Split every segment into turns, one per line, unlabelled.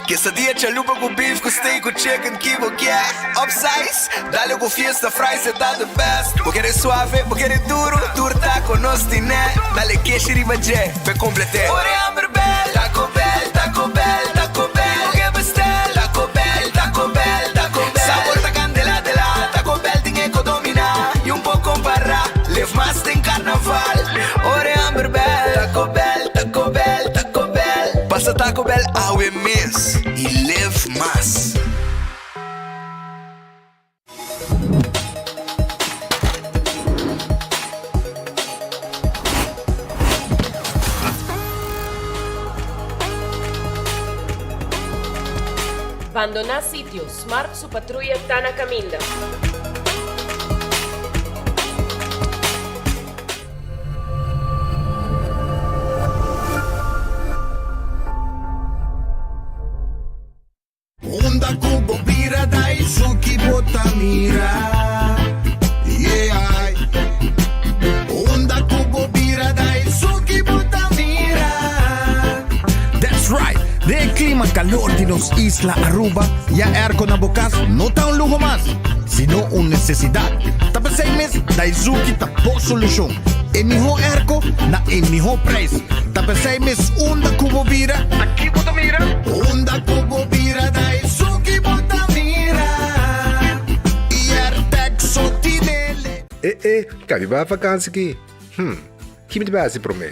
Quesadilla chalupa ku beef ku steak ku chicken ki bo kier Upsize, dale ku fiesta fries e ta the best Bo kere suave, bo kere duro, tur taco nos tine Dale keshi riba dje, p'e complete Ora e hamber bel, Taco Bell, Taco Bell, Taco Bell Bo ke bestel, Taco Bell, Taco Bell, Taco Bell Sabor ta candela de la, Taco Bell tin e ko domina Y un por compara, live mas den carnaval Ora e hamber bel, Taco Bell, Taco Bell, Taco Bell Pasa Taco Bell awe mes y live mas.
Bandoná sitio, Smart su patruya ta na kaminda.
Unda ku bo bira Daisuki bo ta mira Yeah Unda ku bo bira Daisuki bo ta mira
That's right! Den e klima kalor di nos isla Aruba, ya airco na bo kas no ta un luho mas, sino un nesesidat. Ta p'esei mes Daizuki ta bo solushon. E mihó airco na e mihó prijs. Ta p'esei mes unda ku bo bira, ta ki bo ta mira?
Unda ku bo bira Daizuki bo ta mira
Airtec so tinele.
E e, kabi bai vakansi ki? Hm, ki mi ta bai hasi promé?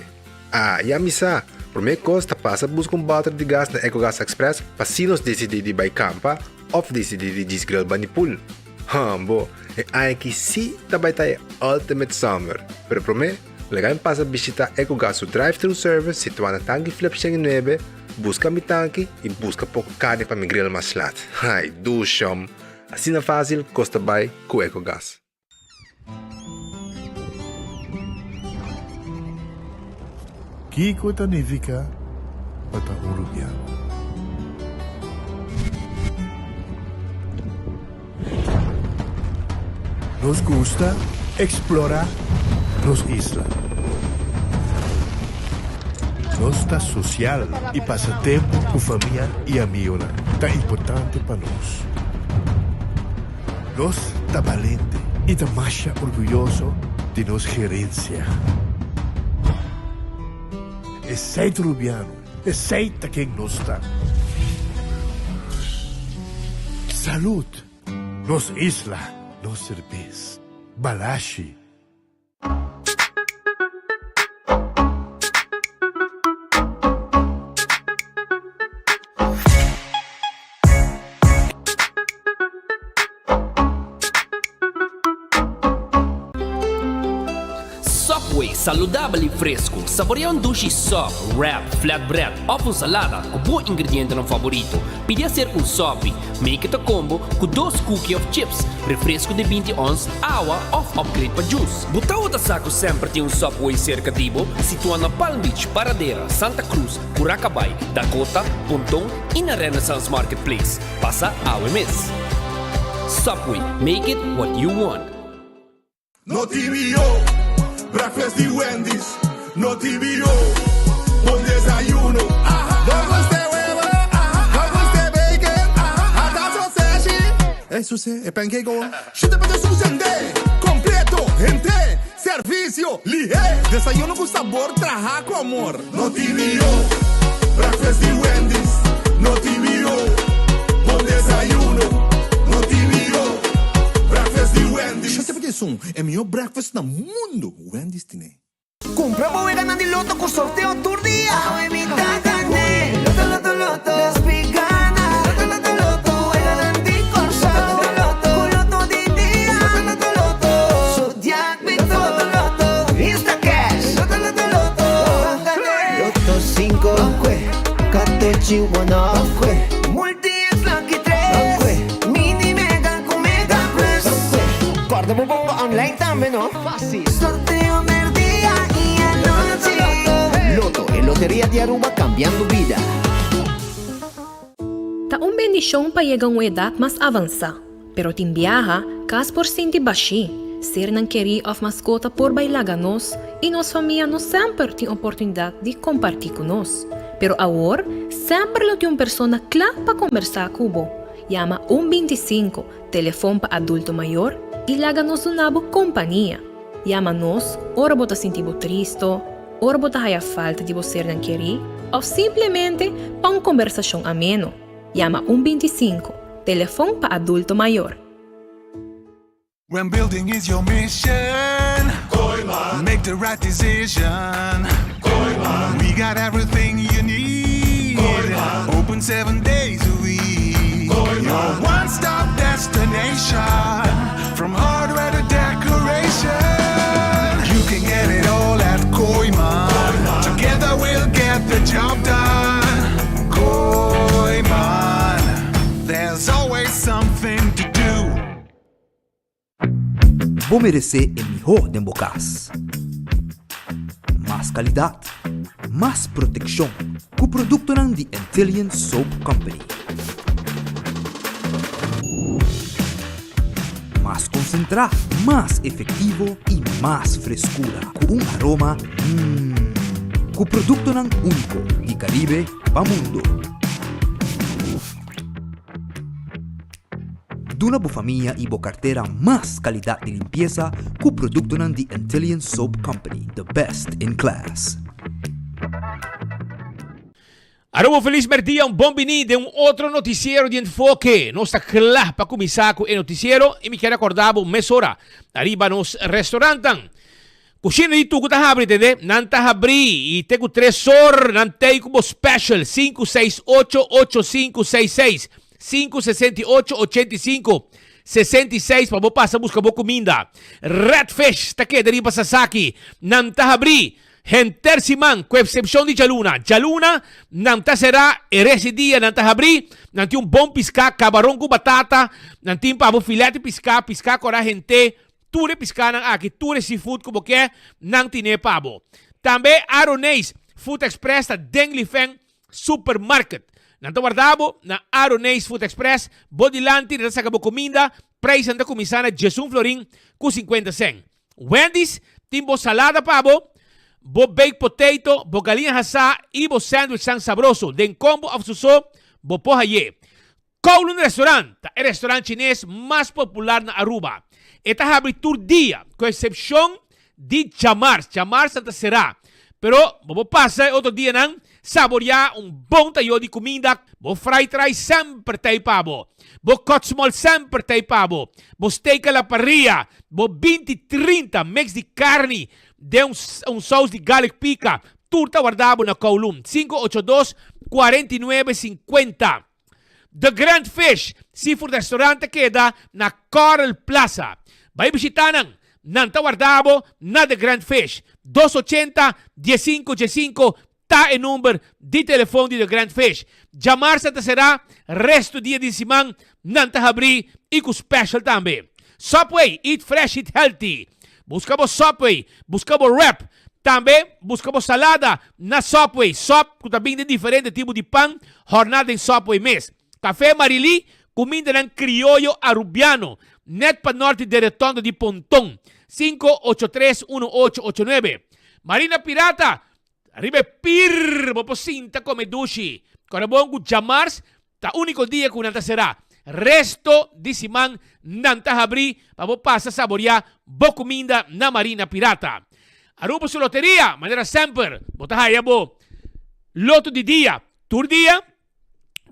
Ah, ya mi sa! Promé kos ta pasa buska un bòter di gas na Ecogas Express pa si nos disidí di bai kampa òf disidí di djis grill bani pool. Hambo, e aña aki sí ta bai ta e ultimate summer! Pero promé, laga mi pasa bishitá Ecogas su drive-thru service situá na Tanki Flip 109, buska mi tanki i buska poko karni pa mi grill mas lat. Ai, dushom! Asina fásil kos ta bai ku Ecogas.
Kiko ta nifiká pa ta un rubiano? Nos gusta eksplorá nos isla. Nos ta sosial i pasa tempu ku famia i amigonan ta importante pa nos. Nos ta balente i ta masha orguyoso di nos gerensia. Esei ta Rubiano, esei ta ken nos ta. Salud! Nos isla, nos serbes. Balashi.
Subway, saludabel i fresku. Saborea un dushi sub, wrap, flatbread òf un salada ku bo ingredientenan favorito. Pidi hacer un sopi. Make it a combo ku dos cookie òf chips, refresku di 20 ons, awa òf upgrade pa juice. Bo tabata sa ku semper tin un Subway serka di bo? Situá na Palm Beach, Paradera, Santa Cruz, Curacabai, Dakota, Ponton i na Renaissance Marketplace. Pasa awe mes. Subway, make it what you want.
No TBO, breakfast di Wendy's. No TBO, bon desayuno. No gusta e webo, no gusta e bacon, ata sausage. E suse, e pancake o. Shita pa ta susende, completo, hente, servicio, lihe. Desayuno cu sabor traha cu amor. No TBO, breakfast di Wendy's. No TBO, bon desayuno. No TBO, breakfast di Wendy's.
Shita pa ta esun, e miho breakfast na mundo, Wendy's tine.
Cumpra bo weganan di loto cu sorteo tur dia. Awe mi ta gane. Loto, loto, loto. Nos pi gana. Loto, loto, loto. Weganan di Corsou. Loto, loto, Cu loto di dia. Loto, loto, loto. Zodiac Bito. Loto, loto, Instacash. Loto, loto, loto. Ban gane. Loto cinco. Katochi one. Multi X Lucky tres. Mini Mega cu Mega Plus. Corda bo bongo online tambe no. Fácil. Sorteo merdia y anochi.
Lotto, e loteria di Aruba cambiando bida.
Ta un bendishon pa yega un edat mas avansá, pero tin biaha kas por sinti bashí, sernan kerí òf maskota por bai laga nos i nos famia no semper tin oportunidat di kompartí ku nos. Pero awor, semper lo tin un persona kla pa kombersá ku bo. Yama un 25, telefon pa adulto mayor, i laga nos duna bo kompania. Yama nos ora bo ta sinti bo tristo, ora bo ta haya falta di bo sernan kerí òf simplemente pa un kombersashon ameno. Yama un 25, telefon pa adulto mayor.
When building is your mission, Kooyman. Make the right decision. Kooyman. We got everything you need. Kooyman. Open 7 days a week. Kooyman. Your one-stop destination. From hardware to decoration. You can get it all at Kooyman. Kooyman. Together we'll get the job done. Kooyman. There's always something to do.
Bo meresé e mihó den bo kas. Mas kalidat, mas protekshon ku produktonan di Antillian Soap Company. Mas konsentrá, mas efektivo i mas freskura ku un aroma mmm. Ku produktonan úniko di Karibe pa mundu. Duna bo famia y bo cartera mas calidad di limpieza cu productonan di Antillian Soap Company, the best in class.
Aruba felis merdia, un bon bini den un otro noticiero di Enfoke. Nos ta kla pa kuminsá ku e noticiero i mi kier akorda bo mesora ariba nos restaurantnan. Kushina di tuku ta habri tende, nan ta habri i te ku tres or nan tei ku bo special 5688566, 568 85 66 pa bo pasa buska bo kuminda. Red Fish ta keda riba Sasaki, nan ta habri henter siman ku eksepshon di djaluna. Djaluna nan ta será, e rest di dia nan ta habri, nan tin un bon piská, kabaron ku batata, nan tin pa bo filet di piská, piská kora henter. Tur e piskanan aki, tur e seafood ku bo ke, nan tine pa bo. Tambe Aroneis Food Express ta den Lifen Supermarket. Nan ta warda bo na Aroneis Food Express, bo dilanti nan ta saka bo kuminda, prijsnan ta kuminsá na diesun florin ku sinkuenta sèn. Wendy's tin bo salada pa bo, bo baked potato, bo galiña hasá i bo sandwichnan sabroso den kombo òf suso, bo por hay'é. Kowloon Restaurant ta e restaurant chines mas popular na Aruba. E ta habri tur dia, ku eksepshon di djamars. Djamars nan ta será. Pero bo por pasa e otro dianan saboriá un bon tayo di kuminda. Bo fried rice semper ta ei pa bo. Bo kotsmol semper ta ei pa bo. Bo steak a la parrilla, bo binti 30 mix di karni den un sous di garlic pika, tur ta warda bo na Kowloon. 582 49 50. The Grand Fish Seafood Restaurant ta keda na Coral Plaza. Bai bishita nan, nan ta warda bo na The Grand Fish. 280 15 15 ta e number di telefon di The Grand Fish. Djamarsa ta sera, resto dia di siman nan ta habri y cu special tambe. Subway, eat fresh, eat healthy. Busca bo Subway, busca bo wrap, tambe busca bo salada na Subway. Sub cu ta bin den diferente tipo di pan, horna den Subway mes. Café Marily, cumindanan crioyo Arubiano, net pa norte di retondo di Ponton, 5831889. Marina Pirata, Riba e pir bo por sinta come dushi. Kòrda bon ku djamars ta úniko dia ku nan ta será. Resto di siman nan ta habrí pa bo pasa saboriá bo kuminda na Marina Pirata. Aruba su loteria, manera semper, bo ta haya bo loto di dia tur dia.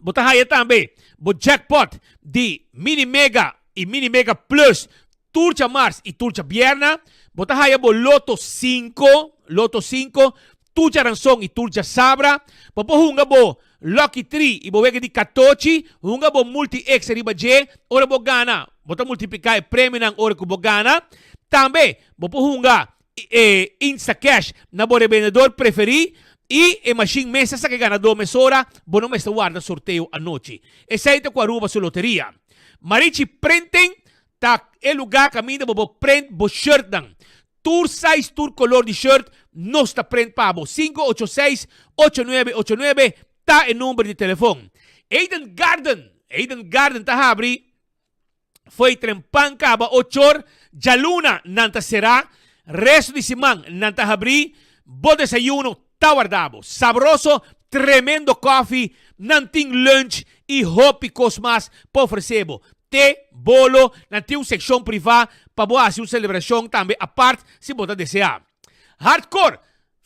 Bo ta haya tambe bo jackpot di Mini Mega y Mini Mega Plus tur djamars y tur djabierna. Bo ta haya bo Loto 5, Loto 5, tur djaranson y tur djasabra. Bo por hunga bo Lucky Tree y bo wega di katochi. Hunga bo Multi X riba dje. Ora bo gana, bo ta multiplica e premionan ora cu bo gana. Tambe bo por hunga e Instacash na bo rebendedor preferí i e mashin mes ta saka e ganadó mesora, bo no mester warda sorteo anochi. Esei ta ku Aruba su loteria. Marichi Printing ta e lugá kaminda bo por print bo shirtnan. Tur size, tur kolor di shirt nos ta print pa bo. 586 8989 ta e number di telefon. Eden Garden, Eden Garden ta habri. Fo'i trempan kaba ochor, djaluna nan ta será, resto di siman nan ta habrí, bo desayuno. ta warda bo. Sabroso, tremendo koffie, nan tin lunch y hopi cos mas pa ofrece bo. Te, bolo, nan tin un seccion priva pa bo haci un celebracion tambe apart si bo ta desea. Hardcore,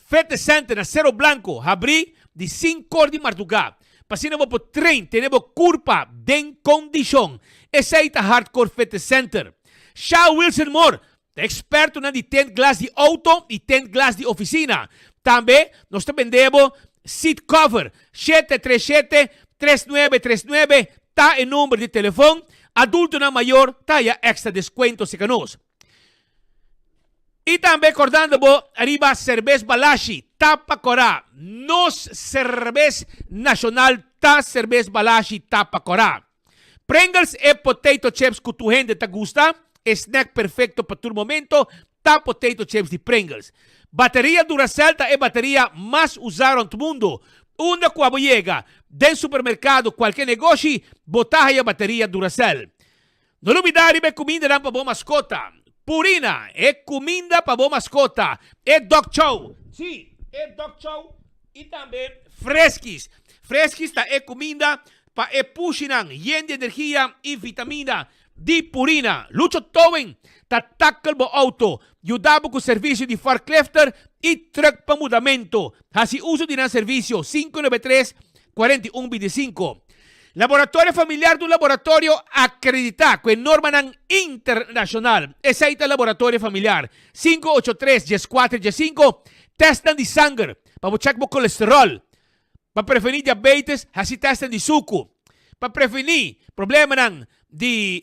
Fitness Center na Cerro Blanco habri di sinkor di marduga pa asina bo por train tene bo curpa den condicion. Esey ta Hardcore Fitness Center. Sha Wilson Moore ta expertonan di tent glas di auto y tent glas di oficina. Tambe nos ta bende bo seat cover. 737 3939 ta e number di telefon. Adultonan mayor ta haya extra descuento cerca nos. I tambe kordando bo riba Serbes Balashi, Tapa Kòrá. Nos serbes nashonal ta Serbes Balashi, Tapa Kòrá. Pringles e potato chips ku tur hende ta gusta, e snack perfekto pa tur momento ta potato chips di Pringles. Bateria Duracell ta e bateria mas usá rònt mundu. Unda ku abo yega, den supermerkado, kualke negoshi, bo ta haya bateria Duracell. No lubidá riba e kumindanan pa bo maskota. Purina, e kuminda pa bo maskota. E dog chow, sí, e dog chow i tambe Friskies. Friskies ta e kuminda pa e pushinan yen di energia i vitamina di Purina. Lucho Towing ta tackle bo auto, yuda bo ku servisio di forklifter i truck pa mudamentu. Hasi uso di nan servisio, 593 41 25. Laboratorio Familiar ta un laboratorio akreditá ku e normanan internashonal. Esei ta Laboratorio Familiar. 583 14 15 Tèstnan di sanger pa bo chèk bo kolesteròl. Pa prevení diabetes, hasi tèstnan di suku. Pa prevení problemanan di.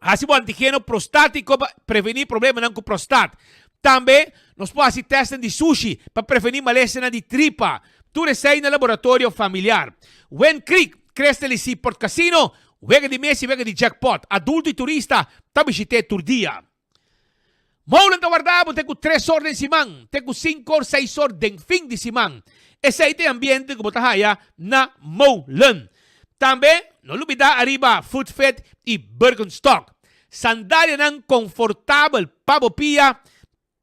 Hasi bo antigeno prostátiko pa prevení problemanan ku prostat. Tambe nos por hasi tèstnan di sushi pa prevení malesanan di tripa. Tur esei na laboratorio familiar. Wind Creek, Crystal i Seaport Casino, wega di mesa i wega di jackpot. Adulto i turista ta bishit'é tur dia. Molen ta warda bo te ku tres or den siman, te ku sinku or, seis or den fin di siman. Esei ta e ambiente ku bo ta haya na Molen. Tambe no lubida ariba Food Fit i Birkenstock. Sandalianan konfortabel pa bo pia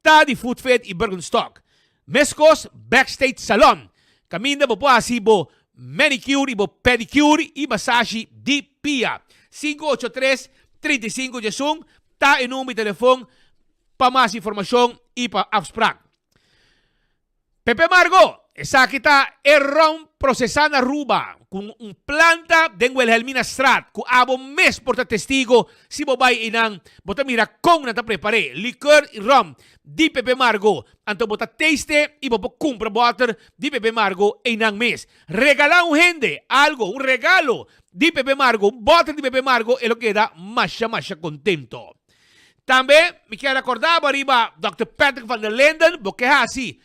ta di Food Fit i Birkenstock. Meskos Backstage Salon, kaminda bo por hasi bo manicure i bo pedicure i masashi di pia. 583 35 11 ta e number di telefon pa mas informashon i pa afsprak. Pepe Margo, Esaki ta e ron prosesá na Aruba ku un planta den Wilhelminastraat ku abo mes por ta testigo si bo bai einan bo ta mira kon nan ta prepar'é likor i rom di Pepe Margo anto bo ta taste i bo por kumpra bòter di Pepe Margo einan mes. Regalá un hende algo, un regalo di Pepe Margo, un bòter di Pepe Margo e lo keda masha masha kontento. Tambe mi kier recorda bo ariba Dòkter Patrick van der Linden, bo ke hasi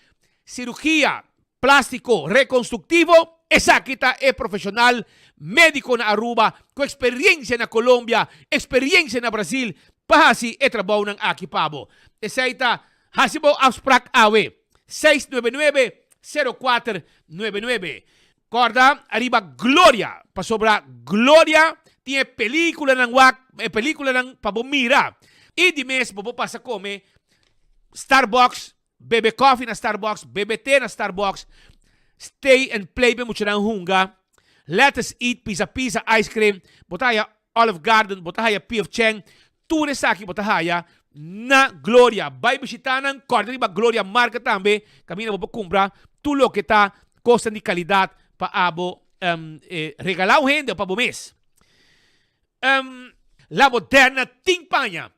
cirugia plastico reconstructivo, esaki ta e profesional medico na Aruba cu experiencia na Colombia, experiencia na Brasil pa hasi e trabounan aki pa bo. Esey ta hasi bo afspraak awe, 699 0499. Corda ariba Gloria, pasobra Gloria tin e peliculanan wak, e peliculanan pa bo mira. Y di mes bo por pasa come Starbucks, bebe coffee na Starbucks, bebe te na Starbucks, stay and play pa e muchanan hunga, let us eat, pizza pizza, ice cream, bo ta haya Olive Garden, bo ta haya P.F. Chang, Tur esaki bo ta haya na Gloria. Bai bishita nan, kòrda riba Gloria marka tambe, kaminda bo por kumpra tur loke ta kosnan di kalidat pa abo regalá un hende òf pa bo mes. La Moderna tin paña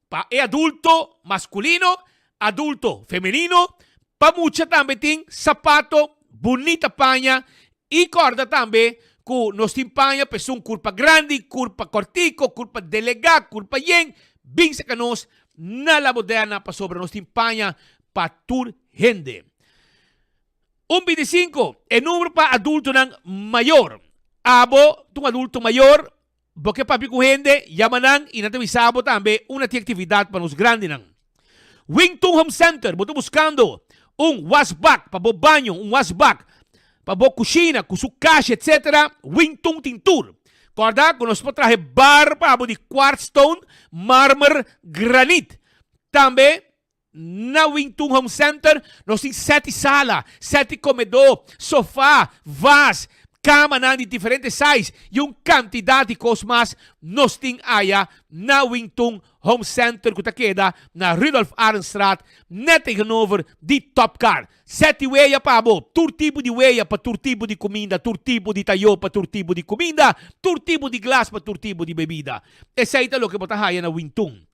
pa e adulto maskulino, adulto femenino, pa mucha tambe tin sapato, bunita paña I kòrda tambe ku nos tin paña pa esun kurpa grandi, kurpa kòrtiko, kurpa delegá, kurpa yen, bin saka nos na La Moderna pasobra nos tin paña pa tur hende. Un bintisinko, e numero pa adultonan mayor. Abo ta un adulto mayor, bo ke papia ku hende, yama nan i nan ta bisa bo tambe unda tin aktividat pa nos grandinan. Wing Tun Home Center, bo ta buskando un wasbak pa bo baño, un wasbak pa bo kushina ku su kasha etc. Wing Tun tin tur. Kòrda ku nos por traha e bar pa bo di quartz stone, marmer, granit. Tambe. Na Wingtun Home Center nos tin seti sala, seti komedó, sofá, vas, kamanan di diferente size i un kantidat di kos mas nos tin aya na Wingtun Home Center ku ta keda na Rudolf Arendstraat net tegenover di Topcar. Seti weya pa bo, tur tipo di weya pa tur tipo di kuminda, tur tipo di tayó pa tur tipo di kuminda, tur tipo di glas pa tur tipo di bebida. Esei ta loke bo ta haya na Wingtun.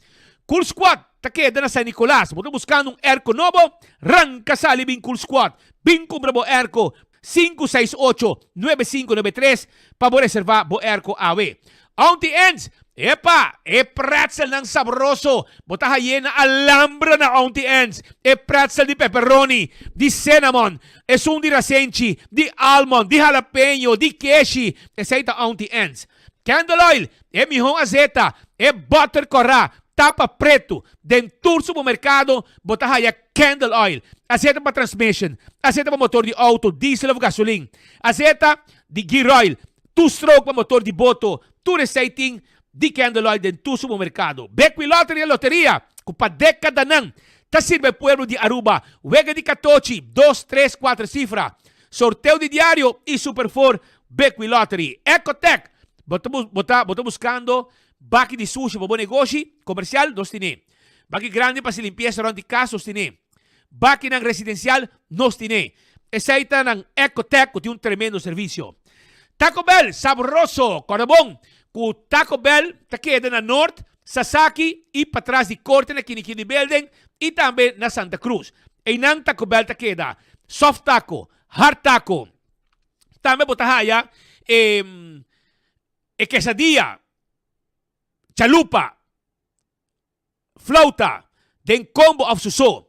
Cool Squad ta keda na San Nicolas. Bo ta buskando un airco nobo? Ranka sali bin Cool Squad. Bin kumpra bo airco 568 9593 pa bo reserva bo airco awe. Auntie Anne's, Epa! E pretzelnan sabroso! Bo ta haye na Alhambra na Auntie Anne's. E pretzel di pepperoni, di cinnamon, esun di rasenchi, di almond, di jalapeño, di keshi. Esei ta Auntie Anne's. Candle oil, e mihó azeta, e butter kòrá, tapa pretu. Den tur supermerkado bo ta haya candle oil. Azeta pa transmission, azeta pa motor di outo, diesel of gasolin, azeta di gear oil, two stroke pa motor di boto, tur esei tin di candle oil den tur supermerkado. Bekwin Lottery e loteria ku pa dekadanan ta sirbi e pueblo di Aruba. Wega di katochi, dos, tres, kuater sifra. Sorteo di diario y Super Four Bekwin Lottery. Ecotec, Bo ta bo ta bo ta buscando baki di sushi pa bo negoshi comercial? Nos tine. Baki grandi pa haci limpieza rond di cas? Nos tine. Bakinan residencial? Nos tine. Esey ta nan Ecotec cu tin un tremendo servicio. Taco Bell, sabroso! Corda bon cu Taco Bell ta keda na Noord, Sasaki y patras di Corte na Kinikini Building y tambe na Santa Cruz. Eynan Taco Bell ta keda. Soft taco, hard taco. Tambe bo ta haya e e quesadilla, chalupa, flauta den combo of su so.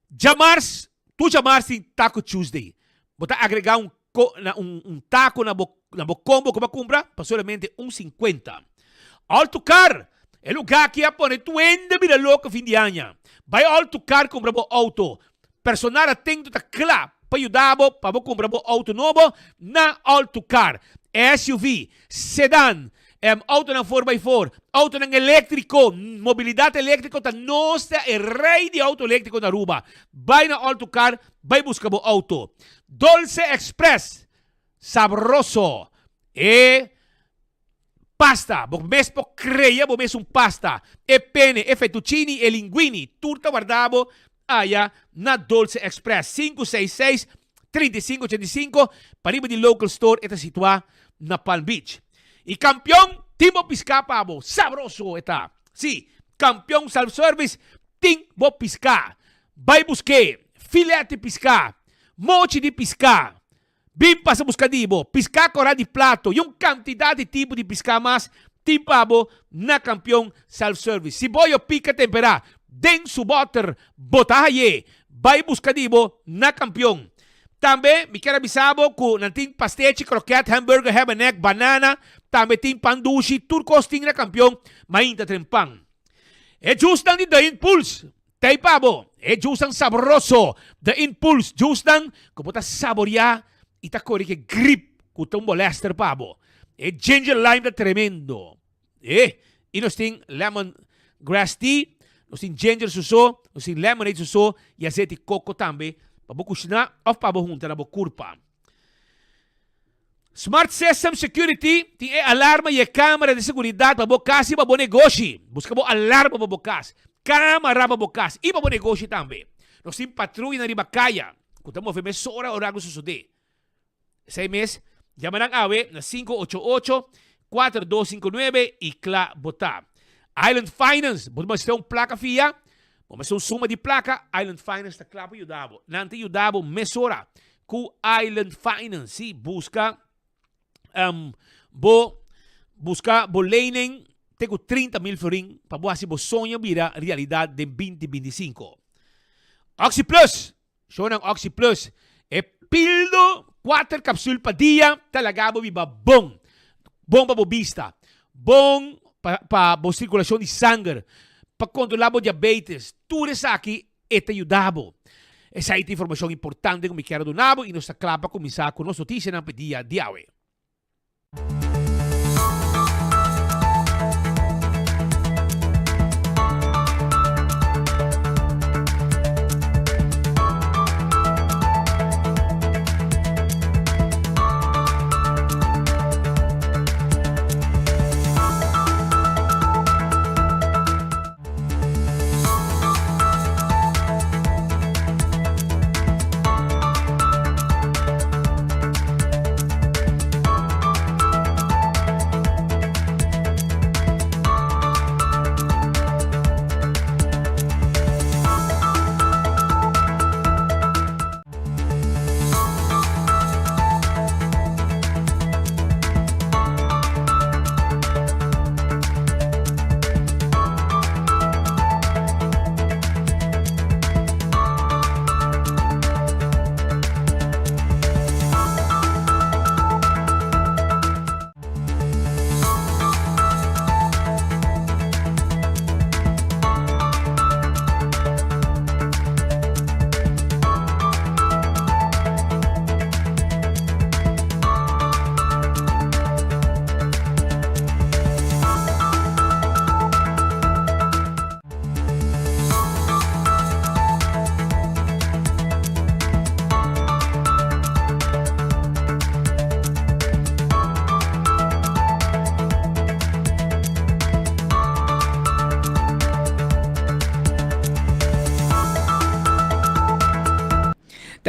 Djamars, tur djamars tin Taco Tuesday. Bo ta agrega un un un taco na bo na bo combo ku bo a kumpra pa solamente un sinkuenta. All to Car, e lugá aki a pone tur hende bira loko fin di aña. Bai All to Car kumpra bo outo. Personal atento ta kla pa yuda bo pa bo kumpra bo outo nobo na All to Car. SUV, sedan, outonan four by four, outonan eléktriko, mobilidat eléktriko ta nos ta e rei di outo eléktriko na Aruba. Bai na All to Car bai buska bo outo. Dolce Express, sabroso. E pasta, bo mes por crea bo mes un pasta. E pene, e fettuccini, e linguini, tur ta warda bo aya na Dolce Express. Sinku seis seis, 35 85, pariba di Local Store e ta situa na Palm Beach. Y Campeon tin bo pisca pa bo, sabroso e ta. Si, Campeon Self Service tin bo pisca. Bai busk'é, filet di piská, mochi di piská, bin pasa buska di bo, piská kòrá di plato i un kantidat di tipo di piská mas tin pa bo na Kampion Self Service. Si boyo pika temperá den su bòter, bo ta hay'é. Bai buska di bo na Kampion. Tambe mi kier a bisa bo ku nan tin pastechi, kroket, hamburger, hebenek, banana, tambe tin pan dushi, tur kos tin na Kampion mainta tren pan. E jusnan di The Impulse T'ei pa bo, e jusnan sabroso, The Impulse, jusnan ku bo ta saboriá i ta kore ke grip ku ta un bolèster pa bo. E ginger lime ta tremendo. E, i nos tin lemon grass tea, nos tin ginger suso, nos tin lemonade suso i azeti koko tambe pa bo kushiná òf pa bo hunta na bo kurpa. Smart System Security tin e alarma y e camera di seguridad pa bo cas y pa bo negoshi. Busca bo alarma pa bo cas, camara pa bo cas y pa bo negoshi tambe. Nos tin patruyanan riba caya cu ta move mesora ora algo sosode. Esey mes, yama nan awe na 588 4259 y cla bo ta. Island Finance, bo ta mester un placa fia? Bo mester un suma di placa? Island Finance ta cla pa yuda bo. Nan ta yuda bo mesora. Ku Island Finance, sí, buska um, bo buska bo lening te ku 30 mil florin pa bo hasi bo soño bira realidat den 2025. Oxi Plus, shownan Oxi Plus, e pildo 4 kapsul pa dia ta laga bo biba bon. Bon pa bo bista, bon pa, pa bo sirkulashon di sanger, pa kontrola bo diabetes, tur esaki E ta yuda bo. Esei ta informashon importante ku mi kier a duna bo i nos ta kla pa kuminsá ku nos notisianan pa e dia di awe.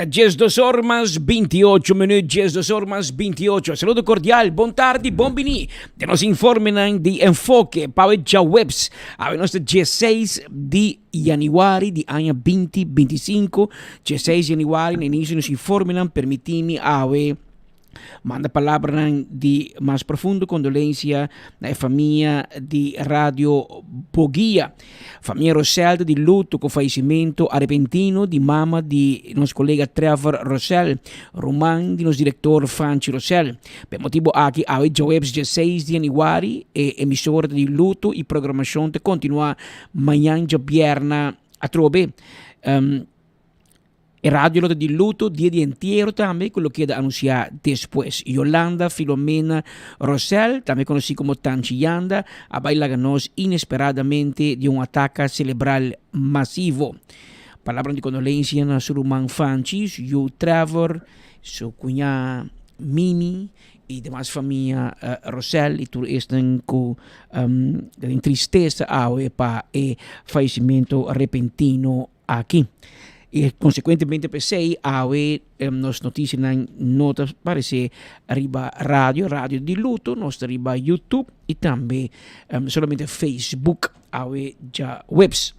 Ta 12 or mas 28 minuut, 12 or mas 28. Saludo cordial, bon tardi, bon bini. Den nos informenan di Enfoke pa e djaweps. Awe nos ta 16 di januari di aña 2025. 16 januari na inicio di nos informenan permiti mi awe Manda palabranan di mas profundo kondolensia na e famia di Radio Boguia. Famia Rosell ta di luto ku fayesimentu arepentino di mama di nos kolega Trevor Rosell, ruman di nos direktor Franchi Rosell. Pa e motibu aki awe djaweps dje seis di yanüari e emisora ta di luto i programashon ta kontinuá mañan djabièrna atrobe. E radio lo ta di luto dia di entiero tambe ku lo keda anunsiá despues. Yolanda Filomena Rosell, tambe konosí komo Tanchi Yanda, a bai laga nos inesperadamente di un ataka selebral masivo. Palabranan di kondolensia na su ruman Fanchi, su yu Trevor, su kuñá Mimi i demas famia Rosell i tur esnan ku ta den tristesa awe pa e fayesimentu repentino Aki. I konsekuentemente p'esei awe nos notisianan no ta paresé riba radio, radio di luto, nos ta riba YouTube i tambe solamente Facebook awe djaweps.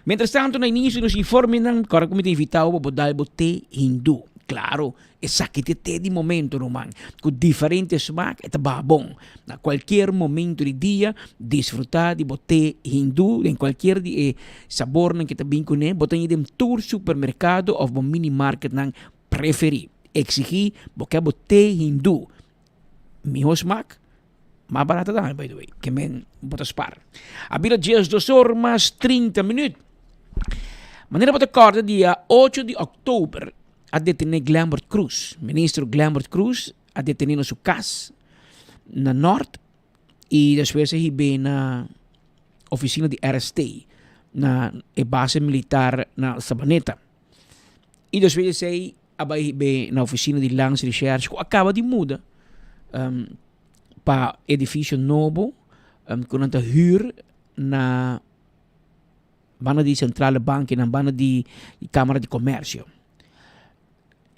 Mientrastanto na inicio di nos informenan, kòrda ku mi ta invitá bo pa bo dal bo te hindú. Klaro, Esaki ta e te di momento, ruman. Ku diferente smak e ta baha bon. Na kualkier momento di dia, disfrutá di bo te hindú den kualkier di e sabornan ke ta bin kuné. Bo ta haña den tur supermerkado òf bo minimarketnan preferí. Eksigí bo ke bo te hindú. Mihó smak, mas barata tambe by the way. Ke men bo ta spar. A bira 12 or mas 30 minüt. Manera bo ta kòrda dia ocho di òktober a detene Glenbert Croes. Ministro Glenbert Croes a detene na su cas na Noord y despues a hibe na oficina di RST na e base militar na Sabaneta. Y despues di esey a bay hibe na oficina di Landsrecherche cu a caba di muda um, pa edificio nobo um, cu nan ta huur na Banda di Centrale Bank i nan banda di Camara di Comercio.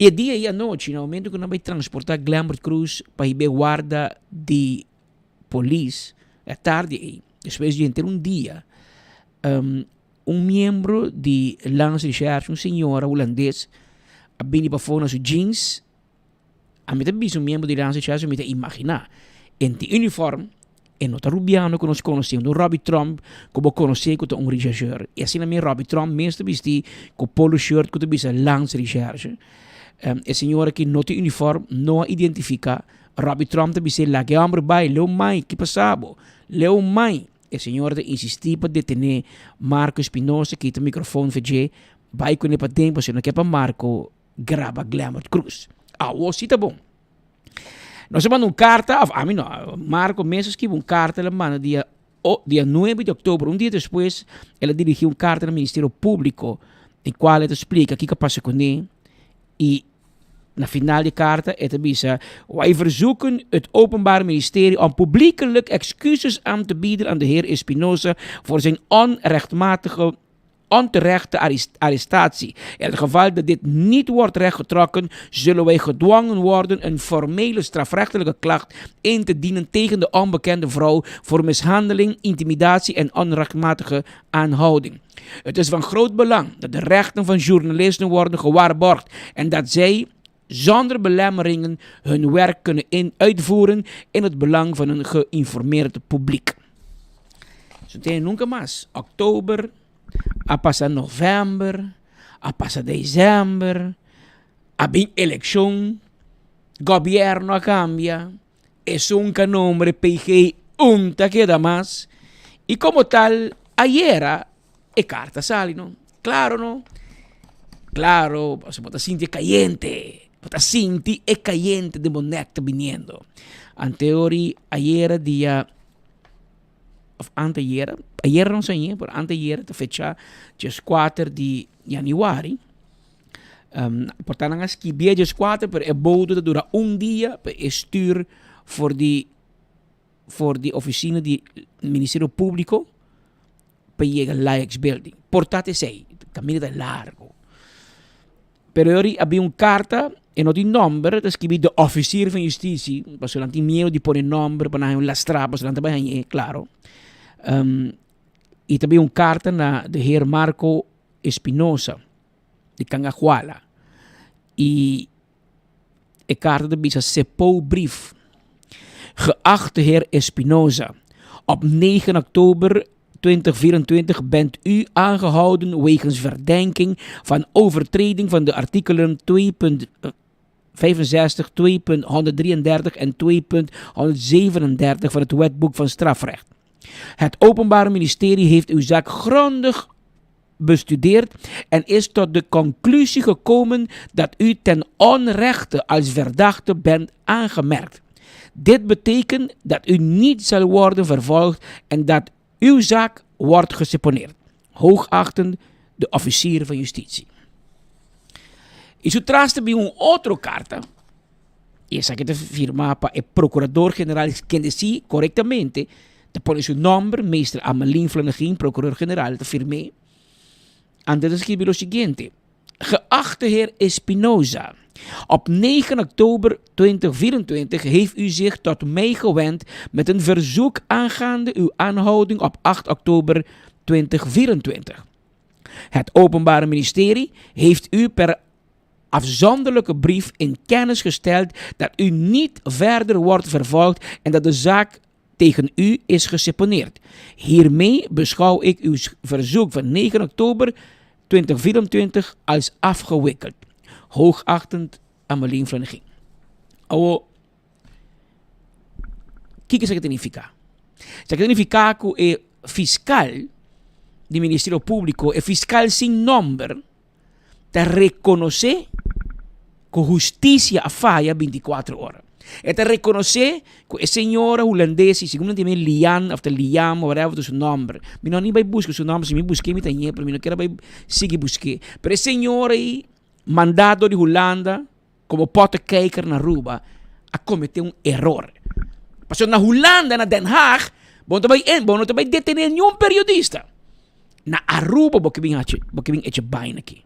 E dia i anochi, na momento ku nan bai transportá Glenbert Croes pa hib'é warda di polis, e tardi ei, despues di henter un dia, un miembro di Landsrecherche, un señora hulandes, a bini pafó na su jeans. Ami ta bisa un miembro di Landsrecherche, mi ta imaginá, en tin uniform, e no ta rubiano ku nos konosé, un Robbie Tromp ku bo konosé ku ta un rechercheur. I asina mi Robbie Tromp mes ta bisti ku polo shirt ku ta bisa Landsrecherche. E señora aki no tin uniform, no a identifiká. Robbie Tromp ta bis'é, Laga e hòmber bai, leu mai, ki pasa bo? Leu mai! E señora ta insistí pa detené Marco Espinosa, kita mikrofon for dje, bai kuné paden pasobra no ke pa Marco graba Glenbert Croes. Awo si ta bon. Nos a manda un karta, of ami no, Marco mes a skibi un karta, el a manda dia o dia nuebe di oktober, un dia despues el a dirigi un karta na Ministerio Públiko, den kual e ta splika kiko a pasa kuné i na final di e karta e ta bisa, Wij verzoeken het Openbaar Ministerie om publiekelijk excuses aan te bieden aan de heer Espinosa voor zijn onrechtmatige onterechte arrestatie. In het geval dat dit niet wordt rechtgetrokken, zullen wij gedwongen worden een formele strafrechtelijke klacht in te dienen tegen de onbekende vrouw voor mishandeling, intimidatie en onrechtmatige aanhouding. Het is van groot belang dat de rechten van journalisten worden gewaarborgd en dat zij zonder belemmeringen hun werk kunnen in uitvoeren in het belang van een geïnformeerd publiek. Zo tin nunca mas. Oktober, a pasa november, a pasa december, a bin eleccion, gobierno a cambia, esun ka nombre PG un ta keda mas. Y como tal, ayera E carta sali no. Claro no. Claro, pasobra bo ta sinti e cayente. Bo ta sinti e cayente den bo nek ta biniendo. Anteori ayera dia of anteayera, ayera no sa añe, pero anteayera ta fecha dieskuater di januari. Um, por ta nan a skibie dieskuater, pero e bodo ta dura un dia pa e stuur for di for di oficina di Ministerio Publico pa yega Laex Building. Por ta esei, caminda ta largo. Pero yori a bin un carta, e no tin nomber, ta skibi de officier van justitie, pasobra nan tin miedo di pone nomber pa nan haña un lastra, pasobra nan ta bai hañ'é, claro. Um, y ta bin un carta na de heer Marco Espinosa, di Cangahuala. Y e carta ta bisa Sepou brief. Geachte heer Espinosa, op 9 oktober 2024 bent u aangehouden wegens verdenking van overtreding van de artikelen 2.65, 2.133 en 2.137 van het Wetboek van Strafrecht. Het Openbaar Ministerie heeft uw zaak grondig bestudeerd en is tot de conclusie gekomen dat u ten onrechte als verdachte bent aangemerkt. Dit betekent dat u niet zal worden vervolgd en dat uw zaak wordt geseponeerd. Hoogachtend de officier van justitie. Y su tras ta bin un otro carta. Y esaki ta firma pa e procurador-general kende si corectamente ta pone su nomber, meester Amelin Flanegin, procureur-general, ta firm'é. Anto ta skirbi lo siguiente, Geachte heer Espinoza, op 9 oktober 2024 heeft u zich tot mij gewend met een verzoek aangaande uw aanhouding op 8 oktober 2024. Het Openbare Ministerie heeft u per afzonderlijke brief in kennis gesteld dat u niet verder wordt vervolgd en dat de zaak tegen u is geseponeerd. Hiermee beschouw ik uw verzoek van 9 oktober 2024 als afgewikkeld. Hoogachtend Amelien Flanegin. Awo, kiko esaki ta nifiká? Esaki ta nifiká ku e fiskal di Ministerio Públiko, e fiskal sin nòmber, ta rekonosé ku hustisia a faya bintikuater ora. E ta rekonosé ku e señora hulandes, i segun nan ta yam'é Lian òf ta Liam, whatever ta su nòmber, mi no ni bai buska su nòmber, si mi busk'é mi ta ñe, pero mi no kier a bai sigui busk'é. Pero e señora ei, mandá dor di Hulanda komo pòtekijker na Aruba, a kometé un eror. Pasobra na Hulanda, na Den Haag, bo no ta bai bo no ta bai detené niun periodista. Na Aruba bo ke bin haci, bo ke bin echa baina aki.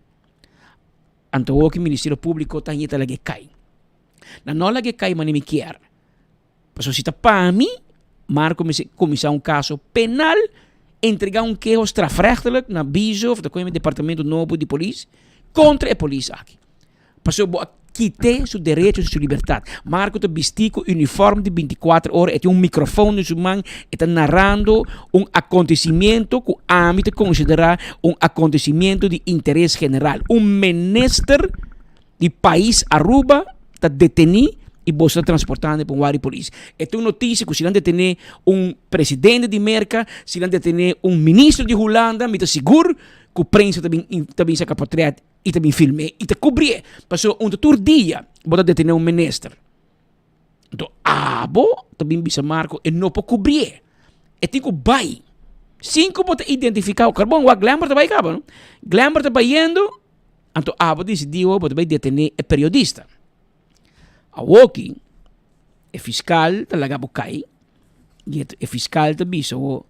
Anto hoki Ministerio Publico ta hita lag'e kai. Nan no lag'e kai mane mi kier. Pasobra si ta pa mi, Marco mester cuminsa un caso penal, entrega un keho strafrechtelijk na Bizo of ta koe departamento nobo di polis contra e polis aki. Pasobra bo a kit'é su derecho, su libertad. Marco ta bistí ku uniform di bintikuater ora, e tin un microfoon den su man, e ta narando un acontecimiento ku ami ta konsiderá un acontecimiento di interes general. Un minister di pais Aruba ta detení i boso ta transportando pa un wari polis. E ta un noticia ku si nan detené un presidente di Merka, si nan detené un ministro di Hulanda, mi ta sigur ku prensa ta bin ta bin saka potret i ta bin film'é i ta kubrié. Pasobra un ta tur dia bo ta detené un minister. Anto abo ta bin bisa Marco e no por kubrié. E tin ku bai. Sin ku bo ta identifiká. Karbon wak Glenbert ta bai kaba no. Glenbert ta bayendo anto abo disidí bo ta bai detené e periodista. Awoki e fiskal ta laga bo kai i e fiskal ta bisa bo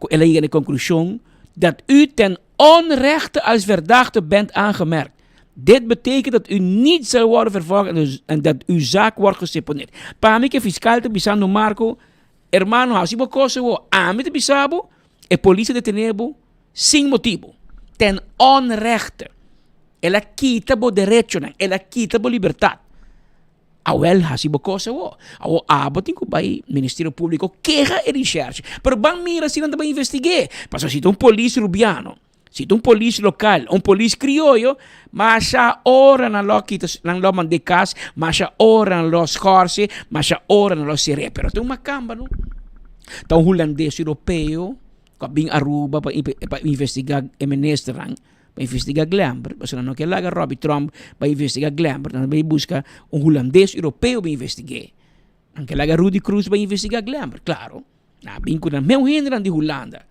ku el a yega na e konklushon dat u ten onrechte als verdachte bent aangemerkt. Dit betekent dat u niet zal worden vervolgd en dat uw zaak wordt geseponeerd. Pa mi ke fiskal ta bisando Marco, hermano hasi bo kos awo, ami ta bisa bo, e polis a detene bo sin motibu, ten onrechte. El a kita bo derechonan, el a kita bo libertad. Awel hasi bo kos awo. Awo abo tin ku bai Ministerio Públiko keha e reshèrshi. Pero ban mira si nan ta bai investig'é. Pasobra si ta un polis rubiano, si ta un polis lokal, un polis krioyo, masha ora nan lo kita, nan lo mand'é kas, masha ora nan lo skòrs'é, masha ora nan lo ser'é. Pero ta un makamba no. Ta un hulandes europeo ku a bin Aruba pa pa investigá e ministernan. Pa investiga Glenbert, pasobra nan no ke laga Robbie Tromp pa investiga Glenbert, nan ta bai buska un hulandes europeo pa investig'é. Nan ke laga Rudy Croes pa investiga Glenbert, klaro. Nan a bin ku nan meu hendenan di Hulanda.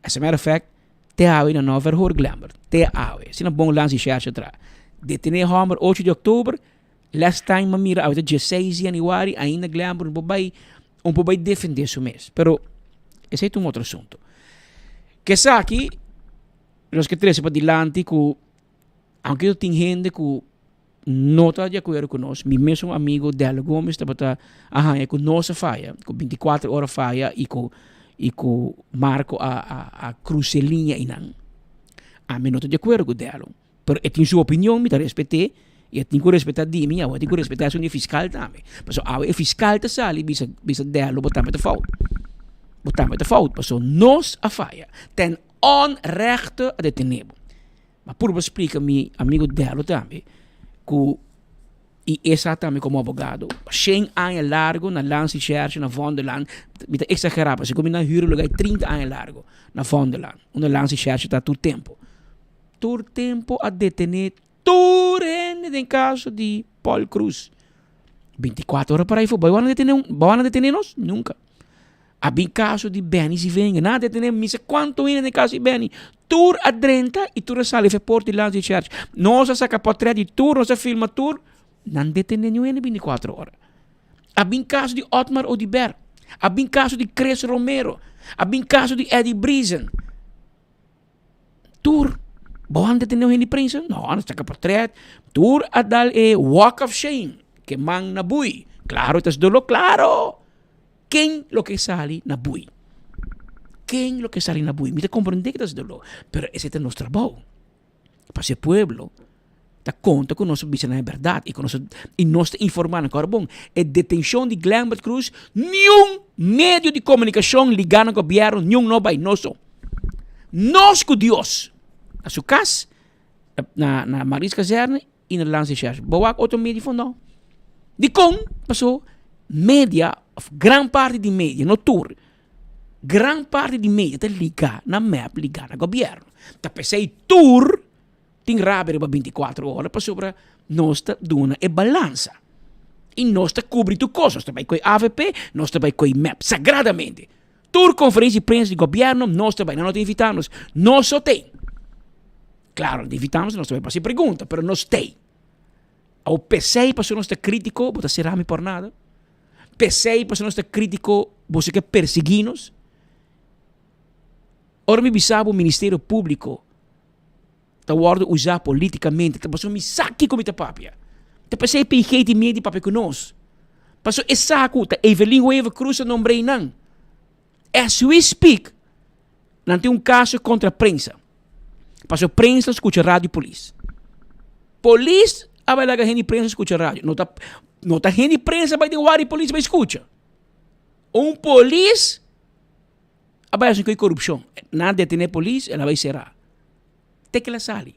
As a matter of fact, te awe nan no a verhoor Glenbert. Te awe. Asina bon landsrecherche a traha. Detené e hòmber ocho di òktober, last time m'a mira awe ta dieseis di yanüari, ainda Glenbert no por bai, un por bai defendé su mes. Pero esei ta un otro asunto. Kesaki. Nos ke trese padilanti ku aunke tin hende ku no ta di akuerdo ku nos, mi mesun amigo Dello Gomez tabata a haña ku nos a faya, ku bintikuater ora faya i ku i ku Marco a a a krusa e liña einan. Ami no ta di akuerdo ku Dello, pero e tin su opinion, mi ta respet'é i e tin ku respetá di mi, awe e tin ku respetá esun di e fiskal tambe. Pasobra awe e fiskal ta sali bisa bisa Dello bo tambe ta fout, bo tambe ta fout pasobra nos a faya ten onrechte a detené bo. Ma purba splika mi amigo Dello tambe ku i e sa tambe komo abogado shen aña largo na Landsrecherche na Vondellaan, mi ta eksagerá pasobra ku mi na hür e lugar 30 aña largo na Vondellaan unda Landsrecherche ta tur tempu. Tur tempu a detené tur hende den kaso di Paul Croes. 24 ora por ahí fu, bo a detené un, bo a detené nos? Nunka. A bin kaso di Benny Zivenga, nan a detené mi sa kuantu hende den kaso di Benny. Tur a drenta i tur a sali for porta di Landsrecherche. Nos a saka portret di tur, nos a filma tur, nan detené niun hende 24 ora. A bin kaso di Otmar Oduber, a bin kaso di Chris Romero, a bin kaso di Eddie Briesen. Tur, bo a detené un hende prensa? No, nan saka portret. Tur a dal e walk of shame, ke man na bui. Klaro ta dolo, klaro! Ken lo ke sali na bui? Ken lo ke sali na bui? Mi ta komprendé ke ta doló, pero esei ta nos trabou. Pasobra e pueblo ta konta ku nos bisa nan e bèrdat i ku nos i nos ta informá nan. Kòrda bon, e detenshon di Glenbert Croes, niun medio di komunikashon ligá na gobièrnu, niun no bai, nos so. Nos ku Dios na su kas, na na Maris Kazerne i na Landsrecherche. Bo wak otro medio for no. Dikon? Paso media of gran parti di media, no tur, gran parti di media ta ligá na mep, ligá na gobièrnu. Ta p'esei tur tin rabia riba 24 ora pasobra nos ta duna e balansa. I nos ta kubri tur kos. Nos ta bai ku e avp, nos ta bai ku e mep, sagradamente. Tur konferensia di prensa di gobièrnu nos ta bai, nan no ta invitá nos, nos so t'ei. Klaro, nan ta invitá nos, nos ta bai pa hasi pregunta, pero nos t'ei. Awor p'esei pasobra nos ta krítiko, bo ta sera mi por nada? P'esei pasobra nos ta krítiko, boso ke persiguí nos? Ora mi bisa bo Ministerio Públiko ta wòrdu usá polítikamente, ta pasobra mi sa kiko mi ta papia. Ta p'esei PG tin miedu di papia ku nos. Pasobra e sa ku ta Evelyn Wever-Croes a nombr'é einan. As we speak, nan tin un kaso kontra prensa. Pasobra prensa skucha radio polis. Polis a bai laga hende di prensa skucha radio. No ta, no ta hende di prensa bai den wara di polis bai skucha. Un polis a bai hasi un korupshon. Nan a detené polis, el a bai será. Te ke el a sali.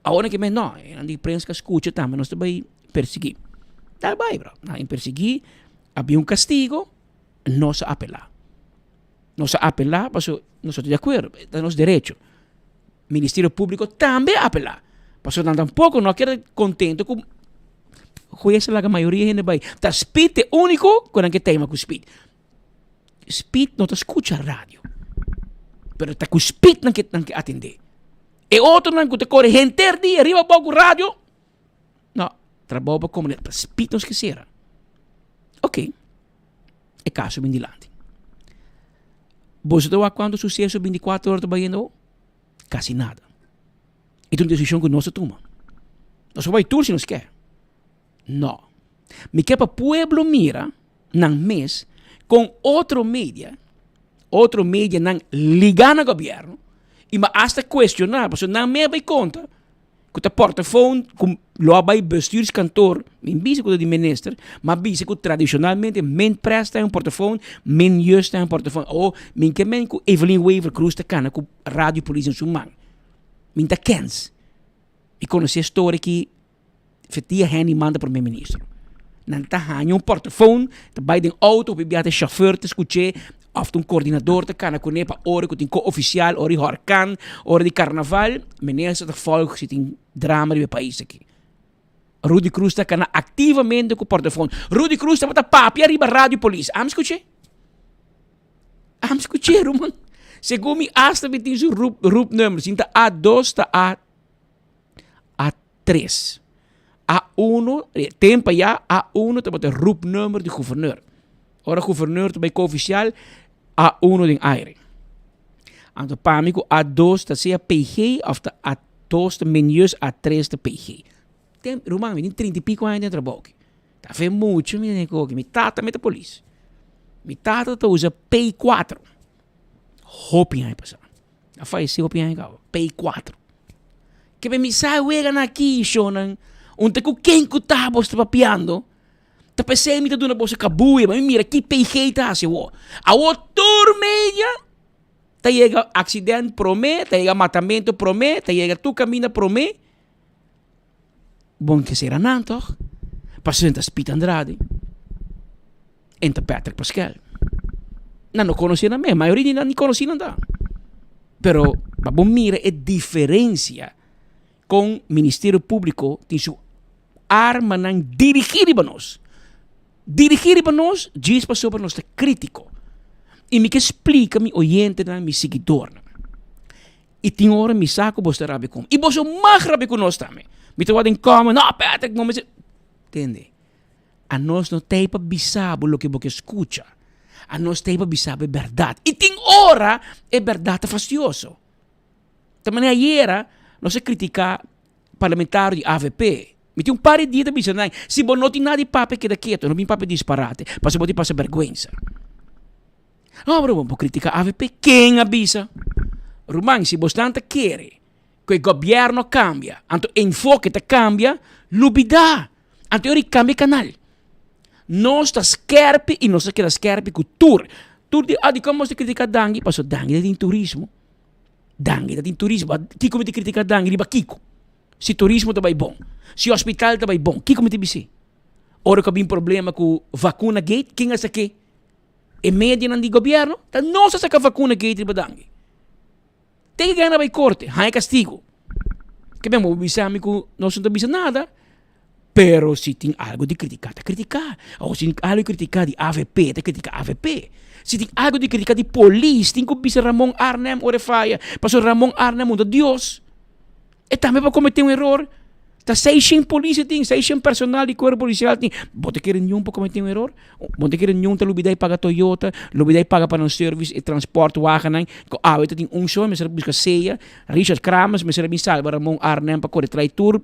Awor nan ke men no, e nan di prensa ka skucha tambe nos ta bai persiguí. Ta bai bro. Nan a persiguí, a bin un kastigo, nos a apelá. Nos a apelá pasobra nos ta di akuerdo, ta nos derecho. Ministerio Públiko tambe a apelá, pasobra nan tampoko no a keda kontento ku hues a laga mayoria hende bai. Ta Speed e úniko ku nan ke tema ku Speed. Speed no ta skucha radio, pero ta ku Speed nan ke nan ke atendé. E otronan ku ta kore henter dia riba abou ku radio, no, trabou pa komunidat, ta Speed nos ke sera. Oké. E kaso bin dilanti. Boso ta wak kuantu suseso 24 ora ta bayendo awo? Kasi nada. E ta un desishon ku nos a tuma. Nos por bai tur si nos ke. No. Mi ke pa pueblo mira nan mes kon otro media, otro medianan ligá na gobièrnu i ma asta kuestioná pasobra nan mes a bai konta ku ta portafoon ku lo a bai bestuurskantoor, mi bisa ku ta di minister, ma bisa ku tradishonalmente min pres ta un portafoon, min jus ta un portafoon. O min ke men ku Evelyn Wever Croes ta kana ku radio polis den su man. Min ta kens. Mi konosé story ki Fetia Henny manda prome ministro. Nan ta haña un portafoon, ta bai den auto, hopi bia ta chauffeur ta skuch'é, òf ta un koordinador ta kana kuné pa ora ku tin ko ofisial, ora di hòrkan, ora di karnaval, minister ta fòlg si tin drama riba e pais aki. Rudy Croes ta kana aktivamente ku portafoon. Rudy Croes tabata papia riba radio polis. Ami skuch'é. Ami skuch'é ruman. Segun mi asta mi tin su roep roepnummer. Sin ta A2 ta A A3. A1, tempo ya A1 tabata roepnummer di gouverneur. Ora gouverneur ta bai ko ofisial, A1 den aire. Anto pa mi ku A2 ta sea PG of ta A2 ta minus A3 ta PG. Tem, ruman, mi tin trinta i piko aña den trabou aki. Ta fe mucho mi den koki. Mi tata mi ta polis. Mi tata ta usa P4. Hopi aña pasá. A fayesé hopi aña kaba. P4. Ke mi sa wega na aki, shownan. Un te ku ken ku ta bos ta papiando. Ta p'esei mi ta duna boso kabuya pa mi mira ki PG ta hasi awor. Awor tur media ta yega accident prome, ta yega matamento prome, ta yega tur caminda prome. Bon ke sera nan toch? Pasobra nan ta Speed Andrade en ta Patrick Pascal. Nan no konosé nan mes, mayoria di nan ni konosí nan ta. Pero pa bo mira e diferencia kon Ministerio Públiko tin su armanan dirigí riba nos. Dirigí riba nos djis pasobra nos ta krítiko. I mi ke splika mi oyentenan, mi siguidornan. I tin ora mi sa ku boso ta rabia ku mi. I boso mag rabia ku nos tambe. Mi ta wak den kòmen, no Patrick, no mester. Tende, anos no ta ei pa bisa bo loke bo ke skucha. Anos ta ei pa bisa bo e bèrdat. I tin ora e bèrdat ta fastioso. Ta manera ayera nos a kritiká parlamentario di avp. Mi tin un par di dia ta bisa nan, si bo no tin nada di papia keda keto, no bin papia disparate, pasobra bo tin pasa bèrgwensa. No, pero bo por kritiká avp, ken a bisa? Ruman, si bosnan ta kere ku e gobièrnu kambia, anto enfoke ta kambia, lubidá! Anto e ora kambia e kanal. Nos ta skèrpi i nos ta keda skèrpi ku tur. Tur di, ah, dikon bos ta kritiká Dangui? Pasobra Dangui ta tin turismo. Dangui ta tin turismo. Kiko mi ta kritika Dangui riba kiko? Si turismo ta bai bon, si hospital ta bai bon, kiko mi ta bis'é? Ora ku a bin problema ku vakuna gate, ken a sak'é? E medianan di gobièrnu? Ta nos a saka vakuna gate riba Dangui. Te ke gana bai korte, haña kastigu. Ke ben bo bisa mi ku nos no ta bisa nada, pero si tin algu di kritiká ta kritiká. Awor si tin algu di kritiká di avp ta kritiká avp. Si tin algu di kritiká di polis tin ku bisa Ramon Arnhem ora e faya, pasobra Ramon Arnhem no ta Dios. E tambe por kometé un eror. Ta seishen polis e tin, seishen personal di kuerpo polisial tin. Bo ta kere niun por kometé un eror? Bo ta kere niun ta lubidá e paga Toyota, lubidá e paga pa nan service e transportwagennan ku awe ta tin un so, mester a buska sea, Richard Kramers mester a bin salba Ramon Arnhem pa kore trai tur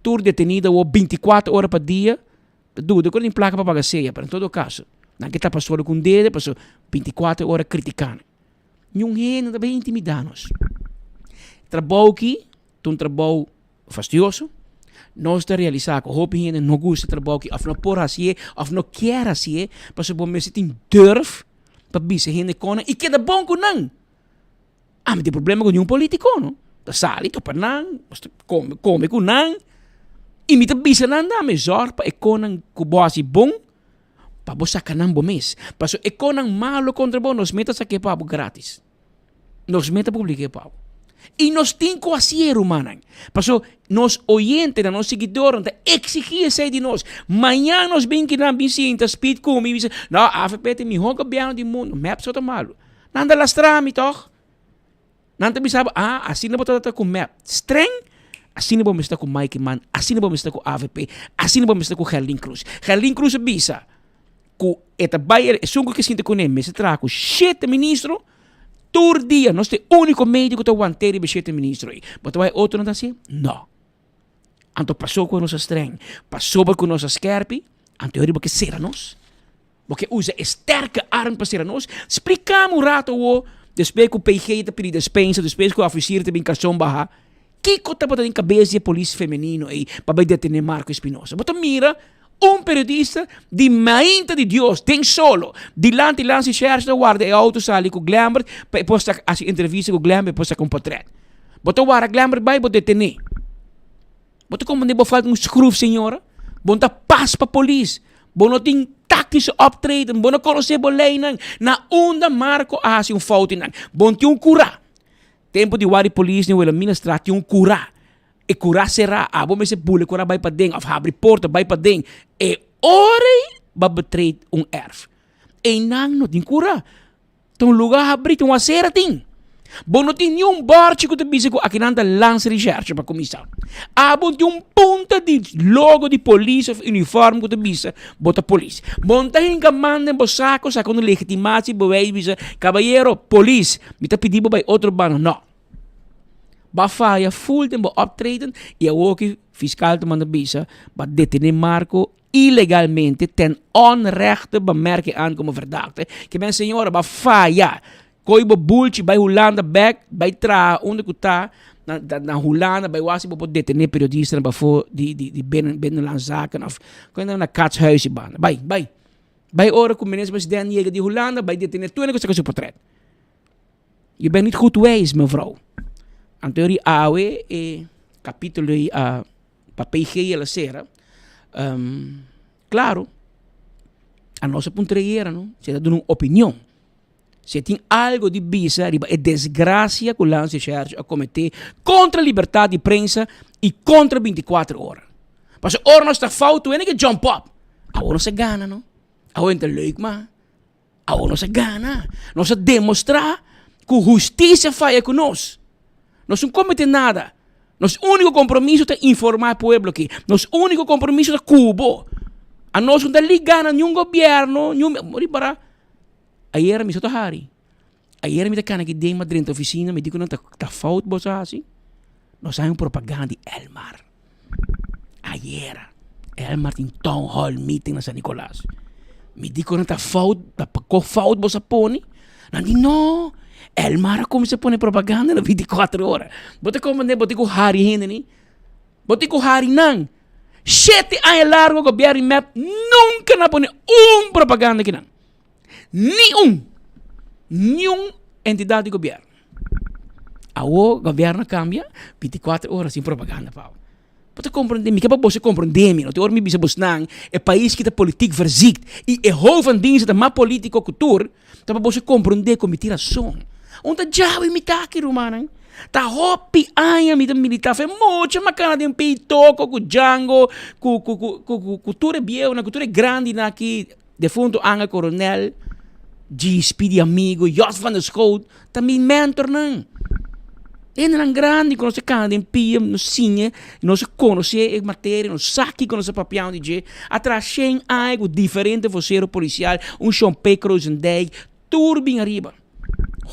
tur detenido awor bintikuater ora pa dia. Ta duda ku no tin plaka pa paga sea, pero en todo kaso nan ke tapa solo ku un dede pasobra bintikuater ora kritiká nan. Niun hende no ta bin intimidá nos. Trabou aki ta un trabou fastioso. Nos ta realisá ku hopi hende no gusta e trabou aki òf no por hasié òf no kier hasié pasobra bo mester tin durf pa bisa hende kon nan i keda bon ku nan. Ami tin problema ku niun polítiko no. Ta sali topa nan, nos ta kome kome ku nan i mi ta bisa nan tambe zòrg pa e konnan ku bo hasi bon pa bo saka nan bo mes. Pasobra e konnan malo kontra bo nos mes ta sak'é pa bo gratis. Nos mes ta publik'é pa bo. I nos tin ku hasié, rumannan. Pasobra nos oyentenan, nos siguidornan ta eksigí esei di nos. Mañan nos bin kinan bin sinta speed ku mi i bisa, No, avp ta e mihó gobièrnu di mundu. Mep so ta malu. Nan ta lastra mi tòg. Nan ta bisa bo, ah, asina bo ta trata ku mep. Streng, asina bo mester ta ku Mike Eman, asina bo mester ta ku avp, asina bo mester ta ku Gerlin Cruz. Gerlin Cruz a bisa ku e ta bai, esun ku ke sinta kuné mester traha ku shete ministro tur dia. Nos ta e úniko medio ku ta want'é riba e shete ministro ei. Bo ta bai otronan ta hasié? No. Anto paso ku nos a streng, pasobra ku nos a skèrpi, anto e riba ke sera nos. Bo ke usa e sterke arm pa sera nos? Spliká mi un rato awor, despues ku PG ta pidi despensa, despues ku e ofisier ta bin karson baha, kiko tabata den kabes di e polis femenino ei pa bai detené Marco Espinosa? Bo ta mira un periodista di mainta di Dios den solo, dilanti Lansi Scherz ta warda e auto sali ku Glembert pa e por hasi entrevista ku Glembert, e por saka un portret. Bo ta warda Glembert bai, bo detené. Bo ta komprendé bo falta un schroef señora? Bo no ta pas pa polis. Bo no tin tactische optreden. Bo no konosé bo leinan. Na unda Marco a hasi un fout einan? Bo no tin un kurá. Tempu di wak di polis den Wilhelminastraat tin un kurá. E kurá será. Abo mester bula e kurá bai paden òf habri porta bai paden. E ora ei bo a betreed un erf. Einan no tin kurá. Ta un lugá habrí, ta un asera tin. Bo no tin niun bòrchi ku ta bisa ku akinan ta Landsrecherche pa kuminsá. Abo no tin un punta di logo di polis òf unifòrm ku ta bisa bo ta polis. Bo no ta hinka man den bo sako saka un legitimatie bewijs bisa kabayero polis mi ta pidi bo bai otro banda. No. Bo a faya ful den bo optreden i awoki fiskal ta manda bisa bo a detené Marco ilegalmente ten onrechte bemerking aan komo verdachte. Ke men señora bo a faya. Koy bo bulchi bai Hulanda bek, bai traha unda ku ta na na Hulanda, bai wak si bo por detene periodistanan pafó di di di binnen binnenland zaken of koe nan na Catshuis i banda. Bai, bai. Bai ora ku minister president yega di Hulanda bai detene tur hende ku saka su portret. Je bent niet goed wijs mevrouw. Anto eri awe e kapitulo ei a pa PG el a sera. Klaro, anos a puntra ayera no, si e ta duna un opinion. Si e tin algo di bisa riba e desgracia cu Landsrecherche a comete contra libertad di prensa y contra 24 ora. Pasobra ora nos ta fout tur hende ke jump up. Awor nos a gana no. Awor hende ta leuk ma. Awor nos a gana. Nos a demostra cu husticia faya cu nos. Nos no comete nada. Nos unico compromiso ta informa e pueblo aki. Nos unico compromiso ta cubo. Anos no ta liga na niun gobierno, niun, ripara. Ayera mi so ta hari. Ayera mi ta kana aki den, mi a drenta oficina, mi di ku nan ta ta fout boso a hasi. Nos a haña un propaganda di Elmar. Ayera Elmar tin town hall meeting na San Nicolas. Mi di ku nan ta fout, ta pako fout boso a pone? Nan di no, Elmar a kuminsá pone propaganda na binticuatro ora. Bo ta komprende bo tin ku hari hende ni? Bo tin ku hari nan. Shete aña largo gobierno di mep nunka nan a pone un propaganda kinan. Ni un! Niun entidat di gobierno. Awo gobierno a cambia, binticuatro ora sin propaganda pa awo. Bo ta comprende mi? Ke pa boso comprende mi? No tin ora mi bisa bosnan e pais ki ta politiek verziekt y e hoofd van dienst ta mas politico ku tur, ta pa boso comprende ku mi tin rason. Un ta djawe mi ta aki rumannan. Ta hopi aña mi ta milita fe mucha makana den pei toko ku Django ku ku ku ku ku tur e bieunan ku tur e grandinan aki. Defunto Angel Coronel, Gispi di amigo, Jos van der Schoot, ta mi mentornan. Hendenan grandi ku nos a kana den pia, nos siña, nos a konosé e materia, nos sa kiko nos a papiando di dje. A traha shen aña ku diferente vocero polisial, un Shon P. Krozendijk, tur bin ariba.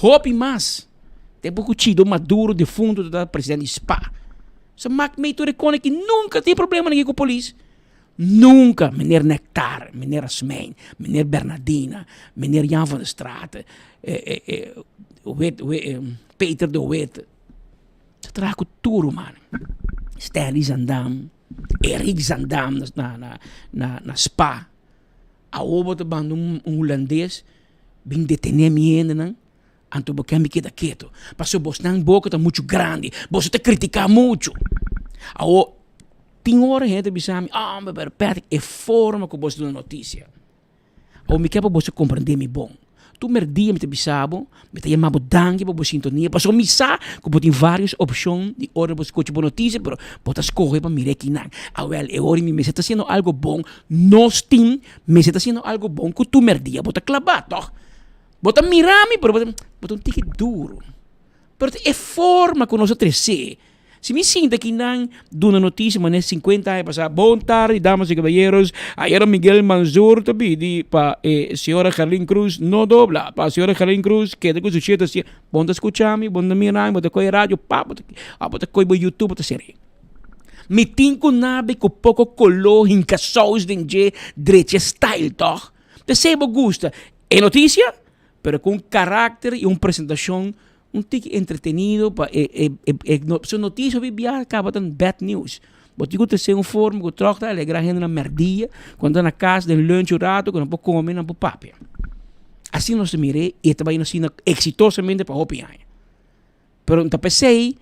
Hopi mas. Tempu ku Chido Maduro defunto tabata presidente di spa. Sa mak mei tur e kone ki nunka tin problema ku polis. Nunca meneer Nectar, meneer Rasmijn, meneer Bernadina, meneer Jan van der Straten, Peter de Wit, ta traha cu tur ruman. Stanley Zandam, Eric Zandam na na na na Spa. Awo bo ta banda un hulandes bin detene mi hendenan, anto bo ken mi keda keto. Pasobra bosnan boca ta mucho grandi, boso ta critica mucho. Awo Tin ora hende ta bisa mi, homber, pero Patrick, e forma ku bo ta duna notisia. Awor mi ke pa boso komprendé mi bon. Tur merdia mi ta bisa bo, mi ta yama bo danki pa bo sintonia, pasobra mi sa ku bo tin vários opshon di ora bo skucha bo notisia, pero bo ta skohe pa mira ekinan. Awèl, e ora mi mester ta hasiendo algu bon, nos tin mester ta hasiendo algu bon ku tur merdia bo ta klabá, tòg? Bo ta mira mi, pero bo ta, bo ta un tiki duru. Pero ta e forma ku nos a tresé. Si mi sinta aki nan duna noticia manera 50 aña pasa, bon tardi damas y caballeros, ayera Miguel Manzur ta pidi pa e señora Gerlin Cruz no dobla, pa señora Gerlin Cruz keda cu su shete así, bon ta scucha mi, bon ta mira mi, bo ta coge radio, pa, bo ta, bo ta coge bo YouTube, bo ta seri. Mi tin cu nabi cu poco colo hinca saus den dje, drecha style toch? P'esey bo gusta e noticia, pero cu un caracter y un presentacion Un tiki entretenido pa e e e e no su noticia hopi bia caba ta bad news. Bo tin cu trece un forma cu trog ta alegra hende na merdia cu nan ta na cas den lunch un rato cu nan por come nan por papia. Asina nos ta mira e ta bay asina exitosamente pa hopi aña. Pero ta pesey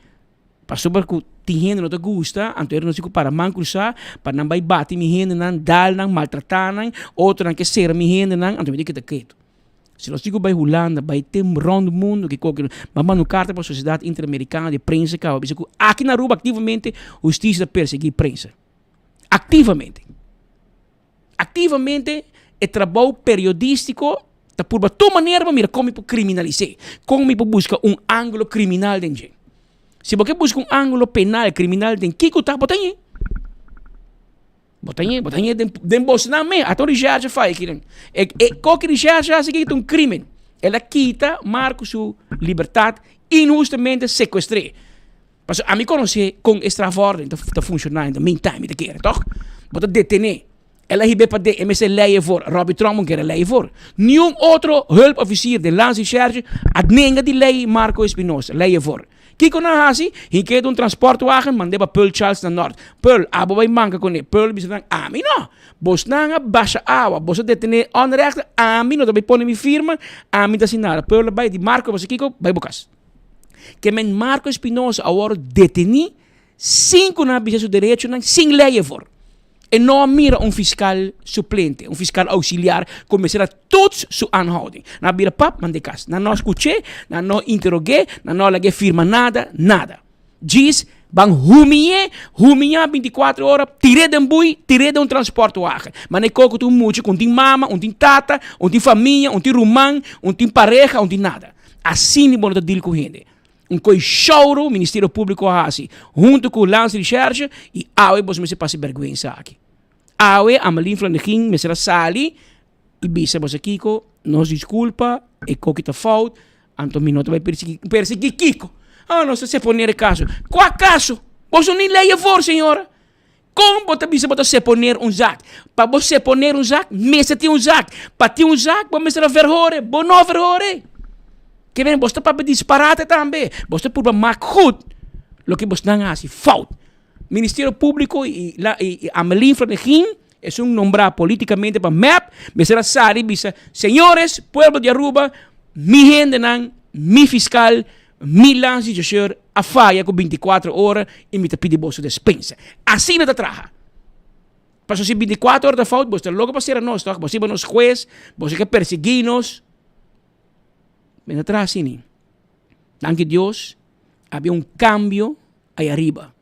pasobra cu tin hende no ta gusta anto nos tin cu para man crusa pa nan bay bati mi hendenan dal nan maltrata nan otronan ke cera mi hendenan anto mi tin keda ketu. Si nos tin ku bai Hulanda, bai te rond mundo ki koke, ba manda un karta pa Sosiedat Interamerikano di Prensa kaba bisa ku aki na Aruba aktivamente hustisia ta persegui prensa. Aktivamente. Aktivamente e trabou periodistiko. Ta purba tur manera pa mira kon mi por kriminalis'é, kon mi por buska un ángulo kriminal den dje. Si bo ke buska un ángulo penal, kriminal den kiko ta, bo ta ñe. Bo ta ñe, bo ta ñe den, den bosnan mes. Ata un recherche fai kinan. E, e koki recherche hasi ki ta un krimen. El a kita Marco su libertad inhustamente secuestr'é. Pasobra ami konosé kon e straforden ta, ta funshoná in the meantime, mi ta kere, tòg? Bo ta detené. El a hib'é paden, e mester lei ervoor. Robbie Tromp kere lei ervoor. Niun otro hulpofficier den Landsrecherche a nenga di lei Marco Espinosa, lei ervoor. Kiko nan a hasi? Hink'é den un transportwagen, mand'é pa Pearl Charles na Nort. Pearl, abo bai manka kuné. Pearl bisa nan, Ami no! Bosnan a basha awa, bos a detené onrechte, ami no ta bai pone mi firma, ami ta hasi nada. Pearl a bai di, Marco, bo sa kiko? Bai bo kas. Ke men Marco Espinosa a wòrdu detení sin ku nan a bisa su derechonan, sin lei ervoor. E no a mira un fiskal suplente, un fiskal auxiliar ku mester a toets su aanhouding. Nan a bira pap, mand'é kas. Nan no a skuch'é, nan no a interog'é, nan no a lag'é firma nada, nada. Djis ban humi'é, humi'á bintikuater ora, tir'é den bui, tir'é den un transportwagen. Ma n'e koko ta un mucha ku un tin mama, un tin tata, un tin famia, un tin ruman, un tin pareha, un tin nada. Asina bo no ta deal ku hende. Un koi shouro Ministerio Públiko a hasi huntu ku Landsrecherche i awe boso mester pasa e bèrgwensa aki. Awe Amelien Flanegin mester a sali i bisa boso kiko, nos diskulpa, e koki ta fout, anto mi no ta bai persiguí. Persiguí kiko? Ah, nos ta seponer e kaso. Kua kaso? Boso ni lei afor, señora. Kon bo ta bisa bo ta seponer un zak? Pa bo seponer un zak, mester tin un zak. Pa tin un zak, bo mester a verhore. Bo no verhore. Ke men, bos ta papia disparate tambe. Bos ta purba mak goed loke bosnan a hasi fout. Ministerio Públiko i la i Amelin Flanegin, esun nombrá polítikamente pa mep, mester a sali bisa, Señores, pueblo di Aruba, mi hendenan, mi fiskal, Mi landsrechercheur a faya ku bintikuater ora i mi ta pidi boso despensa. Asina ta traha. Pasobra si bintikuater ora ta fout, boso ta loko pa sera nos, tòg? Boso hiba nos hues, boso ke persiguí nos. Mi no ta traha asina. Danki Dios, habia un kambio ai ariba.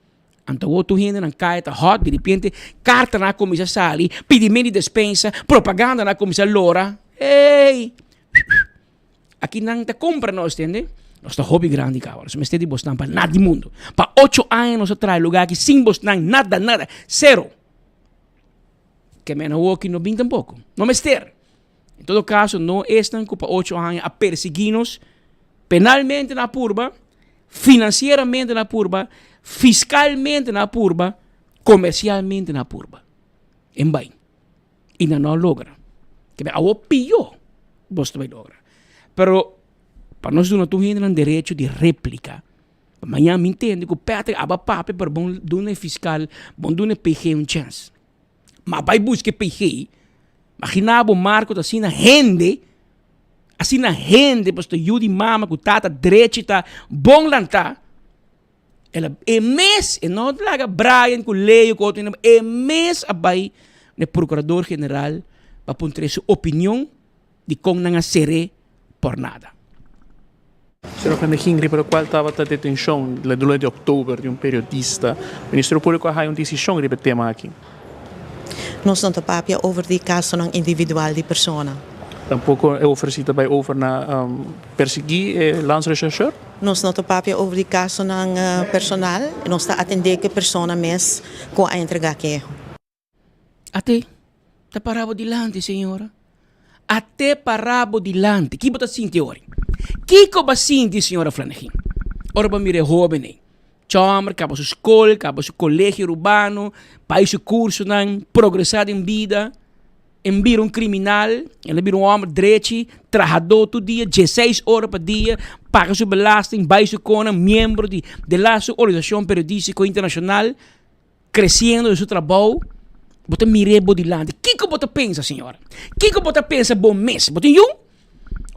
Anto awor tur hendenan kaya ta hòt, diripiente kartanan a kuminsá sali, pidimentu di despensa, propagandanan a kuminsá lora. Ey! Aki nan ta compra nos, tende? Nos ta hopi grandi caba. Nos mester di bosnan pa nada di mundo. Pa ocho aña nos a traha e lugar aki sin bosnan, nada, nada. Cero. Ke men awoki no bin tampoco. No mester. En todo caso, no esnan cu pa ocho aña a persigui nos penalmente na purba, financieramente na purba, fiscalmente na purba, comercialmente na purba. En bai. I nan no a logra. Ke men awor pió bos ta bai logra. Pero pa nos duna tur hendenan derecho di réplika, pa mañan mi ntende ku Patrick aba papia pero bon duna e fiskal, bon duna e PG un chèns. Ma bai buska e PG, magina bo Marco ta asina hende, asina hende pasobra yu di mama ku tata drechi ta bon lantá. El a, e mes, e no laga Brian ku Leo ku otro hende, e mes a bai na e procurador general pa puntra su opinion di kon nan a ser'é por nada.
Señor Van de Gin, riba locual tabata detencion la luna di october di un periodista, Ministerio Publico a haya un decision riba e tema aki?
Nos no ta papia over di casonan individual di persona.
Tampoco e ofreci ta bay over na persigui e landsrechercheur?
Nos no ta papia over di casonan personal, nos ta atende cu e persona mes cu a entrega keho.
Ate ta para bo dilanti, señora. Ate para bo dilanti. Ki bo ta sinti ori? Kiko bo a sinti, señora Flanegin, ora bo a mira e hoben ei? Chòmber kaba su skol, kaba su kolegio urbano, bai su kursonan, progresá den bida. En bira un kriminal, el a bira un hòmber drechi, trahadó tur dia, dieseis ora pa dia, paga su belasting, bai su konan, miembro di de la su organisashon periodístiko internashonal, kresiendo den su trabou. Bo ta mir'é bo dilanti. Kiko bo ta pensa, señora? Kiko bo ta pensa bo mes? Bo tin yu?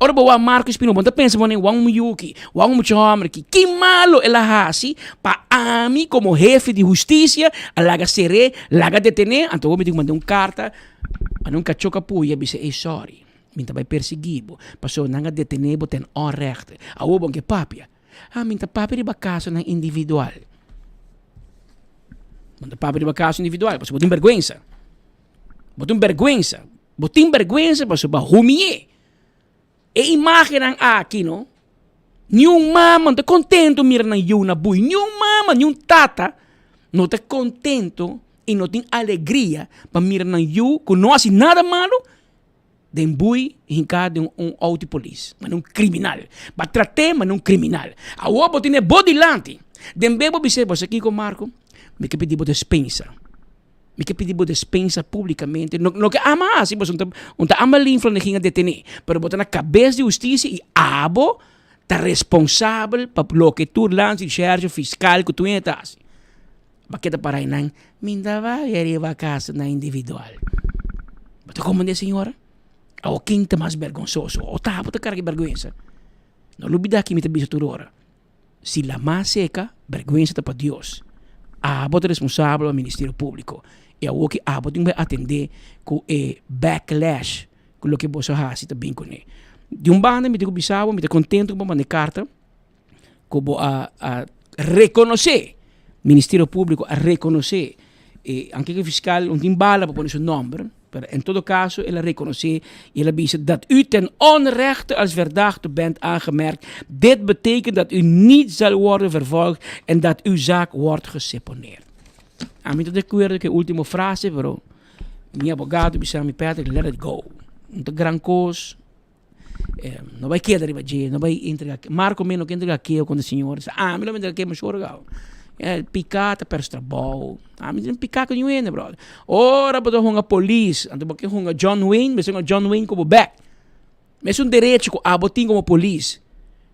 Ora bo wak Marco Espino, bo no ta pensa bo nen wak un yuki, wak un mucha homber aki. Ki malo el a hasi pa ami komo hefe di hustisia a laga ser'é, laga detené? Anto bo mi tin ku manda un karta, manda un kachó kapuya bisa ey sorry, mi ta bai persiguí bo pasobra nan a detené bo ten onrechte. Awor bo ke papia. Ah, mi ta papia riba kasonan individual. Bo ta papia riba kaso individual pasobra bo tin bèrgwensa. Bo tin bèrgwensa. Bo tin bèrgwensa pasobra bo a humi'é. E imágennan aki no, niun mama no ta contento mira nan yu na bui, niun mama, niun tata no ta contento y no tin alegria pa mira nan yu cu no haci nada malo den bui hinca den un auto di polis, manera un criminal. Ba trat'é manera un criminal. Awor bo tene bo dilanti, den be bo bis'é, bo sa kico Marco, mi ke pidi bo despensa. Mi ke pidi bo despensa publicamente. No, no ke ama hasi, pasobra un ta, un ta ama linfla na kin a detené. Pero bo ta na kabes di hustisia i abo ta responsabel pa loke tur landsrecherche, fiscal ku tur hende ta hasi. Bo a keda para einan, mi ta bai ariba kas na individual. Bo ta komprendé señora? Awo kin ta mas bergonsoso? O ta abo ta karga e bergwensa? No lubida ki mi ta bisa tur ora. Si lamá seka, bergwensa ta pa Dios. Abo ta responsabel pa Ministerio Públiko. I awor ki abo tin ku atendé ku e backlash ku loke boso hasi ta bin kuné. Di un banda mi tin ku bisa bo, mi ta kontentu ku bo manda e karta ku bo a a rekonosé, Ministerio Públiko a rekonosé E anke ku e fiskal no tin bala pa pone su nòmber, pero en todo kaso el a rekonosé i el a bisa dat u ten onrechte als verdachte bent aangemerkt. Dit betekent dat u niet zal worden vervolgd en dat uw zaak wordt geseponeerd. Ami ta de akuerdo ku e ultimo frase, pero mi abogado bisa mi, Patrick, let it go. No ta gran kos. No bai keda riba dje, no bai entrega. Marco mes no ke entrega keo kontra señor. Sa ami lo entrega keo mashor gau. Piká ta pèrs trabou. Ami no piká ku niun hende brother. Ora bo ta hunga polis, anto bo ke hunga John Wayne, mester hunga John Wayne ku bo bèk. Mesun derecho ku abo tin komo polis,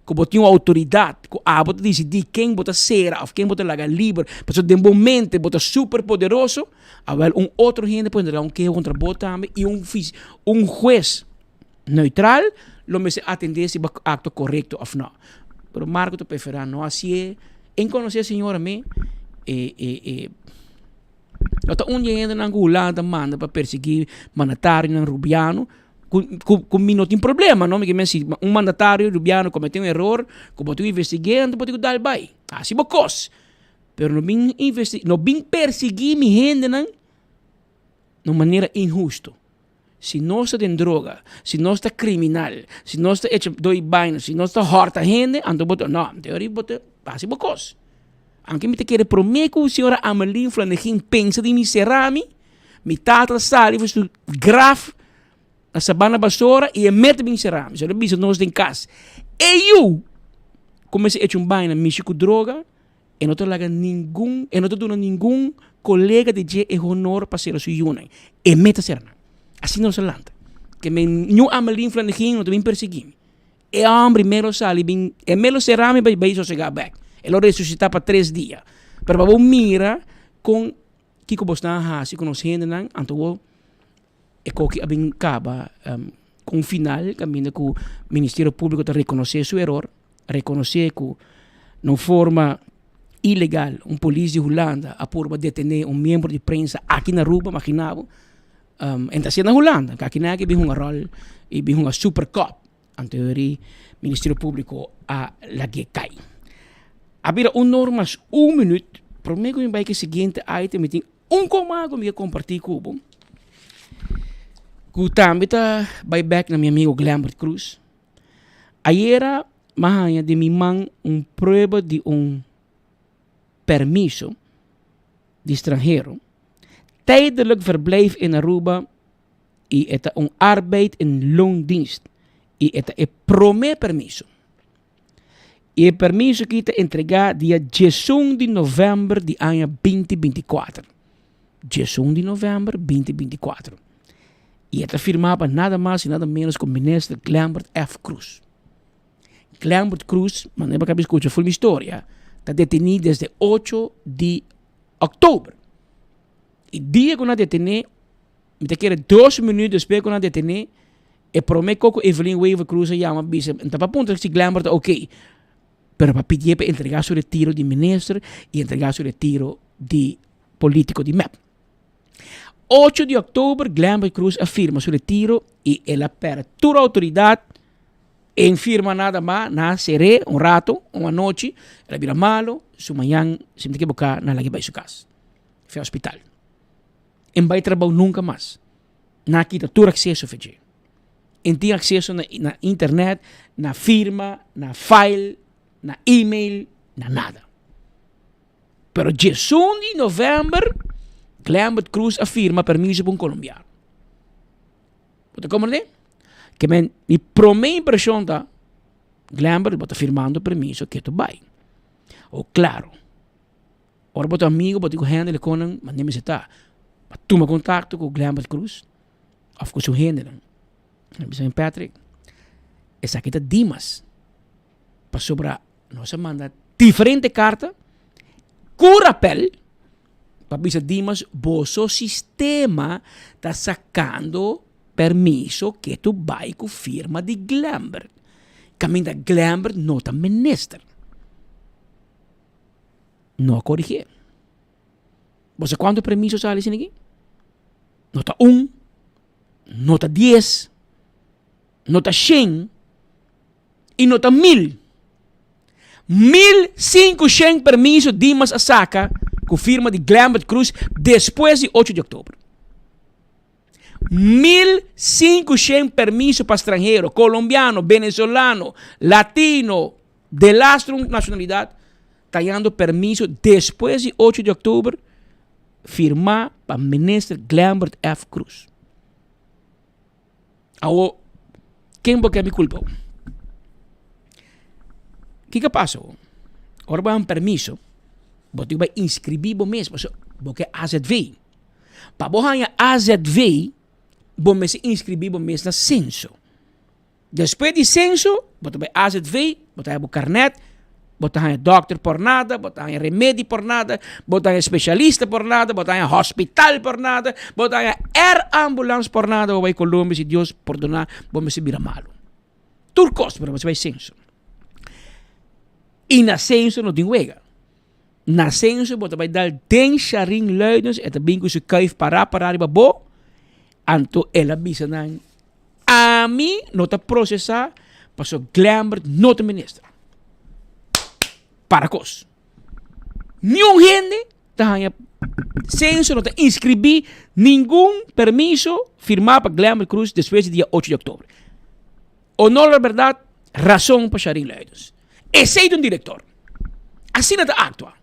ku bo tin un outoridat, ku abo ta disidí ken bo ta sera òf ken bo ta laga liber, pasobra den bo mente bo ta super poderoso, awèl un otro hende por entrega un keho kontra bo tambe i un un hues neutral lo mester atendé si bo a aktua korekto òf no. Pero Marco ta preferá no hasié. En konosé señora mi, e e e lo ta un di e hendenan ku Hulanda ta manda pa persiguí mandatarionan rubiano ku ku ku mi no tin problema no, mi ke men si un mandatario rubiano kometé un eror ku bo tin ku investig'é anto bo tin ku dal bai, hasi bo kos. Pero no bin investi no bin persiguí mi hendenan na un manera inhusto. Si nos ta den droga, si nos ta kriminal, si nos ta echa doi baina, si nos ta hòrta hende, anto bo ta, no, anto ori bo ta hasi bo kos. Anke mi ta kere promé ku señora Ameline Flanegin pensa di mi sera mi, mi tata ta sali for su graf na Sabana Basora i e mete bin sera mi. So el a bisa nos den kas, e yu ku mester echa un baina mishi ku droga, E no ta laga ningun, e no ta duna ningun kolega di dje e honor pa sera su yunan. E me ta sera nan. Asina nos a lanta. Ke men ñu Amelin Flanegin no ta bin persegui mi. E hombre me lo sali bin, e me lo sera mi bai sosega bek. E lo resusita pa tres dia. Pero pa bo mira kon kiko bosnan a hasi ku nos hendenan, anto bo e koki a bin kaba ku un final kaminda ku Ministerio Públiko ta rekonosé su eror. Rekonosé ku na un forma ilegal un polis di Hulanda a purba detené un miembro di prensa aki na Aruba, magina bo, en ta hasié na Hulanda, ku aki nan a bin hunga ròl i bin hunga super cop, anto e Ministerio Públiko a lag'é kai. A bira un or mas un minüt, promé ku mi bai ku e siguiente item mi tin un koma ku mi ke kompartí ku bo, ku tambe ta bai bèk na mi amigo Glenbert Cruz. Ayera m'a haña den mi man un prueba di un permiso di stranhero, tijdelijk verblijf in Aruba y e ta un arbeid in loondienst y e ta e prome permiso. Y e permiso aki ta entrega dia diesun di november di aña binti binti kuater. Diesun di november binti binti kuater. Y e ta firma pa nada mas y nada menos cu Minister Glenbert F. Croes. Glenbert Croes, manera bo a caba di scucha full mi historia, ta deteni desde ocho di october. Y dia cu nan a detene, mi ta kere dos minuut despues cu nan a detene, e prome co cu Evelyn Wever Croes a yama bisa, N ta pa puntra si Glenbert ta ok, pero pa pidié pa entrega su retiro di minister y entrega su retiro di politico di mep. Ocho di oktober Glenbert Croes a firma su retiro y el a perde tur autoridad en firma nada mas, nan a cer'é un rato, un anochi, el a bira malo, su mañan si mi ta ekiboká nan a lag'é bai su kas, fia hospital. En bai trabou nunca mas, nan a kita tur acceso fe dje. En tin acceso na, na internet, na firma, na file, na email, na nada. Pero djesun di november, Glembert Cruz a firma permiso pa un colombiano. Bo ta comprende? Ke men, mi prome impresion ta, Glembert, bo ta firmando permiso ke tu bai. O claro, ora bo ta amigo, bo tin ku handle konan, mane mester ta. Pa tuma contacto ku Glembert Cruz of ku su hendenan. Mi bisa mi Patrick, esaki ta dimas. Pasobra nos a manda diferente karta ku rapel pa bisa Dimas boso sistema ta sakando permiso ke tu bai ku firma di Glembert. Kaminda Glembert no ta minister. No a korigié. Bo sa kuantu permiso sali asina aki? No ta un, no ta dies, no ta shen. i no ta mil. 1500 permiso Dimas a saka ku firma di Glembert Cruz despues di ocho di oktober. 1500 permiso pa stranhero, kolombiano, venezolano, latino, delastro un nashonalidat, ta yando permiso despues di ocho di oktober firma pa minister Glembert F. Cruz. Awo, ken bo ke mi kulpa? Kiko a pasa? Ora bo haña permiso, bo tin ku bai inskribí bo mes, pasobra bo ke AZV. Pa bo haña AZV, bo mester inskribí bo mes na senso. Despues di senso, bo ta bai AZV, bo ta haña bo karnèt, bo ta haña dòkter por nada, bo ta haña remedi por nada, bo ta haña spesialista por nada, bo ta haña hospital por nada, bo ta haña air ambulance por nada, bo bai Colombia si Dios pordoná bo mester bira malu. Tur kos, pero bo mester bai senso. I na senso no tin wega. Na senso bo ta bai dal den Sharin Luidens, e ta bin ku su kuif pará pará riba bo, anto el a bisa nan, Ami no ta procesa paso Glembert no ta minister. Para cos. Niun hende ta haña censo no ta inscribi ningun permiso firma pa Glembert Cruz despues di dia ocho di october. Honor la berdad, razon pa Sharin Luidens. Esey ta un director. Asina ta actua.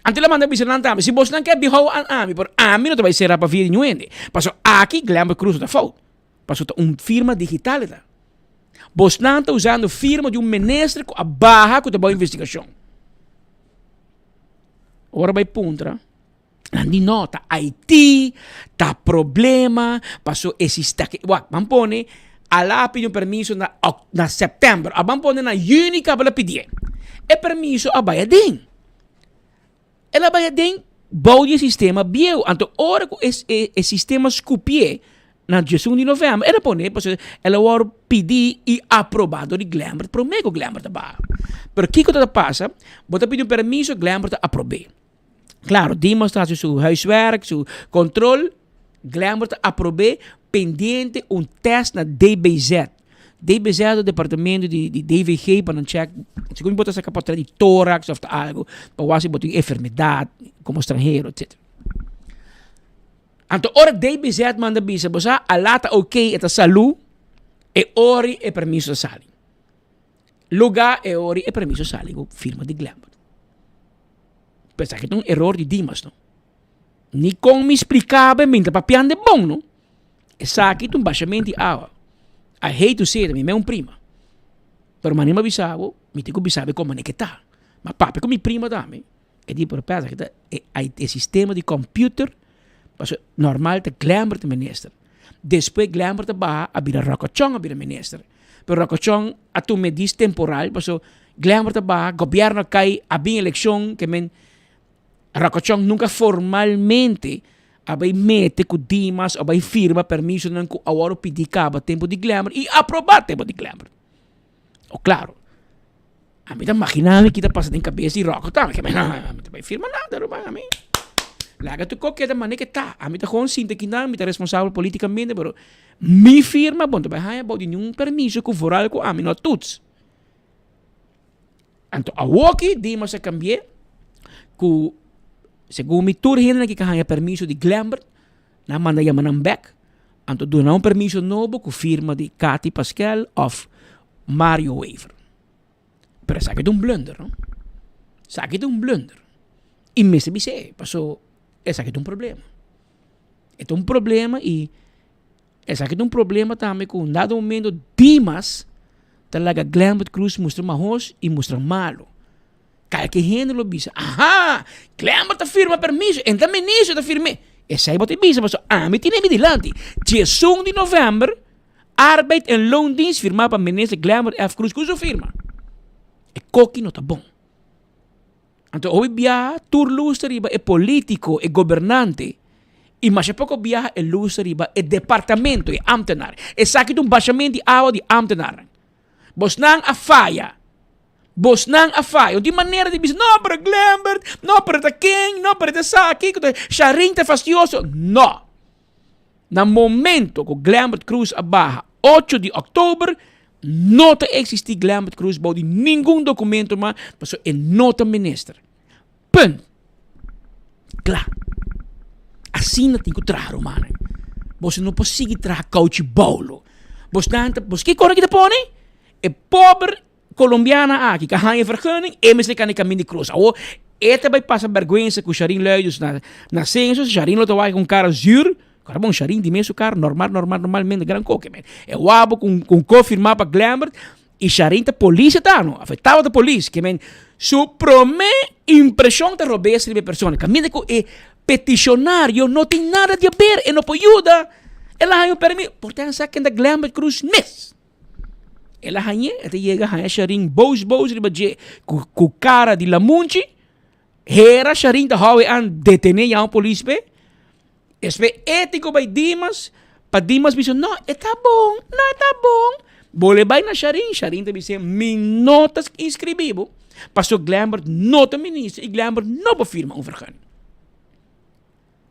Anto el a manda bisa nan tambe, si bosnan ke bihou an ami, pero ami no ta bai sera pa via di niun hende. Pasobra aki Glenbert Cruz no ta fout. Pasobra ta un firma digital e ta. Bosnan ta usando firma di un minister ku a baha ku ta bou investigashon. Ora bai puntra, nan di no, ta IT, ta problema, paso e sista ke, wak, ban pone, Ala a pidi un permiso na na september, a ban pone na juni kaba el a pidié. E permiso a bai aden. El a bai aden bou di e sistema bieu. Anto ora ku e e e sistema skupié na diesun di novèmber, el a pone pasobra el a wòrdu pidí i aprobá dor di Glembert promé ku Glembert a baha. Pero kiko ta pasa? Bo ta pidi un permiso, Glembert ta aprob'é. Claro, Dimas ta haci su huiswerk, su control. Glenbert ta aprob'é pendiente un test na DBZ. DBZ ta departamento di, di DVG pa nan check, segun bo ta saca portret di thorax of ta algo, pa wak si bo tin enfermedad como stranhero, etc. Anto ora DBZ manda bisa, bo sa, ala ta ok, e ta salú, e ori e permiso ta sali. Lugar e ori e permiso sali ku firma di Glenbert. Pensa que ta un error di Dimas, no? Ni con mi explicaba mi ta papiando de bon, no? Esaki ta un bashamento di awa. I hate to say it, mi me un prima. Pero mane mi a bisa bo, mi tin cu bisa bo como manera ke ta. Ma papia cu mi prima tambe, e di pero pensa ke ta e e sistema di computer, pasobra normal ta Glenbert ta minister. Despues Glenbert a baha a bira Rocochon a bira minister. Pero Rocochon a tuma e dis temporal paso Glenbert a baha, gobierno a cay, a bin eleccion ke men Rocochon nunca formalmente a bay mete cu Dimas a bay firma permisonan cu awor pidi caba tempo di Glenbert y aproba tempo di Glenbert. O claro, ami ta magina mi kita pasa den cabes di Rocco tambe, ke ami ta bay firma nada ruman ami. Laga tu kok keda mane ke ta. Ami ta gewoon sinta kinan, mi ta responsabel politicamente, pero mi firma bon ta bay haya bou di niun permiso ku vooral ku ami no toets. Anto awoki Dimas a cambi'é ku segun mi tur hendenan ki ka haya permiso di Glenbert, nan manda yama nan bek. Anto duna un permiso nobo ku firma di Cathy Paskel òf Mario Wever. Pero esaki ta un blunder, no? Esaki ta un blunder. I mester bis'é, paso esaki ta un problema. E ta un problema i esaki ta un problema tambe ku un dado momento Dimas ta laga Glenbert Cruz mustra mahos i mustra malo. Kalke hende lo bisa, aha, Glenbert ta firma permiso, e ta ministro ta firm'é. Esei bo ta bisa pasobra ami tene mi dilanti. Diesun di novèmber, Arbeid en Loondienst firmá pa minister Glenbert F. Cruz ku su firma. E koki no ta bon. Anto hopi biaha tur lus ta riba e politico, e gobernante, y masha poco biaha e lus ta riba e departamento, e ambtenaar. Esaki ta un bashamento di awa di ambtenaarnan. Bosnan a faya. Bosnan a faya. No tin manera di bisa, no, pero Glenbert, no, pero ta ken, no, pero ta esaki, ku ta Sharin ta fastioso. No. Na momento ku Glenbert Croes a baha ocho di òktober, no ta eksistí Glenbert Croes bou di ningun dokumento mas, pasobra e no ta minister. Punt. Kla. Asina tin ku traha, rumannan. Boso no por sigui traha kouchi boulo. Bosnan ta, bos kiko ora ki ta pone? E pober Colombiana aki ka haña vergunning, e mester kanda e kamin di krus. Awor, e ta bai pasa bèrgwensa ku Sharin Luidens na na censo, Sharin lo ta wak ku un kara zuur, kora bon Sharin di mes su kara normal normal normalmente gran koke men. E wak bo ku un ko firmá pa Glembert i Sharin ta polis e ta no, of e tabata polis, ke men su promé impreshon ta robes riba e persona, kaminda ku e petishonario no tin nada di aber, e no por yuda, el a haña un permiso, por ta sa kende Glembert Cruz mes. El a hañ'é, e ta yega haña Sharin bous bous riba dje ku ku kara di lamunchi. Hera Sharin ta hou e an detené ya un polis p'e. Espe étiko bai Dimas, pa Dimas bisa no, e ta bon, no e ta bon. Bole bai na Sharin, Sharin ta bis'é mi no ta inskribí bo, paso Glenbert no ta minister i Glenbert no por firma un vergunning.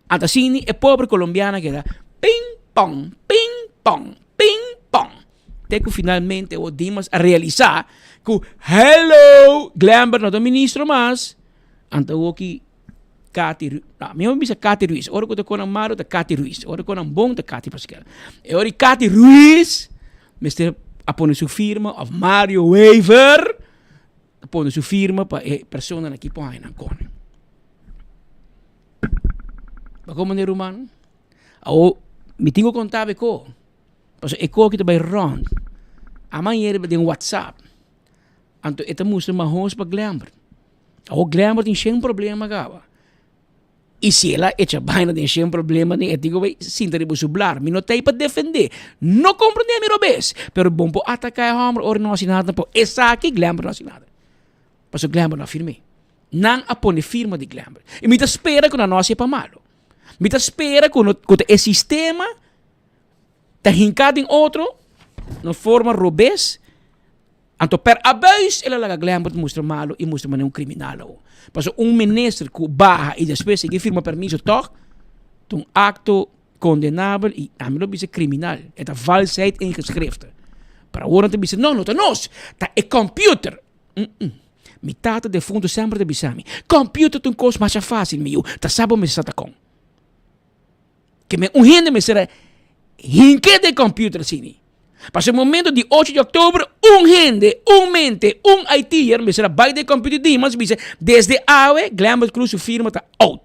Anta asina e pober colombiano a keda ping pong, ping pong, ping pong. Te ku finalmente o Dimas a realisa ku hello, Glenbert no ta ministro mas. Anta woki Cathy Ru-, no, mi a bisa Cathy Ruiz. Ora ku ta konan malo ta Cathy Ruiz, ora ku konan bon ta Cathy Paskel. E ora Cathy Ruiz mester a pone su firma of Mario Wever a pone su firma pa e personanan aki por haña nan kone. Bo komo ne ruman? Awo mi tin ku konta bo e ko, pasobra e ko aki ta bai rònt. Amanhera riba den whatsapp, anto e ta mustra mahos pa Glenbert. Awo Glenbert tin shen problema kaba. I si el a echa baina den shen problema den e tin ku bai sinta riba su blar. Mi no ta ei pa defendé, no komprendé mi robes, pero bon por ataká e hòmber ora e no hasi nada tampoco. Esaki Glenbert no hasi nada, pasobra Glenbert no a firm'é. Nan a pone firma di Glenbert. I mi ta spera ku nan no hasié pa malu. Mi ta spera ku no ku ta e sistema ta hinká den otro na forma robes. Anto per abuis el a laga Glenbert mustra malu i mustra manera un kriminal awo. Pasobra un minister ku baha i despues sigui firma permiso tòg ta un akto kondenabel i ami lo bisa kriminal. E ta valsheid in geschriften. Pero awor nan ta bisa no, no ta nos, ta e computer. Mi tata defunto semper ta bisa mi, Computer ta un kos masha fácil, mi yu, ta sa bo mester sa ta kon. Ke men un hende mester a hink'é den computer asina. Pasobra e momento di ocho di òktober, un hende, un mente, un IT'er mester a bai den computer Dimas bisa, desde awe Glenbert Cruz su firma ta out.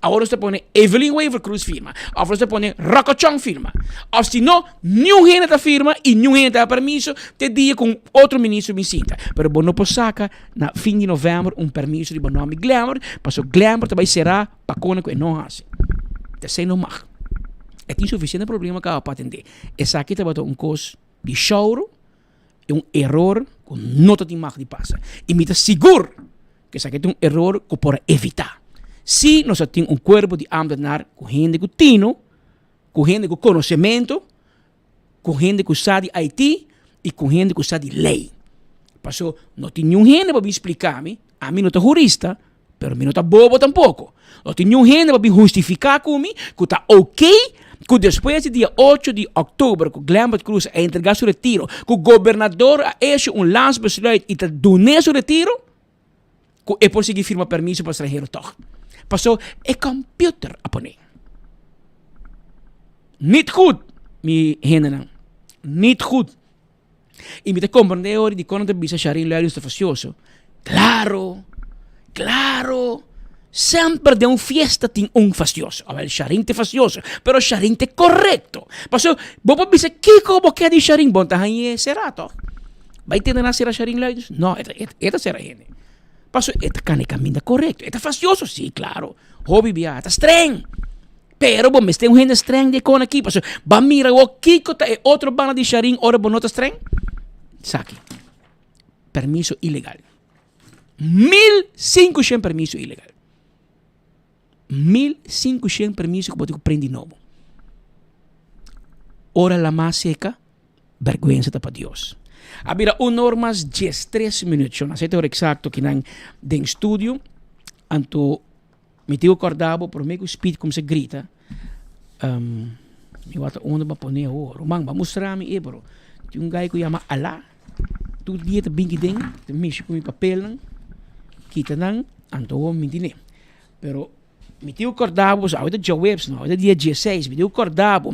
Awor nos ta pone Evelyn Wever Croes firma, of nos ta pone Rocco Chong firma. Of si no, niun hende ta firma y niun hende ta da permiso te dia cu un otro ministro bin sinta. Pero bo no por saca na fin di november un permiso riba nomi Glenbert, pasobra Glenbert ta bay cera pa cona cu e no haci. Esey no mag. E tin suficiente problema caba pa atende. Esaki tabata un cos di shouro y un eror cu no ta tin mag di pasa. Y mi ta sigur ku esaki ta un eror ku por a evitá. Si nos a tin un kuerpo di ámtenar ku hende ku tino, ku hende ku konosementu, ku hende ku sa di IT i ku hende ku sa di lei. Paso no tin niun hende pa bin splika mi, ami no ta hurista, pero mi no ta bobo tampoko. No tin niun hende pa bin hustifiká ku mi ku ta oké ku despues di dia ocho di òktober ku Glenbert Croes a entregá su retiro, ku gobernador a esho un landsbesluit i ta dun'é su retiro, ku e por sigui firma permiso pa stranhero tòg. Paso e computer a pone. Niet goed. Mi hendenan. Niet goed. Y mi ta comprende ora di con nan ta bisa Sharin Luijendijk ta fastioso. Claro! Claro! Semper den un fiesta tin un fastioso. Awel, Sharin ta fastioso, pero Sharin ta correcto. Paso, bo por bisa kico bo ke di Sharin, bo no ta hañ'e sera toch? Bai tende nan sera Sharin Luijendijk? No, e ta, e ta sera hende. Paso, e ta cana e caminda correcto. E ta fastioso? Si, claro. Hopi bia, ta streng. Pero bo mester un hende streng di e kon aki, pasobra bo a mira awor kiko ta e otro banda di Sharin ora bo no ta streng. Esaki, permiso ilegal. 1500 permiso ilegal. 1500 permiso ku bo tin ku prende nobo. Ora lama seka, bergwensa ta pa Dios. A bira un or mas 13 minuut. Shon, a sete ora eksakto kinan den studio. Anto Mi tin ku kòrda bo promé ku Speed kumsa grita, mi wak ta unda bo a pone awor. Ruman, bo a mustra mi e bro. Tin un guy ku yama Alá, tur dia ta bin kiden, ta mishi ku mi papelnan, kita nan, anto awor mi tine. Pero mi tin ku kòrda bo, pasobra awe ta djaweps no, awe ta dia dieseis, mi tin ku kòrda bo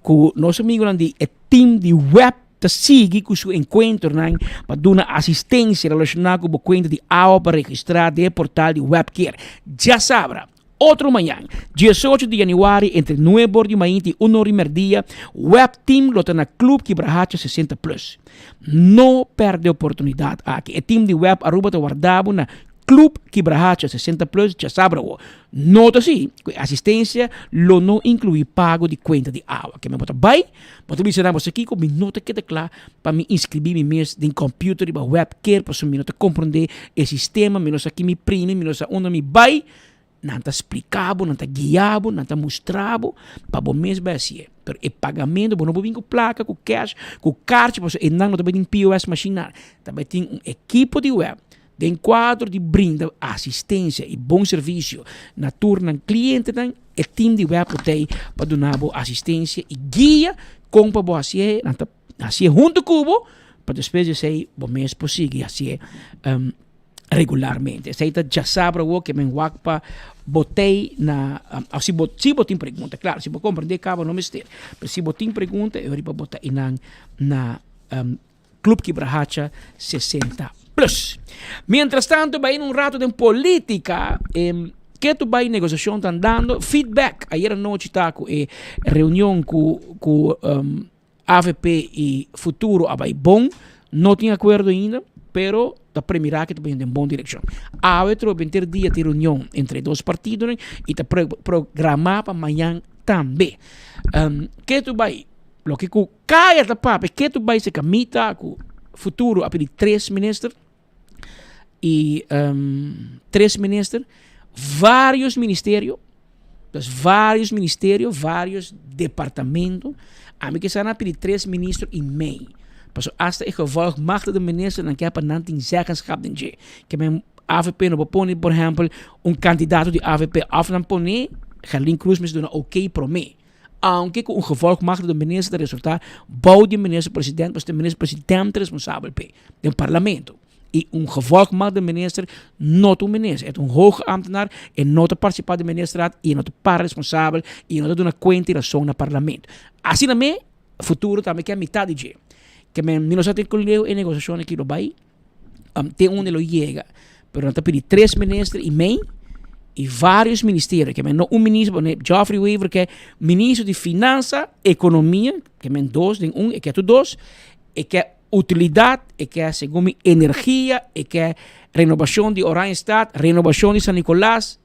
ku nos amigunan di e team di web ta sigui ku su enkuentronan pa duna asistensia relashoná ku bo kuenta di awa pa registrá den e portal di Webcare. Djasabra, otro mañan, diesocho di yanüari entre nuebe or di mainta i un or di mèrdia, Webteam lo ta na Club Kibrahacha 60 Plus. No pèrdè e oportunidat aki. E team di Web Aruba ta warda bo na Club Kibrahacha 60 Plus djasabra awo. Nota si ku e asistensia lo no inkluí pago di kuenta di awa. Ke men bo ta bai Bo ta bisa nan, Bo sa kiko? Mi no ta keda kla pa mi inskribí mi mes den kòmpiuter riba webcare pasobra mi no ta komprondé e sistema, mi no sa ki mi primi, mi no sa unda mi bai. Nan ta splika bo, nan ta guia bo, nan ta mustra bo pa bo mes bai hasié. Pero e pagamentu, bo no por bin ku plaka, ku kèsh, ku karchi pasobra e nan no ta bai tin POS machine nada. Ta bai tin un ekipo di web Den kuadro di brinda asistensia i bon servisio na tur nan klientenan, e tim di web lo t'ei pa duna bo asistensia i guia kon pa bo hasié. Nan ta hasié huntu ku bo, pa despues di esei bo mes por sigui hasié regularmente. Esei ta djasabra awor ke men wak pa bo t'ei na, òf si bo si bo tin pregunta, klaro, si bo komprendé kaba no mester, pero si bo tin pregunta e ora pa bo ta einan na. Club Kibrahacha 60 plus. Mientras tanto bai un rato den politica, eh, ke tu bai negociacion ta andando, feedback ayer anochi ta cu e reunion cu cu um, AVP y Futuro a bai bon, no tin acuerdo ainda, pero ta premira que ta bai den bon direccion. Awe trobe henter dia tin reunion entre e dos partidonan y ta pro programa pa mañan tambe. Um, ke tu bai loke cu Kaya ta papia ketu bai se kamita ku futuro a pidi tres minister i um, tres minister, varios ministerio, dus varios ministerio, varios departamento. A mi ke sa nan a pidi tres minister i mei. Paso hasta e gevolgmachtigde minister nan ke pa nan tin zeggenschap den dje. Ke men AVP no por pone por ehempel un kandidato di AVP of nan pone Gerlin Cruz mester duna ok prome. Aunke ku un gevolgmachtigde minister ta resultá bou di minister president, pasobra ta minister president ta responsabel p'e den parlamento. I un gevolgmachtigde minister no ta un minister, e ta un hoge ambtenaar, e no ta partisipá den ministerraad i e no ta para responsabel i e no ta duna kuenta i rason na parlamento. Asina me, futuro tambe ke a mitad di dje. Ke men mi no sa tin ku leu e negosiashon aki lo bai. Te unda lo yega, pero nan ta pidi tres minister y mei y varios ministerio, ke men no un minister, pone Geoffrey Wever ke minister di finansa, economia, ke men dos den un, e ke tur dos, e ke utilidad, e ke segun mi energia, e ke renobacion di Oranjestad, renobacion di San Nicolas,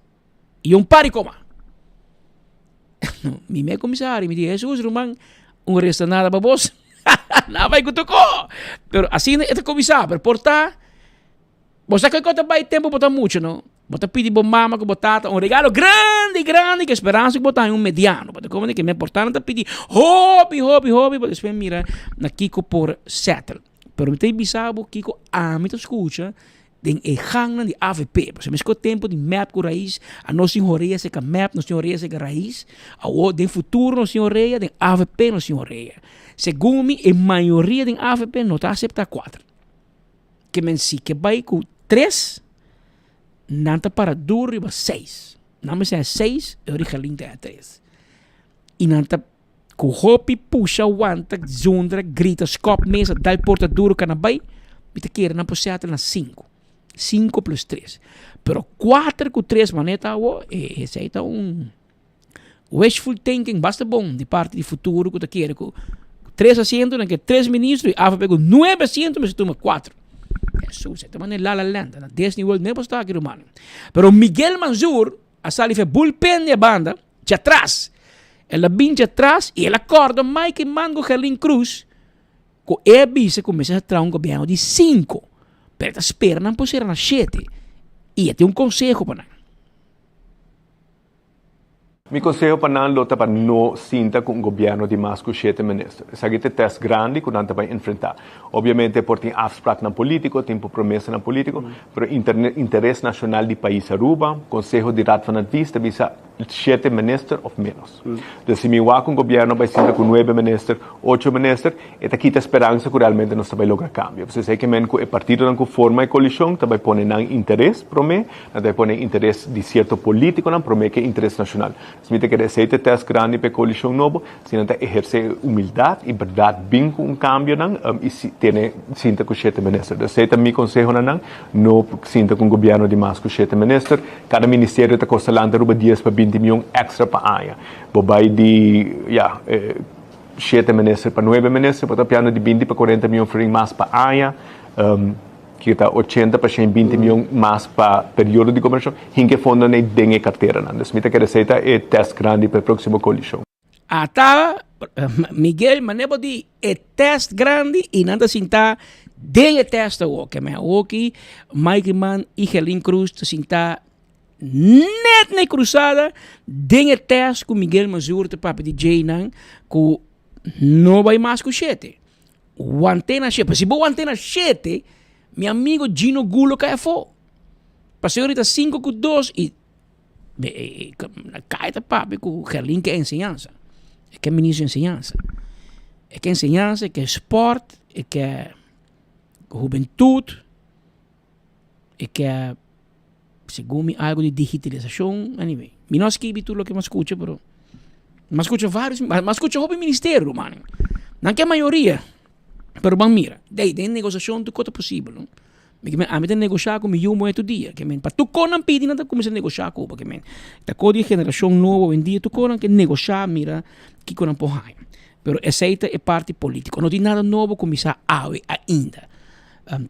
y un par di coma. Mi me cuminsa hari, mi di, Jesus ruman, un resta nada pa bos. Nada bai cu tocó. Pero asina e ta cuminsa, pero por ta, bo sa cu ta bai tempo bo ta mucha, no? Bo ta pidi bo mama cu bo tata un regalo grandi, grandi, cu speransa cu bo ta haña un mediano. Bo ta comprende que me por ta nan ta pidi hopi, hopi, hopi, pa despues mira na kico por settle. Pero mi ta bisa bo kico ami ta scucha den e gangnan di avp. Pasobra mes ku tempu di mep ku rais, a nos tin horea serka mep, nos tin horea serka rais. Awor den futuro nos tin horea, den avp nos tin horea. Segun mi e mayoria den avp no ta asepta kuater. Ke men si ke bai ku tres, nan ta para duru riba seis. Nan mester haña seis, e ora Gerlin ta haña tres. I nan ta. Ku hopi pusha wanta zundra grita skòp mesa dal porta duru kana bai, mi ta kere nan por sètel na sinku. Sinku plus tres. Pero kuater ku tres manera ta awo, esei ta un wishful thinking basta bon di parti di futuro ku ta kere ku tres asiento nan ke tres ministro i avp ku nuebe asiento mester tuma kuater. Hesus, e ta manera La La Land, na Disney World mes bo sta aki ruman. Pero Miguel Manzur a sali fe bullpen di e banda. Djatras. El a bin djatras i el a kòrda Mike Eman ku Gerlin Cruz ku e a bisa ku mester a traha un gobièrnu di sinku, pero e ta spera nan por sera na shete i e tin un konseho pa nan.
Mi konseho pa nan lo ta pa no sinta ku un gobièrnu di mas ku shete minister. Esaki ta e tèst grandi ku nan ta bai enfrentá. Obviamente por tin afspraaknan polítiko, tin por promesanan polítiko, pero interes nashonal di pais Aruba, Konseho di Raad van Advies ta bisa shete minister of menos. Dus si mi wak un gobierno bai sinta ku nuebe minister, ocho minister, e ta kita speransa ku realmente nos ta bai logra kambio. Pasobra esei ke men ku e partidonan ku forma e koalishon ta bai pone nan interes prome, nan ta bai pone interes di sierto politikonan prome ke interes nashonal. Dus mi ta kere esei ta e tèst grandi pa e koalishon nobo, si nan ta ehersé e humildat i bèrdat bin ku un kambionan i si tene sinta ku shete minister. Dus esei ta mi konseho na nan, no sinta ku un gobièrnu di mas ku shete minister. Kada ministerio ta kosta lanta aruba dies pa binti mion èkstra pa aña. Bo bai di ya shete minister pa nuebe minister, bo ta piando di binti pa kuarenta mion florin mas pa aña. Ki ta ochenta pa shen binti mion mas pa periodo di gobernashon, hinka e fondonan ei den e karteranan. Dus mi ta kere esei ta e tèst grandi pa e próksimo koalishon.
Ata Miguel mane bo di e tèst grandi i nan ta sintá den e tèst awor. Ke men awoki Mike Eman i Gerlin Cruz ta sintá nèt na e krusada den e tèst ku Miguel Mazur ta papia di djeinan ku no bai mas ku shete. Want'é na shete. Si bo want'é na shete, mi amigo Gino Gulo kai afó. Paseo ahorita sinku ku dos i kai ta papia ku Gerlin ke enseñansa. E ke ministro di enseñansa. E ke enseñansa, e ke sport, e ke hubentut, e ke segun mi algo di digitalisashon. Anyway, mi no a skibi tur loke mi a skucha, pero mi a skucha varios, mi a skucha hopi ministerio, ruman. Nan ke mayoria, pero ban mira, dey, den negosiashon tur kos ta posibel, no? Mi ke men, ami ta negoshá ku mi yu muhé tur dia, ke men, pa tur kos nan pidi nan ta kuminsá negoshá ku bo, ke men, ta kos di e generashon nobo awendia, tur kos nan ke negoshá mira kiko nan por haña. Pero esei ta e parti polítiko. No tin nada nobo kuminsá awe ainda.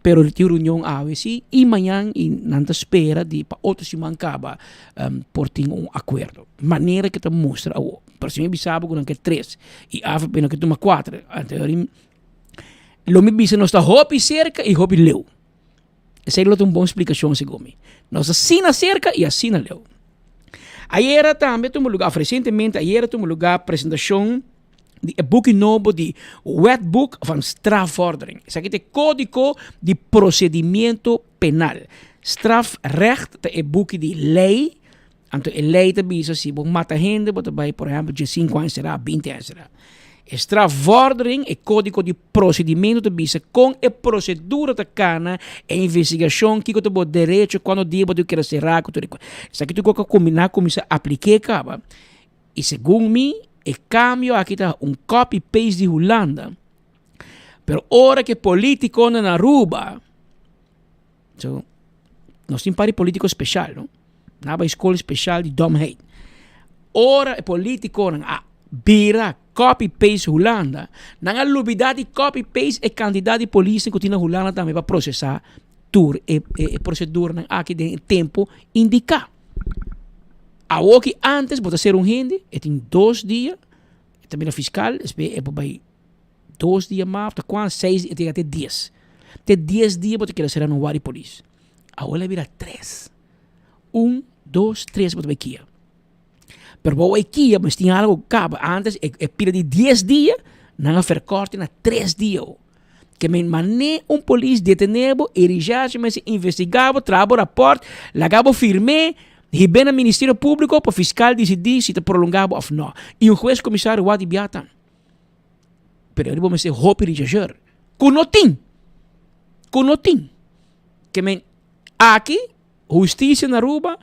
Pero tin reunion awe si y mañan y nan ta spera di pa otro siman caba por tin un acuerdo. Manera que ta mustra awo. Pero si mi bisa bo cu nan ke tres y avp nan ke tuma cuatro, anto lo mi bisa nos ta hopi cerca y hopi leu. Esey lo ta un bon splicacion segun mi. Nos ta asina cerca y asina leu. Ayera tambe tuma lugar, of recientemente ayera tuma lugar presentacion di e buki nobo di Wetboek van Strafvordering. Esaki ta e kódigo di prosedimentu penal. Strafrecht ta e buki di lei, anto e lei ta bisa si bo mata hende bo ta bai por ehèmpel diesinku aña será, binti aña será. E strafvordering, e kódigo di prosedimentu ta bisa kon e prosedura ta kana, e investigashon, kiko ta bo derecho, kuantu dia bo tin keda será ku tur e kos. Esaki tur kos ku a kuminsá aplik'é kaba. I segun mi e kambio aki ta un copy paste di Hulanda. Pero ora ke politikonan na Aruba, so, nos tin par di politiko speshal, no? Nan a bai skol speshal di domheid. Ora e politikonan a bira copy paste Hulanda, nan a lubida di copy paste e kantidat di polisnan ku tin na Hulanda tambe pa prosesá tur e e proseduranan aki den e tempu indiká. Awor ki antes bo ta ser un hende, e tin dos dia, e ta bira fiskal, despues e por bai dos dia mas, ta kuan seis, e ta yega te dies. Te dies dia bo ta keda sera na un wari polis. Awor el a bira tres. Un, dos, tres bo ta bai kia. Pero bo bai kia, mester tin algo kaba. Antes e e pida di dies dia, nan a verkorte na tres dia. Ke men mané un polis detené bo, e recherche mester investigá bo, traha bo rapòrt, laga bo firm'é, hib'é na Ministerio Públiko pa fiskal disidí si ta prolongá bo òf nò. I un hues komisario wak di bia tan. Pero bo mester hopi rechercheur, ku no tin, ku no tin. Ke men aki hustisia na Aruba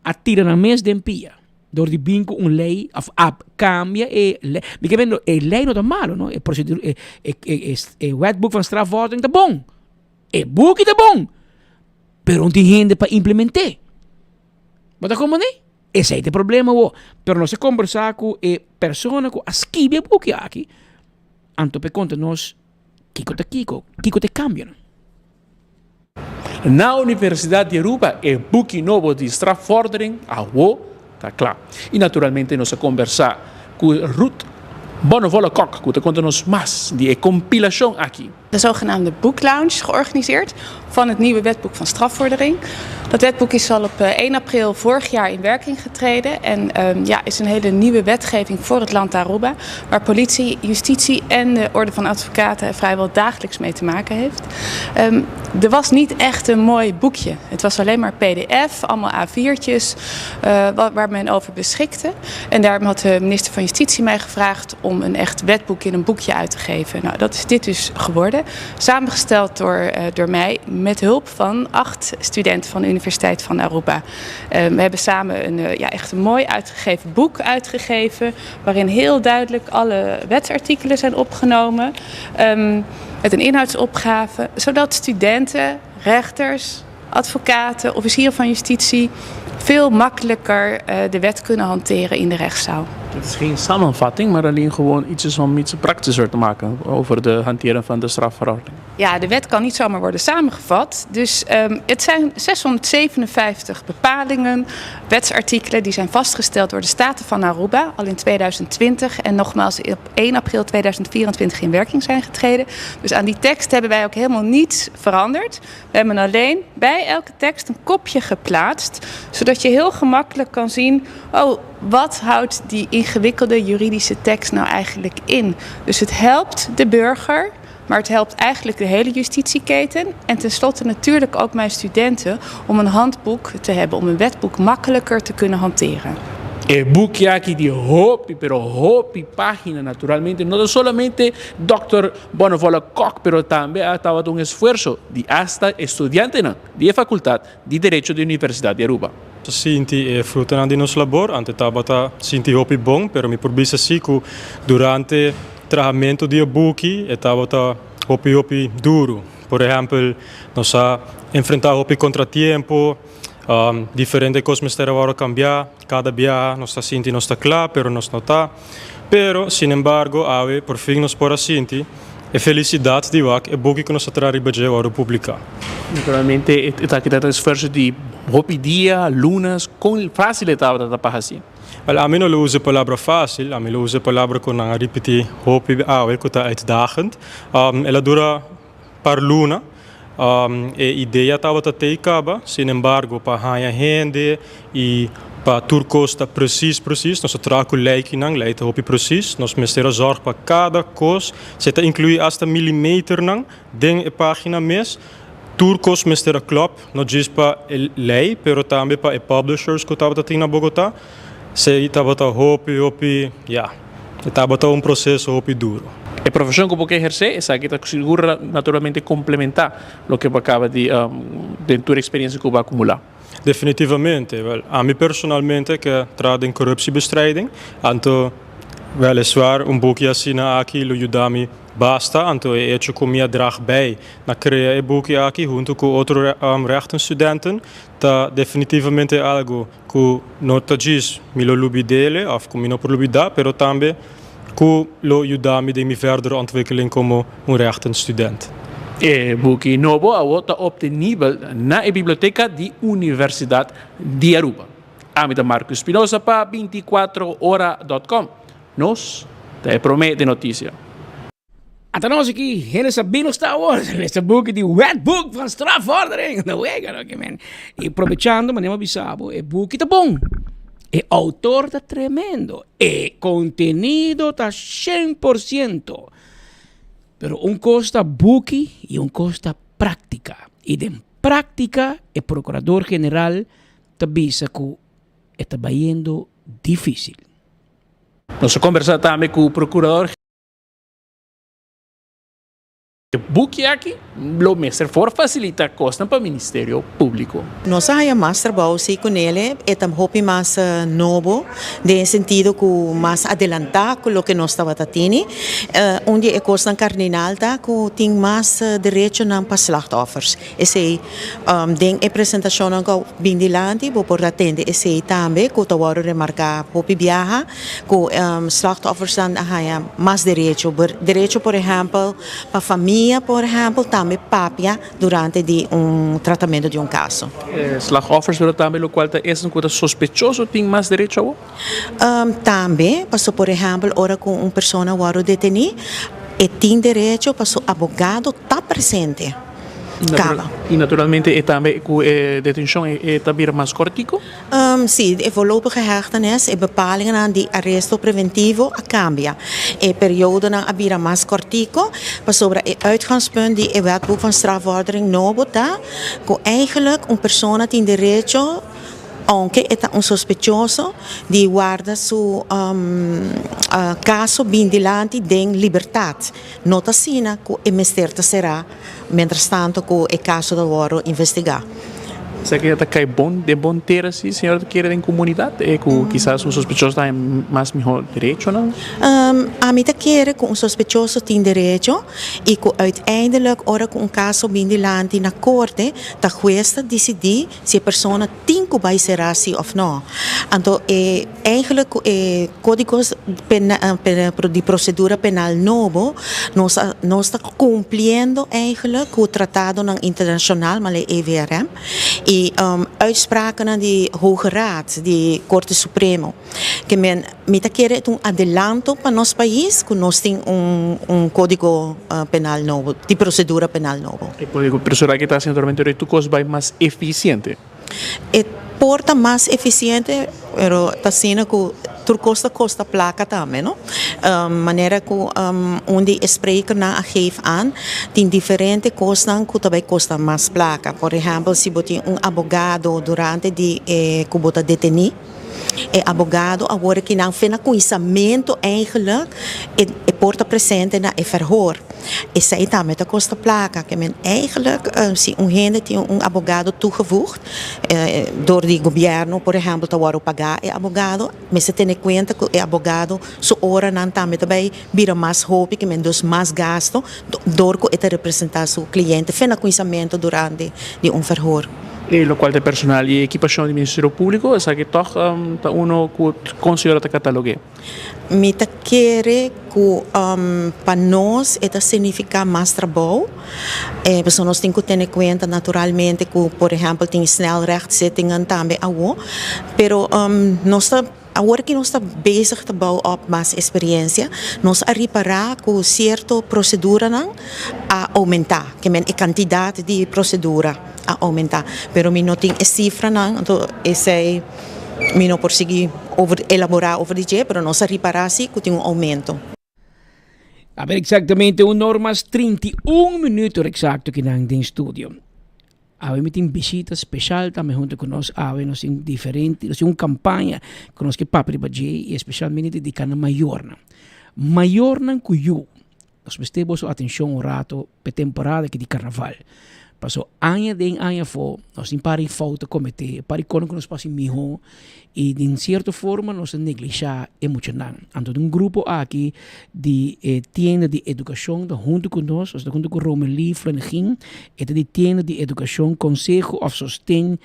a tira nan mes den pia. Dor di bin ku un lei of a kambia e lei. Mi ke men e lei no ta malo no, e prosedur e e e e wetboek van strafvordering ta bon. E buki ta bon. Pero no tin hende pa implement'é. Bo ta komprendé? Esei ta e problema awo. Pero nos a kombersá ku e persona ku a skibi e buki aki, anto pa e konta nos kiko ta kiko, kiko ta e kambionan.
Na Universidad di Aruba e buki nobo di strafvordering awo ta cla. Y naturalmente nos a conversa cu Ruth Bonovola Kok cu ta conta nos mas di e compilacion aki.
De zogenaamde boeklounge georganiseerd van het nieuwe wetboek van strafvordering. Dat wetboek is al op 1 april vorig jaar in werking getreden en um, ja, is een hele nieuwe wetgeving voor het land Aruba, waar politie, justitie en de Orde van Advocaten vrijwel dagelijks mee te maken heeft. Um, er was niet echt een mooi boekje. Het was alleen maar PDF, allemaal A4'tjes, uh, waar men over beschikte. En daarom had de minister van Justitie mij gevraagd om een echt wetboek in een boekje uit te geven. Nou, dat is dit dus geworden. Samengesteld door, uh, door mij met hulp van acht studenten van de Universiteit van Aruba. Uh, we hebben samen een ja, echt een mooi uitgegeven boek uitgegeven, waarin heel duidelijk alle wetsartikelen zijn opgenomen. Um, met een inhoudsopgave, zodat studenten, rechters, advocaten, officieren van justitie veel makkelijker uh, de wet kunnen hanteren in de rechtszaal.
Het is geen samenvatting, maar alleen gewoon iets om iets praktischer te maken over de hanteren van de strafverordening.
Ja, de wet kan niet zomaar worden samengevat. Dus um, het zijn 657 bepalingen, wetsartikelen die zijn vastgesteld door de Staten van Aruba al in 2020 en nogmaals op 1 april 2024 in werking zijn getreden. Dus aan die tekst hebben wij ook helemaal niets veranderd. We hebben alleen bij elke tekst een kopje geplaatst, zodat je heel gemakkelijk kan zien, oh, wat houdt die ingewikkelde juridische tekst nou eigenlijk in? Dus het helpt de burger, maar het helpt eigenlijk de hele justitieketen. En tenslotte natuurlijk ook mijn studenten om een handboek te hebben, om een wetboek makkelijker te kunnen hanteren.
E buki aki di hopi pero hopi pagina naturalmente no ta solamente Dòkter Bonovola Kok pero tambe a tabata un esfuerso di hasta estudiantenan di e facultad di Derecho di Universidad di Aruba.
Ta sinti e frutanan di nos labor. Ante tabata sinti hopi bon, pero mi por bisa si ku durante trahamentu di e buki e tabata hopi hopi duru. Por ehèmpel, nos a enfrentá hopi kontratiempo, diferente kos mester a wòrdu kambiá. Kada biaha nos ta sinti nos ta kla, pero nos no ta. Pero, sinembargo, awe por fin nos por a sinti e felisidat di wak e buki ku nos a traha riba dje wòrdu publiká.
Naturalmente, esaki ta esfuerso di hopi dia, lunas. Kon fásil e tabata ta pa hasi?
Wèl, ami no lo usa e palabra fásil, ami lo usa e palabra ku nan a ripití hopi awe ku ta uitdagend. El a dura par luna. E idea tabata tei kaba, sinembargo pa haña hende i pa tur kos ta presis presis, nos a traha ku leikinan, lei ta hopi presis, nos mester a zòrg pa kada kos, se ta inkluí asta milimeternan den e página mes, tur kos mester a klòp, no djis pa e lei pero tambe pa e publishers ku tabata tin na Bogotá, esei tabata hopi hopi, ya, e tabata un proseso hopi duro.
E profeshon ku bo ke ehersé, esaki ta sigur naturalmente komplementá loke bo a kaba di den tur eksperensia ku bo a akumulá.
Definitivamente. Wèl, ami personalmente ke traha den korruptiebestrijding, anto wèliswaar un buki asina aki lo yuda mi basta, anto e echo ku mi a drag bij na krea e buki aki huntu ku otro rechtenstudenten ta definitivamente algu Ku no ta djis mi lo lubid'ele òf ku mi no por lubidá, pero tambe ku lo yuda mi den mi verdere ontwikkeling komo un rechtenstudent.
E buki nobo awor ta optenibel na e biblioteka di Universidat di Aruba. Ami ta Marco Espinosa pa binticuatro ora dot com. Nos ta e prome den notisia.
Ata nos aki, hende sa bino sta awor, lesa buki di Wetboek van Strafvordering. Na wega no ki men. I probechando manera mi a bisa bo, e buki ta bon. E autor ta tremendo. E contenido ta 100%. Pero un kos ta buki i un kos ta práktika. I den práktika e prokurador general ta bisa ku e ta bayendo difísil.
Nos a kombersá tambe ku prokurador. E buki aki lo mester for fasilita kosnan pa Ministerio Públiko.
Nos a haya mas trabou si cu nele, e ta hopi mas nobo den e sentido cu mas adelanta cu loke nos tabata tini. Un di e cosnan cardinal ta cu tin mas derechonan pa slachtoffers. Esey den e presentacionnan cu a bin dilanti bo por atende esey tambe cu ta wordo remarca hopi biaha cu slachtoffersnan a haya mas derecho. Derecho por ehempel pa famia por ehempel tambe papia durante di un tratamento di un caso.
Slachtoffers pero tambe locual ta esnan cu ta sospechoso tin mas derecho awor?
Tambe paso por ehempel ora cu un persona wordo deteni e tin derecho pa su abogado ta presente. Caba.
Y naturalmente e tambe cu e detencion e ta bira mas cortico?
Sí, e voorlopige hechtenis, e bepalingennan di aresto preventivo a cambia. E periodonan a bira mas cortico pasobra e uitgangspunt di e Wetboek van Strafvordering nobo ta cu eigenlijk un persona tin derecho, Ounke e ta un sospechoso di warda su kaso bin dilanti den libertat, no ta asina ku e mester ta será mientrastanto ku e kaso ta wòrdu investigá.
Esaki ta kai bon den bon tera si señora ta kere den komunidat e ku kisas un sospechoso ta haña mas mihó derechonan?
Ami ta kere ku un sospechoso tin derecho i ku uiteindelijk ora ku un kaso bin dilanti na korte ta hues ta disidí Si e persona tin cu bay cera si of no. Anto e eigenlijk cu e codigo di procedura penal nobo nos a nos ta cumpliendo eigenlijk cu tratadonan internacional male EVRM y uitsprakennan di Hoge Raad di Corte Supremo. Ke men mi ta kere e ta un adelanto pa nos pais ku nos tin un un kódigo penal nobo, di prosedura penal nobo.
E kódigo prosedura aki ta hasi naturalmente ora tur kos bai mas efisiente.
E por ta mas efisiente, pero ta asina ku tur kos ta kosta plaka tambe, no? Manera ku un di e sprekernan a geef aan, tin diferente kosnan ku ta bai kosta mas plaka. Por ehèmpel, si bo tin un abogado durante di e ku bo ta detení, E abogado awor aki nan fe na cunsamentu eigenlijk e e por ta presente na e verhoor. Esey tambe ta costa placa. Ke men eigenlijk si un hende tin un abogado toegevoegd door di gobierno por ehempel ta worde paga e abogado mester tene cuenta cu e abogado su oranan tambe ta bay bira mas hopi ke men dus mas gasto door cu e ta representa su cliente fe na cunsamentu durante di un verhoor.
E locual ta e personal y equipacion di Ministerio Publico, esaki toch ta uno cu considera ta catalogue.
Mi ta kere cu pa nos e ta significa mas trabou, pasobra nos tin cu tene cuenta naturalmente cu por ehempel tin snelrechtzittingen tambe awo, pero nos ta. Awor ki nos ta bezig ta bou op mas experiencia, nos a ripara cu cierto proceduranan a aumenta, ke men e cantidad di procedura a aumenta, pero mi no tin e cifranan, anto esey mi no por sigui over elabora over di dje, pero nos a ripara si cu tin un aumento.
A ber exactamente un or mas 31 minuut or exacto kinan den studio. Awe mi tin bishita special tambe hunto cu nos awe nos tin diferente nos tin un campaña cu nos ke papia riba dje y especialmente dedica na mayornan. Mayornan cu yu nos mester boso atencion un rato p'e temporada aki di carnaval. Paso aña den aña afo nos tin par di fout ta comete, par di cosnan cu nos por haci miho y den cierto forma nos ta neglisha e muchanan. Anto den un grupo aki di e tienda di educacion ta hunto cu nos, nos ta hunto cu Romelie Flanegin, e ta di tienda di educacion conseho of sosten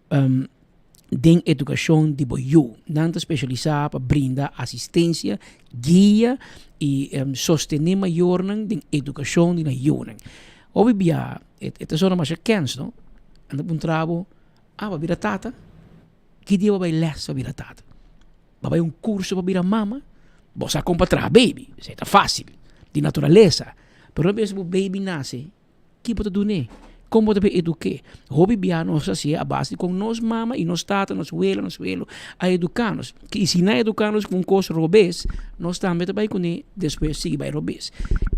den educacion di bo yu. Nan ta specialisa pa brinda asistencia, guia y sostene mayornan den educacion di nan yunan. Hopi bia e ta sona masha kens no, nan ta puntra bo, ah bo a bira tata? Ki dia bo a bai les pa bira tata? Bo a bai un curso pa bira mama? Bo sa con pa traha baby, esei ta facil, di naturalesa, pero una bes bo baby nace, Ki bo ta dun'é? Kon bo ta por eduk'é? Hopi bia nos a hasié a base di kon nos mama i nos tata, nos wela, nos welo a eduká nos. I si nan a eduká nos ku un kos robes, nos tambe ta bai kuné despues sigui bai robes.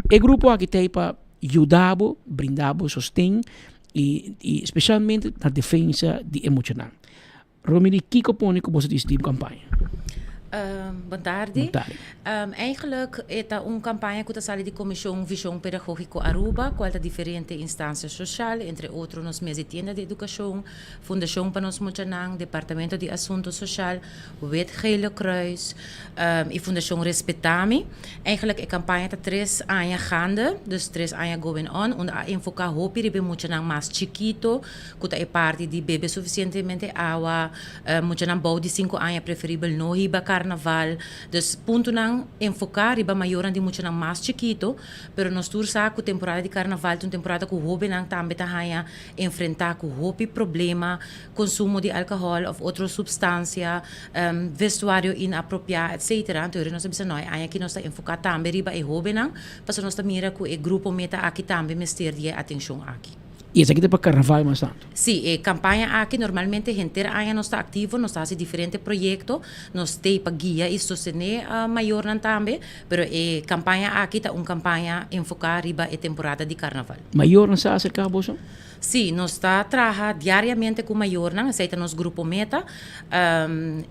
E grupo aki ta ei pa yuda bo, brinda bo sosten i i spesialmente na defensa di e muchanan. Romilly, kiko pone ku boso disidí kampaña?
Bon tardi. Eigenlijk e ta un campaña cu ta sali di Comision Vision Pedagogico Aruba, cual ta diferente instancia social, entre otro nos mes di Tienda di Educacion, Fundacion pa Nos Muchanan, Departamento di Asunto Social, Wit Gele Kruis y Fundacion Respetami. Eigenlijk e campaña ta tres aña gaande, dus tres aña going on, unda a enfoca hopi riba e muchanan mas chikito, cu ta e parti di bebe suficientemente awa, Muchanan bou di sinku aña preferibel no hiba karnaval. Dus puntonan enfoká riba mayornan di muchanan mas chikito, pero nos tur sa ku temporada di karnaval ta un temporada ku hóbennan tambe ta haña enfrentá ku hopi problema, konsumo di alkohòl òf otro supstansia, vestuario inapropiá, etsetera. Anto nos ta bisa no, e aña aki nos ta enfoká tambe riba e hóbennan, pasobra nos ta mira ku e grupo meta aki tambe mester di e atenshon aki.
I esaki ta pa karnaval mas tantu?
Sí, e kampaña aki normalmente henter aña nos ta aktivo, nos ta hasi diferente proyekto, nos t'ei pa guia i sostené mayornan tambe, pero e kampaña aki ta un kampaña enfoká riba e temporada di karnaval.
Mayornan sa aserká boso?
Sí, nos ta traha diariamente ku mayornan, esei ta nos grupo meta,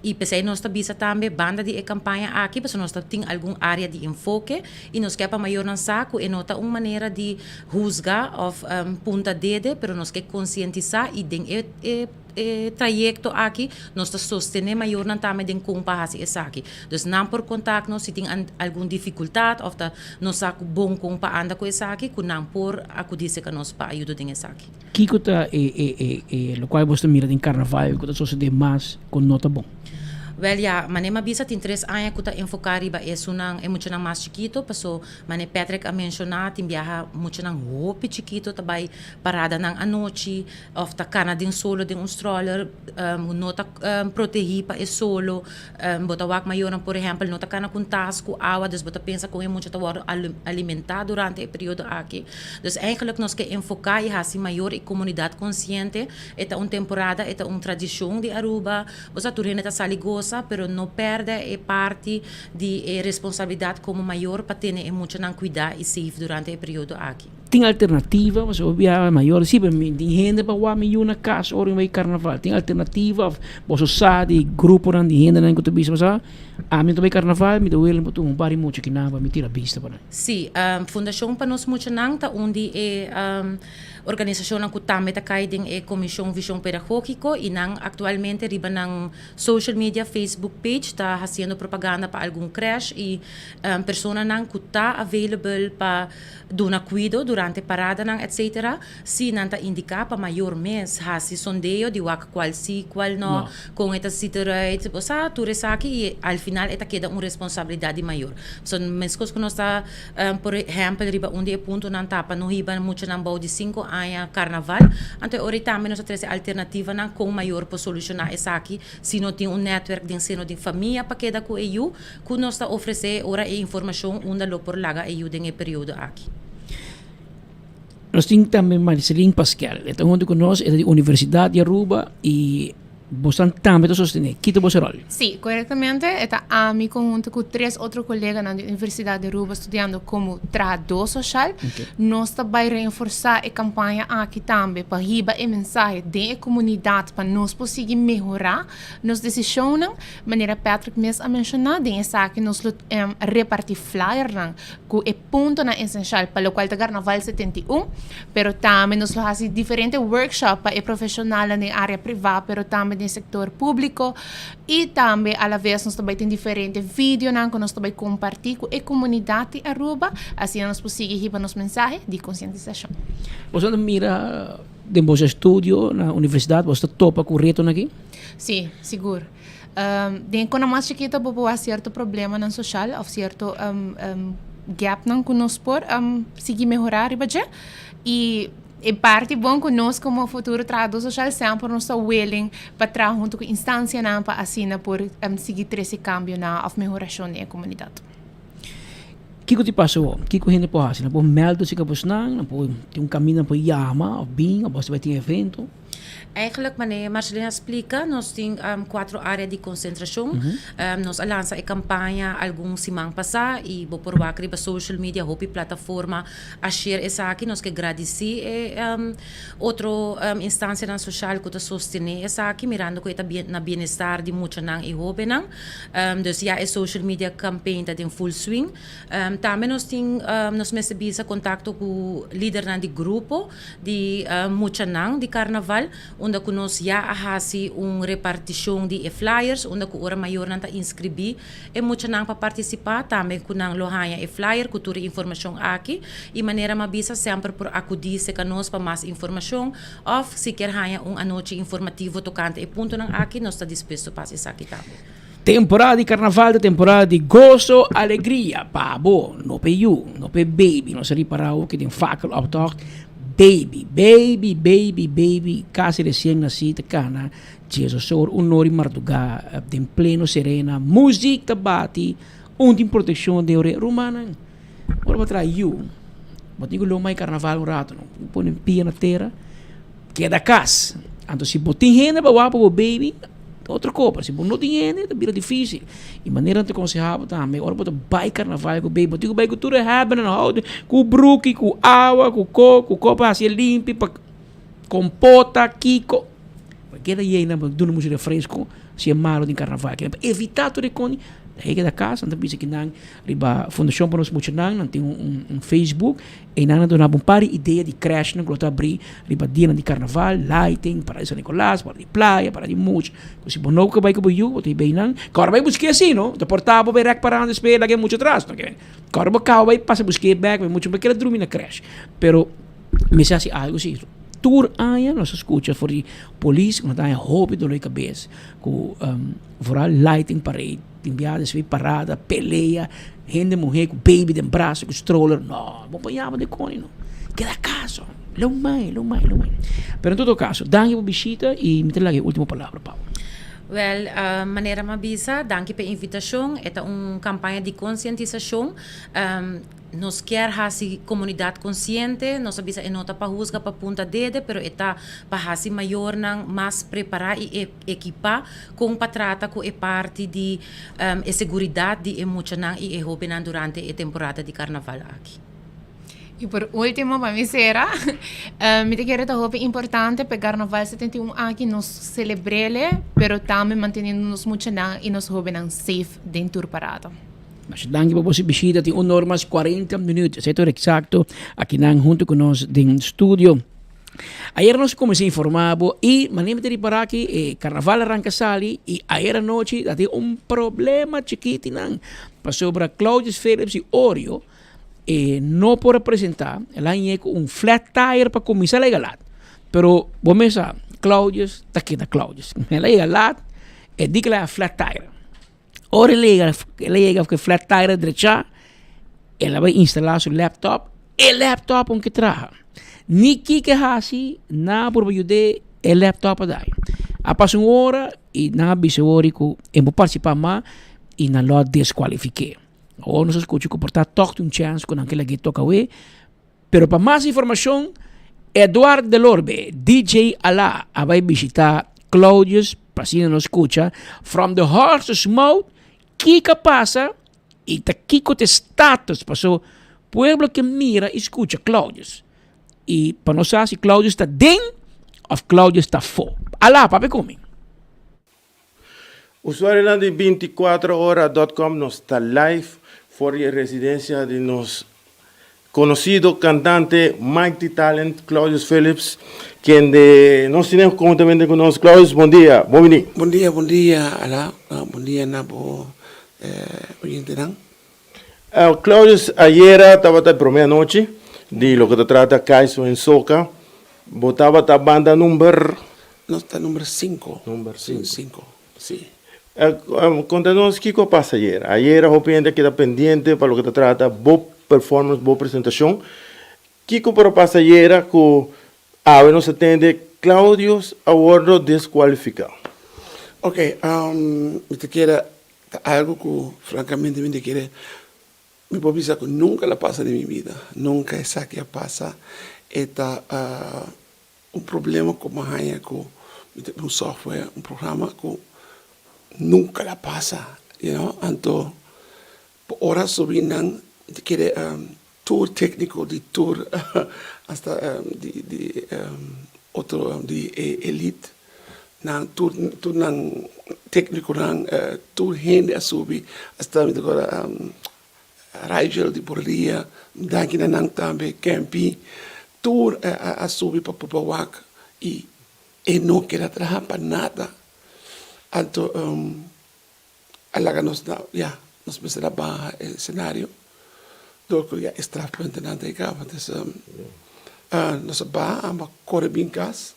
i p'esei nos ta bisa tambe banda di e kampaña aki, pasobra nos ta tin algun área di enfoke i nos ke pa mayornan sa ku e no ta un manera di huzga of punta dede, pero nos ke konsientisá i den e e e trayekto aki nos ta sostené mayornan tambe den kon pa hasi esaki. Dus nan por kontak nos si tin algun difikultat of ta no sa bon kon pa anda ku esaki, ku nan por akudí serka nos pa ayudo den esaki.
Kiko ta e e e e lokual bo ta mira den karnaval ku ta sosodé mas ku no ta bon?
Wèl ya, manera mi a bisa tin tres aña ku ta enfoká riba esunnan e muchanan mas chikito, paso Mane Patrick a menshoná, tin biaha muchanan hopi chikito ta bai paradanan anochi òf ta kana den solo den un stroller, no ta protehí pa e solo. Bo ta wak mayornan por ehèmpel no ta kana ku un tas ku awa, dus bo ta pensa kon e mucha ta wòrdu alimentá durante e periodo aki. Dus eigentlik nos ke enfoká i hasi mayor i komunidat konsiente. E ta un temporada, e ta un tradishon di Aruba. Bo sa tur hende ta sali gosa, pero no pèrdè e parti di e responsabilidat komo mayor pa tene e muchanan kuidá i safe durante e periodo aki.
Tin alternativa? Pasobra bo bia mayor si pero mi tin hende pa wak mi yu na kas ora mi bai karnaval. Tin alternativa of boso sa di gruponan di hendenan ku ta bisa bo sa ami no ta bai karnaval mi ta welen pa tuma un par di mucha kinan pa mi tira bista pa nan.
Si, Fundashon pa Nos Muchanan ta un di e organisashonnan ku tambe ta kai den e Komishon Vishon Pedagógiko i nan aktualmente riba nan Social media Facebook page ta haciendo propaganda pa algun crash y personanan cu ta available pa duna cuido durante paradanan etc. Si nan ta indica pa mayor mes haci sondeo di wak cual si cual no, con e ta ziet eruit, bo sa tur esaki y al final e ta keda un responsabilidad di mayor. So mescos cu nos ta por ehempel riba un di e puntonan ta pa no hiba muchanan bou di cinco aña carnaval, anto e ora ei tambe nos a trece alternativanan con mayor por soluciona esaki si no tin un netwerk den seno di famia pa keda cu e yu, cu nos ta ofrece e ora e informacion unda lo por laga e yu den e periodo aki.
Nos tin tambe Marceline Paskel, e ta hunto cu nos, e ta di Universidad di Aruba y Bosan tambe ta sostené. Ki ta boso ròl?
Sí, korektamente. E ta ami konhunto ku tres otro koleganan di Universidat di Aruba studiando komo trahadó soshal. Nos ta bai reenforsá e kampaña aki tambe pa hiba e mensahe den e komunidat pa nos por sigui mehorá nos desishonnan. Manera Patrick mes a menshoná, den esaki nos lo repartí flyernan ku e puntonan esenshal pa lokual ta Karnaval 71, pero tambe nos lo hasi diferente workshop pa e profeshonalnan den área privá pero tambe den sektor públiko i tambe alaves nos ta bai tin diferente videonan ku nos ta bai kompartí ku e komunidat di Aruba, asina nos por sigui hiba nos mensahe di konsientisashon.
Boso ta mira den boso estudio na universidat boso ta topa ku retonan aki?
Sí, sigur. Den kona mas chikito bo por wak sierto problemanan soshal òf sierto gapnan ku nos por sigui mehorá riba dje. I e parti bon ku nos komo futuro trahadó soshal semper nos ta willing pa traha huntu ku instansianan pa asina por sigui trese kambionan òf mehorashon den e komunidat.
Kiko ti pasa awor? Kiko hende por hasi? Nan por mèldu si ka bosnan? Nan por tin un kaminda nan por yama òf bin òf boso bai tin evento?
Eigenlijk manera Marcelina a splica nos tin cuatro area di concentracion. Nos a lansa e campaña algun siman pasa y bo por wak riba social media hopi plataforma a share esaki. Nos ke gradici e otro instancianan social cu ta sostene esaki mirando cu e ta na bienestar di muchanan y hobennan. Dus ya e social media campaign ta den full swing. Tambe nos tin nos mester bisa contacto cu lidernan di grupo di muchanan di carnaval unda cu nos ya a haci un reparticion di e flyers unda cu ora mayornan ta inscribi e muchanan pa participa tambe cu nan lo haña e flyer cu tur e informacion aki y manera mi a bisa semper por acudi cerca nos pa mas informacion of si kier haña un anochi informativo tocante e puntonan aki nos ta dispuesto pa haci esaki tambe.
Temporada di carnaval ta temporada di goso, alegria. Pa bo, no p'e yu, no p'e baby. Nos a ripara awo ki den fakkeloptocht, baby, baby, baby, baby, casi recien naci ta cana djesos or un or di marduga den pleno serena. Muziek ta bati, un tin proteccion den ore. Rumannan, ora bo traha yu, bo tin cu loma e carnaval un rato, no. Pone pia na tera. Keda kas. Anto si bo tin hende pa wak pa bo baby, ta otro kopa. Si bo no tin hende, ta bira difisil. I manera nan ta konsehá bo tambe, ora bo ta bai karnaval ku baby, bo tin ku bai ku tur e hebben en houden, ku bruki, ku awa, ku kok, ku kop pa hasi e limpi, pa kompota, kiko. Bo keda yei nan, bo duna muchu refresko si e malo den karnaval. Pa evitá tur e kos, ta keda kas, nan ta bisa kinan riba Fundashon pa Nos Muchanan, nan tin un Facebook. Einan a duna bo un par di idea di crèshnan ku lo ta abrí riba dianan di karnaval, lighting, parada di San Nicolas, parada di playa, parada di mucha. Ku si bo no ke bai ku bo yu, bo ta bai einan. Kòrda bai busk'é si no, ta portá bo bai rèk parando despues laga e mucha atras no ke. Kòrda bo kaba bai pasa busk'é bèk, bai mucha bai keda drumi na crèsh. Pero mester hasi algu si. Tur aña nos a skucha for di polis ku nan ta haña hopi dolor di kabes ku vooral lighting parade. Tin biaha despues parada, pelea, hende muhe ku baby den braso ku stroller, no, bo por yama de koni no. Keda kaso, lo mai, lo mai, lo mai. Pero en todo kaso, danki pa bishita i mi ta laga e ultimo palabra pa bo.
Wèl, manera mi a bisa, danki pa e invitashon. E ta un kampaña di konsientisashon. Nos kier hasi komunidat konsiente, nos a bisa e no ta pa husga pa punta dede, pero e ta pa hasi mayornan mas prepará i ekipá kon pa trata ku e parti di e seguridat di e muchanan i e hóbennan durante e temporada di karnaval aki.
I por último, pa mi sera, mi ta kere ta hopi importante pa e Karnaval 71 aki nos selebr'e, pero tambe manteniendo nos muchanan i nos hóbennan safe den tur parada.
Masha danki pa boso bishita. Tin un or mas 40 minuut. Esei ta ora eksakto. Akinan huntu ku nos den studio. Ayer nos kuminsá informá bo i manera mi ta ripará aki e karnaval a ranka sali i ayer anochi ta tin un problema chikitinan pasobra Claudius Philips i Oreo e no por a presentá. El a hañ'é ku un flat tire pa kuminsá a yega lat. Pero bo mes sa Claudius ta keda Claudius. El a yega lat e di ku el a haña flat tire. Ora el a yega, el a yega ku e flat tire a drechá, el a bai instalá su laptop, e laptop aunke traha. Ni kiko a hasi, nan a purba yud'é, e laptop a dai. A pasa un ora i nan a bisa wori ku e por partisipá mas i nan lo a deskualifik'é. Awor nos a skucha ku por ta tòg tin un chèns ku nan ke lag'é toka awe, Pero pa mas informacion, Eduard Delorbe, DJ Ala, a bay bishita Claudius pa asina nos scucha from the horse's mouth kiko a pasa y ta kiko ta e status paso pueblo ke mira y scucha Claudius y pa nos sa si Claudius ta den of Claudius ta afo. Ala, papia cu mi.
Usuarionan di binticuatro ora dot com nos ta live for di e residencia di nos conocido cantante Mighty Talent Claudius Phillips kende nos tene conhuntamente cu nos. Claudius bon dia, bon bini.
Bon dia, bon dia Ala, bon dia na bo oyentenan.
Claudius, ayera tabata e prome anochi di loke ta trata Kaiso en Soca. Bo tabata banda number?
Nos ta number cinco.
Number cinco.
Cinco, si.
Conta nos kico a pasa ayera. Ayera hopi hende a keda pendiente pa loke ta trata bo performance, bo presentacion. Kico por a pasa ayera cu awe nos a tende Claudius a wordo descualifica?
Ok, mi ta kere Ta algo cu francamente mi ta kere, mi por bisa cu nunca lo pasa den mi bida, nunca esaki a pasa, e ta. Un problema ku mi a haña ku mi ta un software, un programa ku nunka la pasa, you know, anto pa ora subi nan mi ta kere tur tekniko di tur hasta di di otro di e elite nan tur tur nan teknikonan tur hende a subi hasta mi ta kòrda Rigel di Borlia, danki na nan tambe, Kempi, tur a subi pa purba wak y e no keda traha pa nada. Anto a laga nos na, ya, nos mester a baha e escenario dor cu ya e strafpuntennan ta e caba. Entonces nos a baha, amba core bin cas.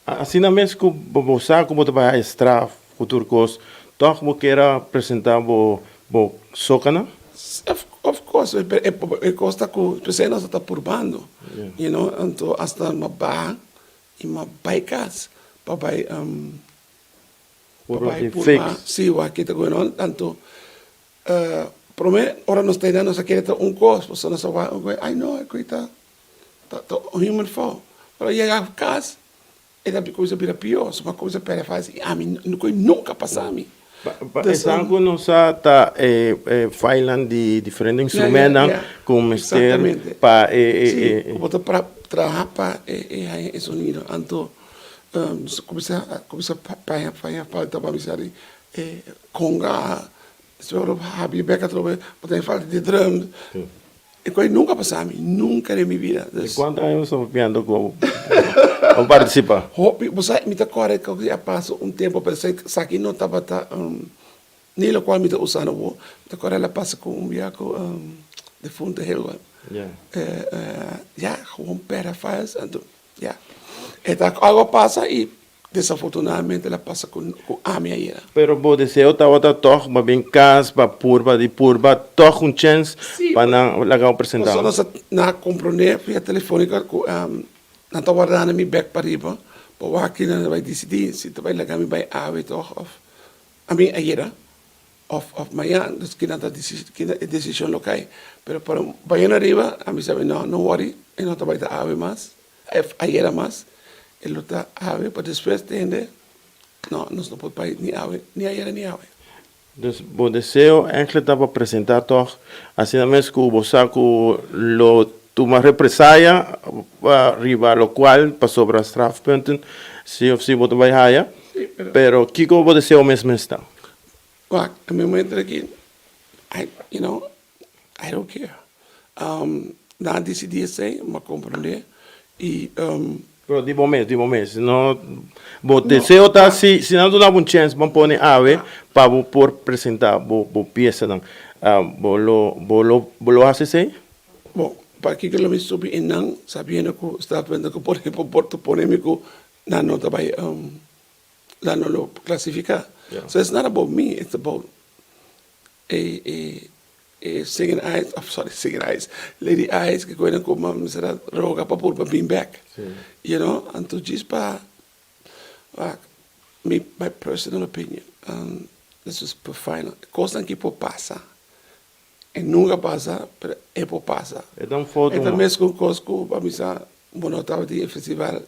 Asina mes ku bo sa ku bo ta bai haña straf ku tur kos, tòg bo kier a presentá bo bo sokanan?
Of course, e kos ta ku p'esei nos ta purbando, you know, anto asta mi a baha i mi a bai kas pa bai pa bai purba si wak kita going on, anto promé ora nos ta einan nos a kere ta un kos, pasobra nos a wak un kos, ai no e kos ta Ta ta un human fault. Pero yega cas e ta cuminsa bira pio, so mi a cuminsa perde fase y ami no koe nunca pasa mi.
Pa esan cu nos sa ta e e filenan di diferente instrumentnan cu mester pa e e
Si, cu bo ta traha pa e e haña e sonido. Anto nos a cuminsa cuminsa paña paña falta pa mi sa di e conga, despues ora bo habri bek atrobe bo ta haña falta di drums. E kos nunka pasa mi, nunka den mi bida.
Di kuantu aña bo sta papiando ku bo partisipa?
Hopi, bo sa mi ta kòrda ku a pasa un tempu pero esaki no tabata ni lokual mi ta usando awor. Mi ta kòrda el a pasa ku un bia ku defuntu Hilward. Ya, gewoon pèrdè files anto ya. E ta algu a pasa i Desafortunadamente el a pasa cu ami ayera.
Pero bo deseo tabata tog pa bin cas pa purba di purba tog un chens pa nan laga bo presenta?
Pasobra nos a na comprende via telefonica cu nan ta wardando mi bek pariba pa wak kinan ta bay dicidi si ta bay laga mi bay awe tog of ami ayera of of mañan dus kinan ta dicidi kinan e decision lo cay pero pa bayendo ariba ami sabi no no worry e no ta bay ta awe mas. Ayera mas e lo ta awe pa despues tende no nos no por bai ni awe ni ayera ni awe.
Dus bo deseo enkele ta pa presenta tog asina mes ku bo sa ku lo tuma represaya riba lokual pasobra strafpunten si of si bo ta bai haya pero kiko bo deseo mes mes ta?
Wak na mi momento aki I you know I don't care. Nan a disidí esei, mi a komprondé i.
Pero di bo mes, di bo mes, no, bo deseo ta si, si nan duna bo un chèns bo pone awe pa bo por presentá bo bo piesanan, bo lo, bo lo, bo lo hasi esei?
Bon, pakiko lo mi subi einan sabiendo ku strafpunten ku por por ta pone mi ku nan no ta bai, nan no lo klasifiká. So it's not about me, it's about E e e Singing Eyes, oh sorry, Singing Eyes, Lady Eyes ke koe nan kuma mester a roga pa por pa bin bek. You know, anto djis pa wak, mi my personal opinion, this is pa final, kosnan ki por pasa, e nunka pasa, pero e por pasa.
E ta un foto.
E ta meskun kos ku pa mi sa bo no tabatin e festival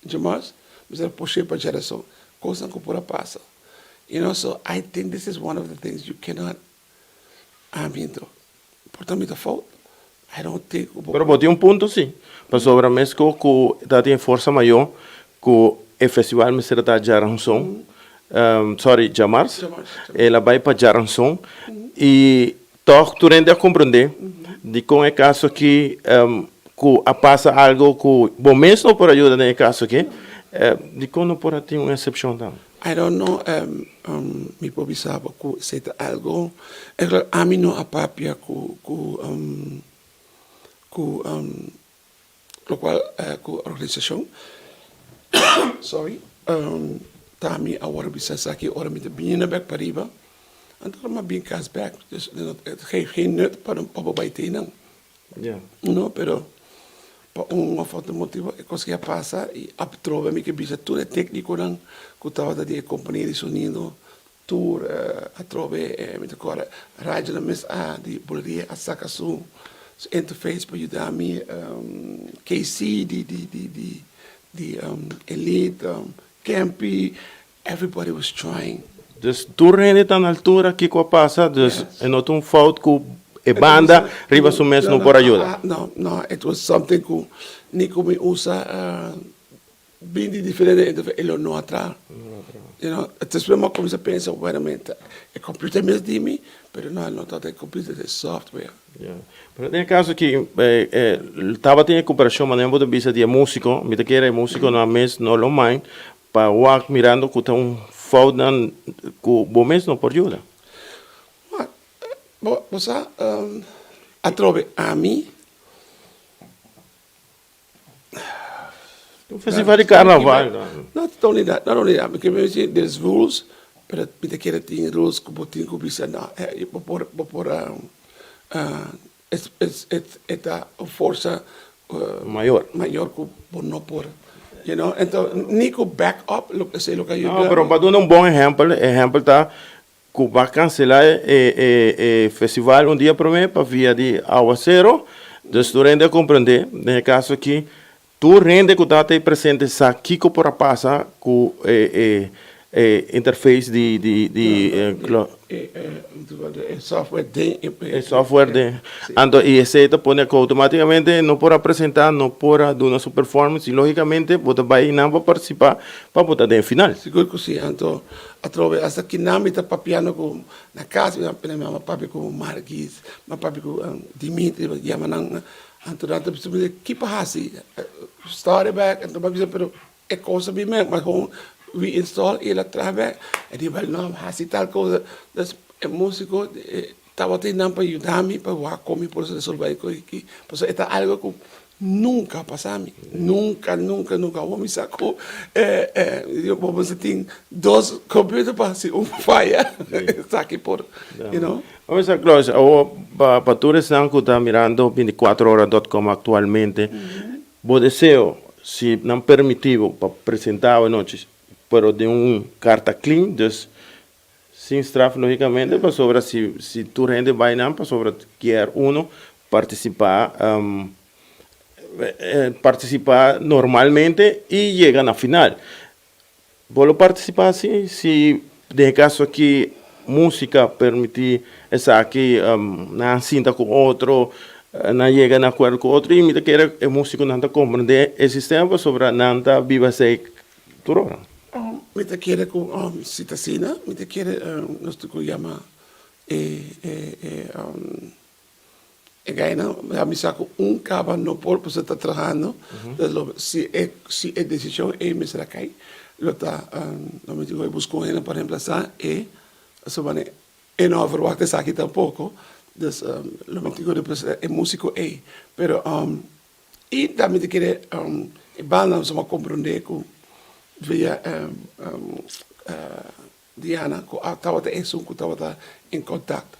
Djamas, mi sa push'é pa djarason. Kosnan ku por a pasa. You know, so I think this is one of the things you cannot, ami anto, por ta mi ta fout? I don't think ku bo.
Pero bo tin un punto si, pasobra mesco ku ta tin e forsa mayor ku e festival mester ta djaranson, sorry, djamars, el a bai pa djaranson i Tòg tur hende a komprondé dikon e kaso aki ku a pasa algu ku bo mes no por a yuda den e kaso aki, dikon no por a tin un eksepshon tambe?
I don't know, mi por bisa bo ku esei ta algu, ami no a papia ku ku ku lokual ku organisashon, sorry, ta mi a wòrdu bisa esaki ora mi ta bini na bèk pariba, anto ora mi a bin kas bèk, dus het geeft geen nut pa bo bai te nan, no, pero pa un òf otro motibu e kos ke a pasa i atrobe mi ke bisa tur e teknikonan ku tabata di e kompania di sonido Tur atrobe mi ta kòrda Raja mes a di Buleria a saka su interface pa yuda mi, KC di di di di. Di Elite, Kempi, everybody was trying.
Dus tur hende ta na altura kiko a pasa, dus e no ta un fout ku e banda riba su mes no por a yuda.
No, no, it was something ku ni ku mi usa bin di diferente interface e lo no a traha. You know, despues mi a kuminsa pensa, wait a minute, e computer mes di mi, pero no, no tabata e computer, ta e software.
Ya. Pero den e caso aki tabatin e cooperacion manera bo ta bisa di e musico, mi ta kere e musiconan mes no lo mind pa wak mirando cu ta un foutnan cu bo mes no por yuda.
Bo bo sa atrobe ami.
Un festival di carnaval.
Not only that, not only that, mi si there's rules, pero mi ta kere tin rules ku bo tin ku bisa no, bo por, bo por es es e ta un forsa
Mayor.
mayor ku bo no por, you know, enton ni ku back up lo esei lo ka yuda.
No, pero pa duna un bon ehempel, ehempel ta ku bo a kanselá e e festival un dia promé pa via di awasero, dus tur hende a komprendé, den e kaso aki tur hende ku tabata ei presente sa kiko por a pasa ku e e e interface di di di
E software den
e software den anto i esei ta pone ku outomátikamente no por a presentá no por a duna su performance i lógikamente bo ta bai einan pa partisipá pa bo ta den final.
Sigur ku si, anto Atrobe hasta kinan mi ta papiando ku na kas mi ta mi mama papia ku Margis, mi papia ku Dimitri, mi yama nan anto nan ta bisa mi ki pa hasi start it back anto mi a bisa pero e kos a bin bek mas kon we install i el a traha bek e di wèl no hasi tal kos dus e musiko tabatin nan pa yuda mi pa wak kon mi por resolve e kos aki pasobra e ta algo ku Nunca a pasa mi, nunca, nunca, nunca. Awor mi sa cu bo mester tin dos computer pa si un faya esaki por, you know.
Bo sa Claus, awor pa tur esnan cu ta mirando binticuatro ora dot com actualmente, bo deseo si nan permiti bo pa presenta awe nochi, pero den un carta clean, dus Sin straf logicamente pasobra si si tur hende bay nan pasobra kier uno participa participa normalmente y yega na final. Bo lo participa si si den e caso aki musica permiti esaki nan sinta cu otro nan yega na acuerdo cu otro y mi ta kere e musiconan ta comprende e sistema pasobra nan ta biba esey Tur ora.
Mi ta kere ku si ta asina, mi ta kere nos tin ku yama e e e e gainan. Ya mi sa ku un kaba no por pasobra ta trahando. Entonces lo si e si e desishon ei mester a kai lo ta lo mi tin ku buska un hende pa remplasá e pasobra manera e no a verwagt esaki tampoko. Dus lo mi tin ku remplasá e músiko ei. Pero I tambe ta kere e banda nos a komprondé ku via Diana ku a tabata esun ku tabata en kontakto.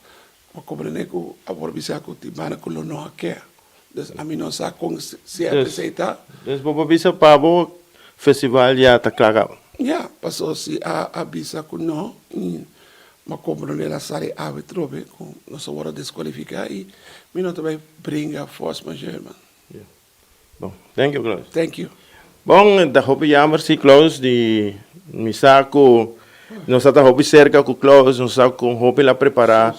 A komprondé ku a por bisa ku tin banda ku lo no a ke. Dus ami no sa kon sierto esei ta.
Dus bo por bisa pa bo festival ya ta kla kaba?
Ya, paso si a bisa ku no i mi a komprondé el a sali awe trobe ku nos a wòrdu deskualifiká i mi no ta bai bringa force majeure man.
Ya. Bon, thank you Klaus.
Thank you.
Bon, ta hopi jammer si Klaus di mi sa ku nos ta hopi serka ku Klaus, nos sa kon hopi el a prepará,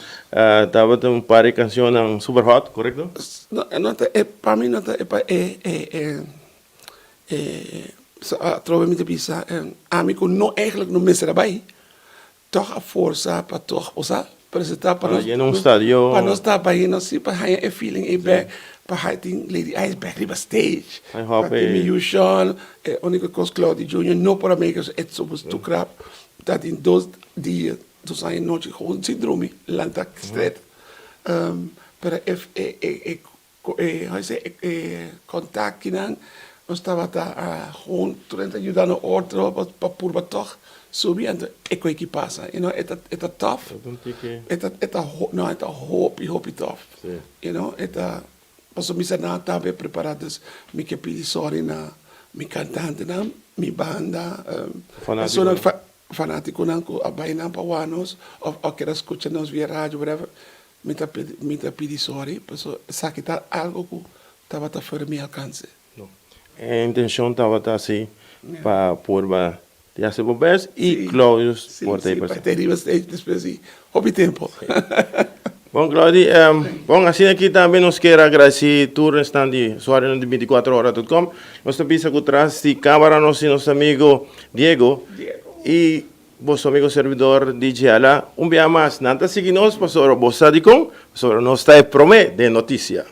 tabata un par di kanshonnan super hot, korekto?
No, no ta e pa mi no ta e pa e e e e atrobe mi ta bisa ami ku no eigenlijk no mester a bai. Tòg a forsa pa tòg bo sa presentá pa nos
Yena un stadio.
pa nos ta bayendo si pa haña e feeling ei bèk pa haña tin Lady Ice bèk riba stage
Ay hòp
pa tin
e.
mi yu Sean e úniko kos Claudio Junior no por a meke so e so tu krap ta tin dos dia dos aña nochi gewoon sin drumi lanta stret pero e e e Ku e e kontaktonan nos tabata huntu nan ta yuda no otro pa purba tòg subi anto e koe ki pasa you know e ta e ta tòf e ta e ta no e ta hopi hopi tòf you know e ta pasobra mi sa nan tambe prepará dus mi ke pidi sòri na mi kantantenan mi banda persona fanatikonan ku a bai nan pa wak nos òf a keda skucha nos via radio whatever. Mi ta pidi, mi ta pidi sorry, paso esaki ta algo cu tabata fuera mi alcance.
No. E intencion tabata si pa purba di haci bo best y Claudius por ta
Sí, pa ta riba stage despues di hopi tempo.
Bon Claudi, bon asina aki tambe nos kier agradeci tur esnan di usuarionan di 24 hora dot com. Nos ta bisa cu tras di camara nos tin nos amigo Diego y boso amigo servidor DJ Ala. Un bia mas nan ta sigui nos pasobra bo sa dicon? Pasobra nos ta e prome den noticia.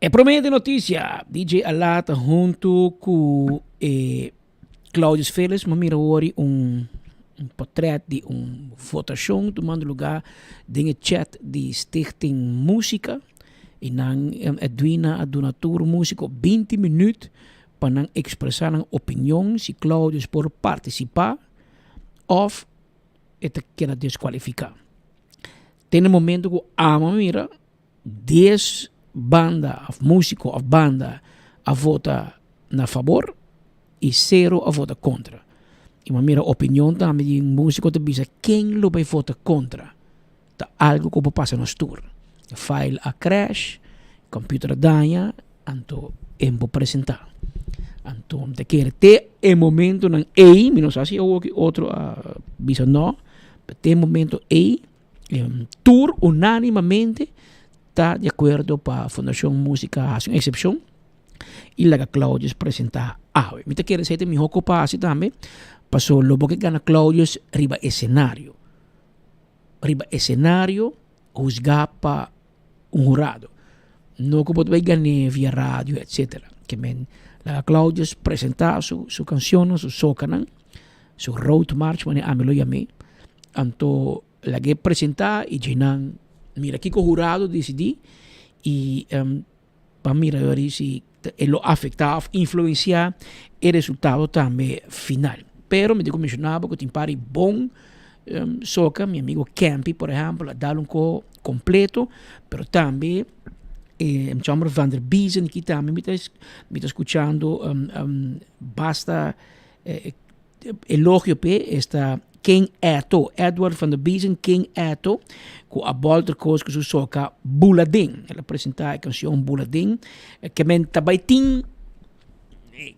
E prome den noticia, DJ Ala ta hunto cu e Claudius Felix. Mo mira wori un potret di un votacion tumando lugar den e chat di Stichting Musica. Y nan Edwina a duna tur musico 20 minuut pa nan expresa nan opinion si Claudius por participa of e ta keda descualifica. Te na momento cu amo mira Dies banda of musico of banda a vota na fabor y cero a vota contra. Y bo a mira opinion tambe di un musico ta bisa ken lo bay vota contra. Ta algo cu por pasa nos tur. E file a crash, computer a daña, anto e por presenta. Anto mi ta kere te e momentonan ey, mi no sa si awoki otro a bisa no, pero te e momento ey Tur unánimamente ta di akuerdo pa Fundashon Músika hasi un eksepshon i laga Claudius presentá awe. Mi ta kere esei ta e mihó ku pa hasi tambe, paso lo bo ke gana Claudius riba esenario. Riba esenario husgá pa un hurado. No ku bo ta bai gan'é via radio etsetera. Ke men laga Claudius presentá su su kanshonnan, su sokanan, su road march manera ami lo yam'é. Anto lag'é presentá i dje nan mira kiko hurado disidí i pa mira yori si e lo afektá òf influensiá e resultado tambe final. Pero mi tin ku menshoná bo ku tin par di bon soka, mi amigo Kempi por ehèmpel a dal un ko kompleto, pero tambe e chòmber Van der Biezen aki tambe mi ta mi ta skuchando basta Elogio p'e esta King Eto, Edward van der Biezen King Eto, ku a bolter kos ku su soka Bula Den. El a presentá e kanshon Bula Den, ke men ta bai tin,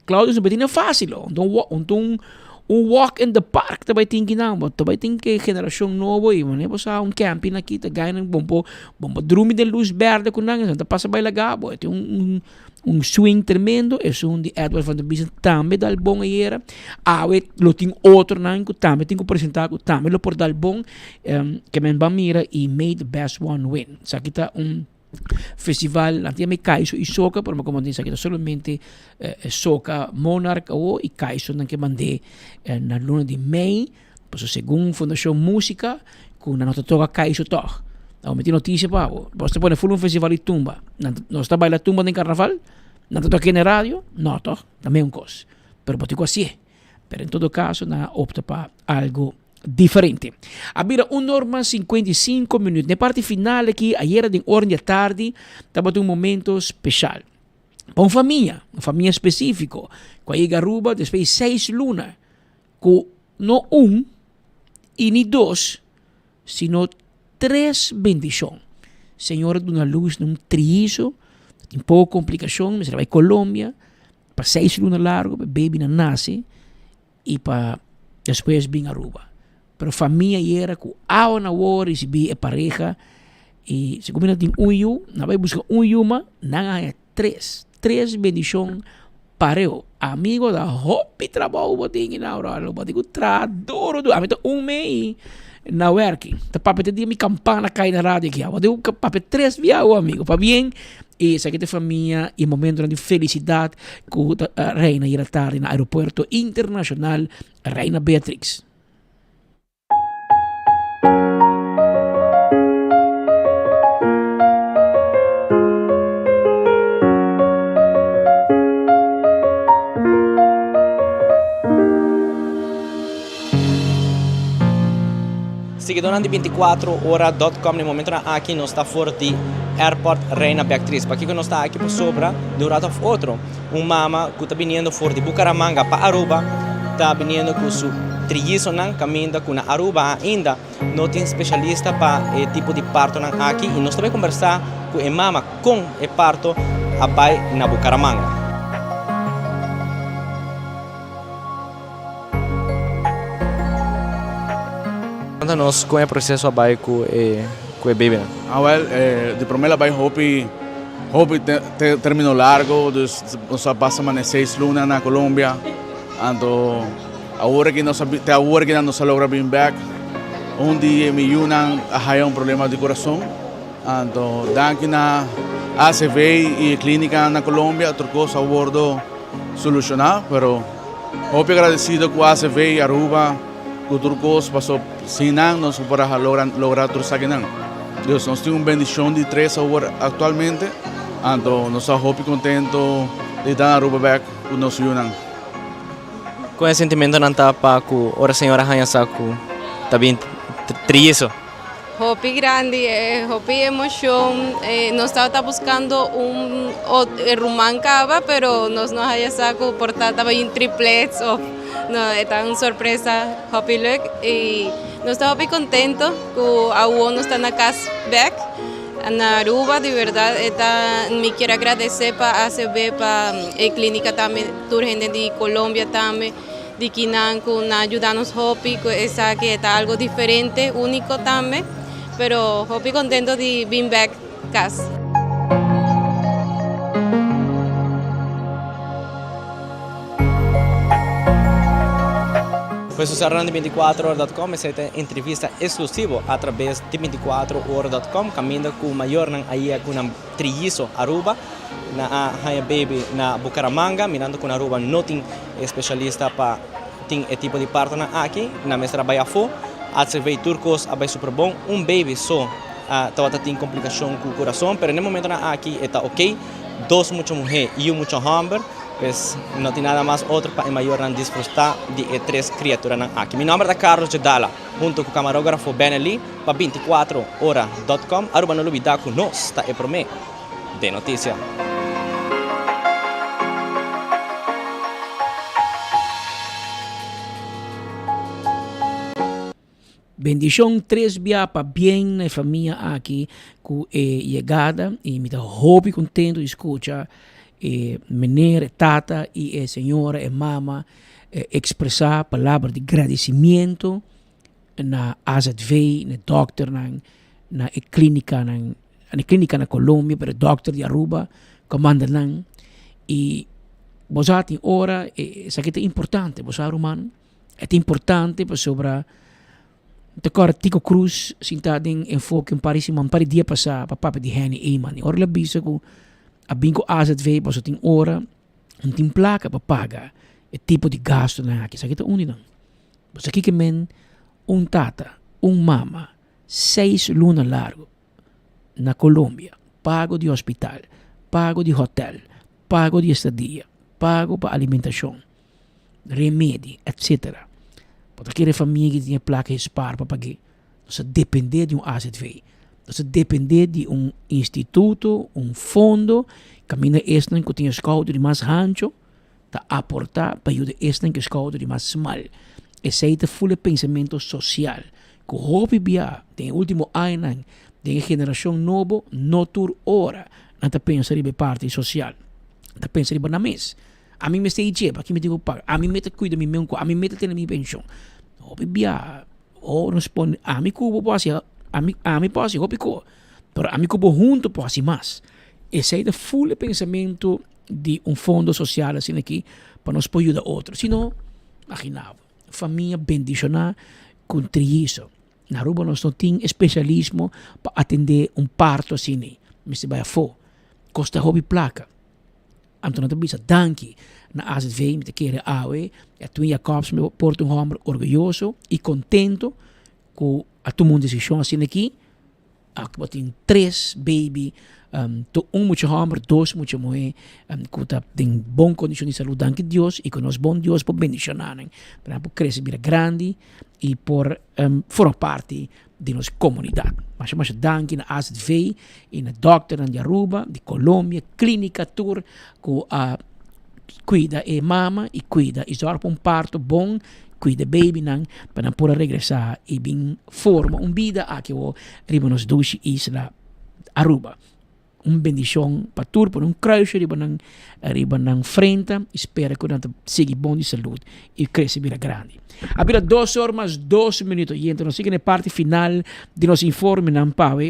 Claudio no bai tin fásil lo, un un walk in the park ta bai tin kinan, bo ta bai tin ke generashon nobo i manera bo sa un camping aki ta gainan bo por bo por drumi den lus bèrdè ku nan, esnan ta pasa bai laga bo, e tin un Un swing tremendo, esun di Edward van der Biesen tambe dal bon ayera. Awe lo tin otronan ku tambe tin ku presenta ku tambe lo por dal bon. Ke men ban mira i may the best one win. Esaki ta un festival, nan ta yama e Kaiso i Soca, pero mi komo esaki ta solamente Soca Monarch awo i Kaiso nan ke mand'é na luna di mei. Pasobra segun Fundashon Músika ku nan no ta toka kaiso tòg. Awor mi tin notisia pa bo. Bos ta pone ful un festival di tumba. Nan nos ta baila tumba den karnaval? Nan ta toka na radio? No tòg, ta meun kos. Pero bo tin ku hasié. Pero en todo kaso nan a opta pa algu diferente. A bira un or mas 55 minüt. Na e parti final aki, ayera den oren di atardi, tabata un momento speshal. Pa un famia, un famia spesífiko, ku a yega Aruba despues di seis luna. Ku no un i ni dos, sino tres bendishon. Señor a duna lus na un triiso, tin poko komplikashon, mester a bai Colombia pa seis luna largu pa e babynan nase i pa despues bin Aruba. Pero famia yera ku awa na wowo risibí e pareha i segun mi nan tin un yu, nan bai buska un yu mas, nan a haña Tres, tres bendishon pareu. Amigo ta hopi trabou bo tin na ora bo tin ku traha duro duro. Ami ta un mei na werki. Ta papia te dia mi kampana kai na radio aki. Bo tin ku papia tres bia awo amigo. Pabien i esaki ta e famia i momentonan di felisidat ku ta reina ayera tardi na aeropuerto internashonal Reina Beatrix.
Siguidónan di 24 ora dot com den momentonan aki nos ta for di Airport Reina Beatriz. Pakiko nos ta aki? Pasobra di un rato of otro un mama ku ta biniendo for di Bucaramanga pa Aruba ta biniendo ku su Triyizonan kaminda ku na Aruba ainda no tin spesialista pa e tipo di partonan aki i nos ta bai kombersá ku e mama kon e parto a bai na Bucaramanga. Konta nos kon e proseso a bai ku e ku e babynan.
Awel, di prome el a bai hopi hopi termino largo, dus nos a pasa mane seis luna na Colombia, anto awor aki nos a te awor aki nos a logra bin bek. Un di mi yunan a haya un problema di kurason, anto danki na ACV i e klinika na Colombia tur kos a wordo soluciona, pero hopi agradecido cu ACV y Aruba cu tur cos paso sin nan nos no por a logra logra tur esakinan. Dus nos tin un bendicion di tres awor actualmente, anto nos ta hopi contento di ta na Aruba bek cu nos yunan.
Con e sentimentonan ta pa cu ora señora haña sa cu ta bin triyizo?
Hopi grandi, hopi emocion. Nos tabata buscando un ruman caba, pero nos no haya sa cu por ta tabatin triplets of no, e ta un sorpresa hopi leuk. Y nos ta hopi contento cu awo nos ta na cas bek na Aruba. Di berdad e ta, mi kier agradece pa ACB, pa e clinica tambe, tur hende di Colombia tambe. Di kinan ku nan a yuda nos hopi ku esaki e ta algo diferente, úniko tambe, pero hopi kontento di bin bèk kas.
Pues nos a run di binticuatro ora dot com, esei ta entrevista exclusivo a traves di binticuatro ora dot com caminda cu mayornan a yega cu nan Triyizo Aruba na a haña baby na Bucaramanga, mirando cu na Aruba no tin e specialista pa tin e tipo di partonan aki, nan mester a bay afo. ACV tur cos a bay super bon, un baby so a tabata tin complicacion cu curason, pero n'e momentonan aki e ta ok, dos mucha muhe y un mucha homber, pues no tin nada mas otro pa e mayornan disfruta di e tres criaturanan aki. Mi nomber ta Carlos Jedala. Hunto cu camarografo Benelí pa 24 ora dot com Aruba no lubida cu nos ta e prome den noticia.
Bendicion tres bia pa bien na e famia aki cu e yegada y mi ta hopi contento di scucha e meneer, e tata y e señora, e mama expresa palabra di gradicimiento na AZV, na e dokternan, na e clinicanan, na e clinica na Colombia, pero e dokter di Aruba cu a manda nan y bo sa tin ora esaki ta importante, bo sa ruman, e ta importante pasobra ta kòrda Tico Cruz sinta den enfoke un par di siman, un par di dia pasá pa papia di Henny Eman. I ora el a bisa ku a bin ku AZV pasobra tin ora no tin plaka pa paga e tipo di gastunan aki. Esaki ta un di nan. Pasobra kiko men un tata, un mama, seis luna largu na Colombia, pago di hospital, pago di hotel, pago di estadia, pago pa alimentashon. remedi, etc. Bo ta kere famia ki tin e plaka e spaar pa pag'é. Nos ta dependé di un AZV. Nos ta dependé di un instituto, un fondo, kaminda esnan ku tin e skouder di mas hancho ta aportá pa yuda esnan ku e skouder di mas smal. Esei ta ful e pensamentu sosial ku hopi bia den e último añanan den e generashon nobo no tur ora nan ta pensa riba e parti sosial. Nan ta pensa riba nan mes. Ami mester i dje, paki mi tin ku paga? Ami mester kuida mi meun ku, ami mester tene mi penshon. Hopi bia, oh nos pone, ami ku bo por hasi, ami, ami por hasi hopi ko, pero ami ku bo huntu por hasi mas. Esei ta ful e pensamentu di un fondo sosial asina aki pa nos por yuda otro. Si no, imagina bo, famia bendishoná ku triyiso. Na Aruba nos no tin e spesialismo pa atendé un parto asina, mester bai afó, kosta hopi plaka. Anto nan ta bisa danki na AZV, mi ta kere awe Edwin Jacobs mi por ta un homber orguyoso y contento cu a tuma un decision asina aki. Aki bo tin tres baby, un mucha homber, dos mucha muhe cu ta den bon condicion di salud, danki Dios y cu nos bon Dios por bendiciona nan pa nan por crece bira grandi y por forma parti di nos comunidad. Masha masha danki na AZV y na dokternan di Aruba, di Colombia, clinica tur cu a cuida e mama y cuida y zorg pa un parto bon, cuida e babynan pa nan por a regresa y bin forma un bida aki awo riba nos dushi isla Aruba. Un bendicion pa tur, pone un kruisje riba nan riba nan frenta y spera cu nan ta sigui bon di salud y crece bira grandi. A bira dos or mas dos minuto y entra nos sigui na e parti final di nos informenan pa awe.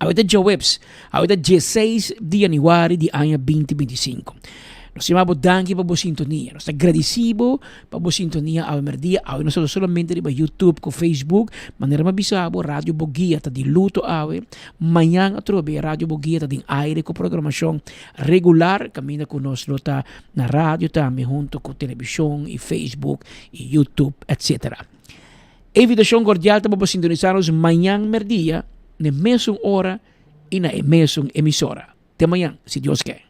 Awe ta djaweps, awe ta dieseis di januari di aña binti 25. Nos ta yama bo danki pa bo sintonia. Nos ta gradisí bo pa bo sintonia awe merdia. Awe nos ta solamente riba YouTube ku Facebook. Manera mi a bisa bo, Radio Boguia ta di luto awe. Mañan atrobe Radio Boguia ta den aire ku programashon regular kaminda ku nos lo ta na radio tambe hunto ku televishon i Facebook i YouTube etsetera. E invitashon kordial ta pa bo sintonisá nos mañan merdia na e mesun ora i na e mesun emisora. Te mañan, si Dios ke.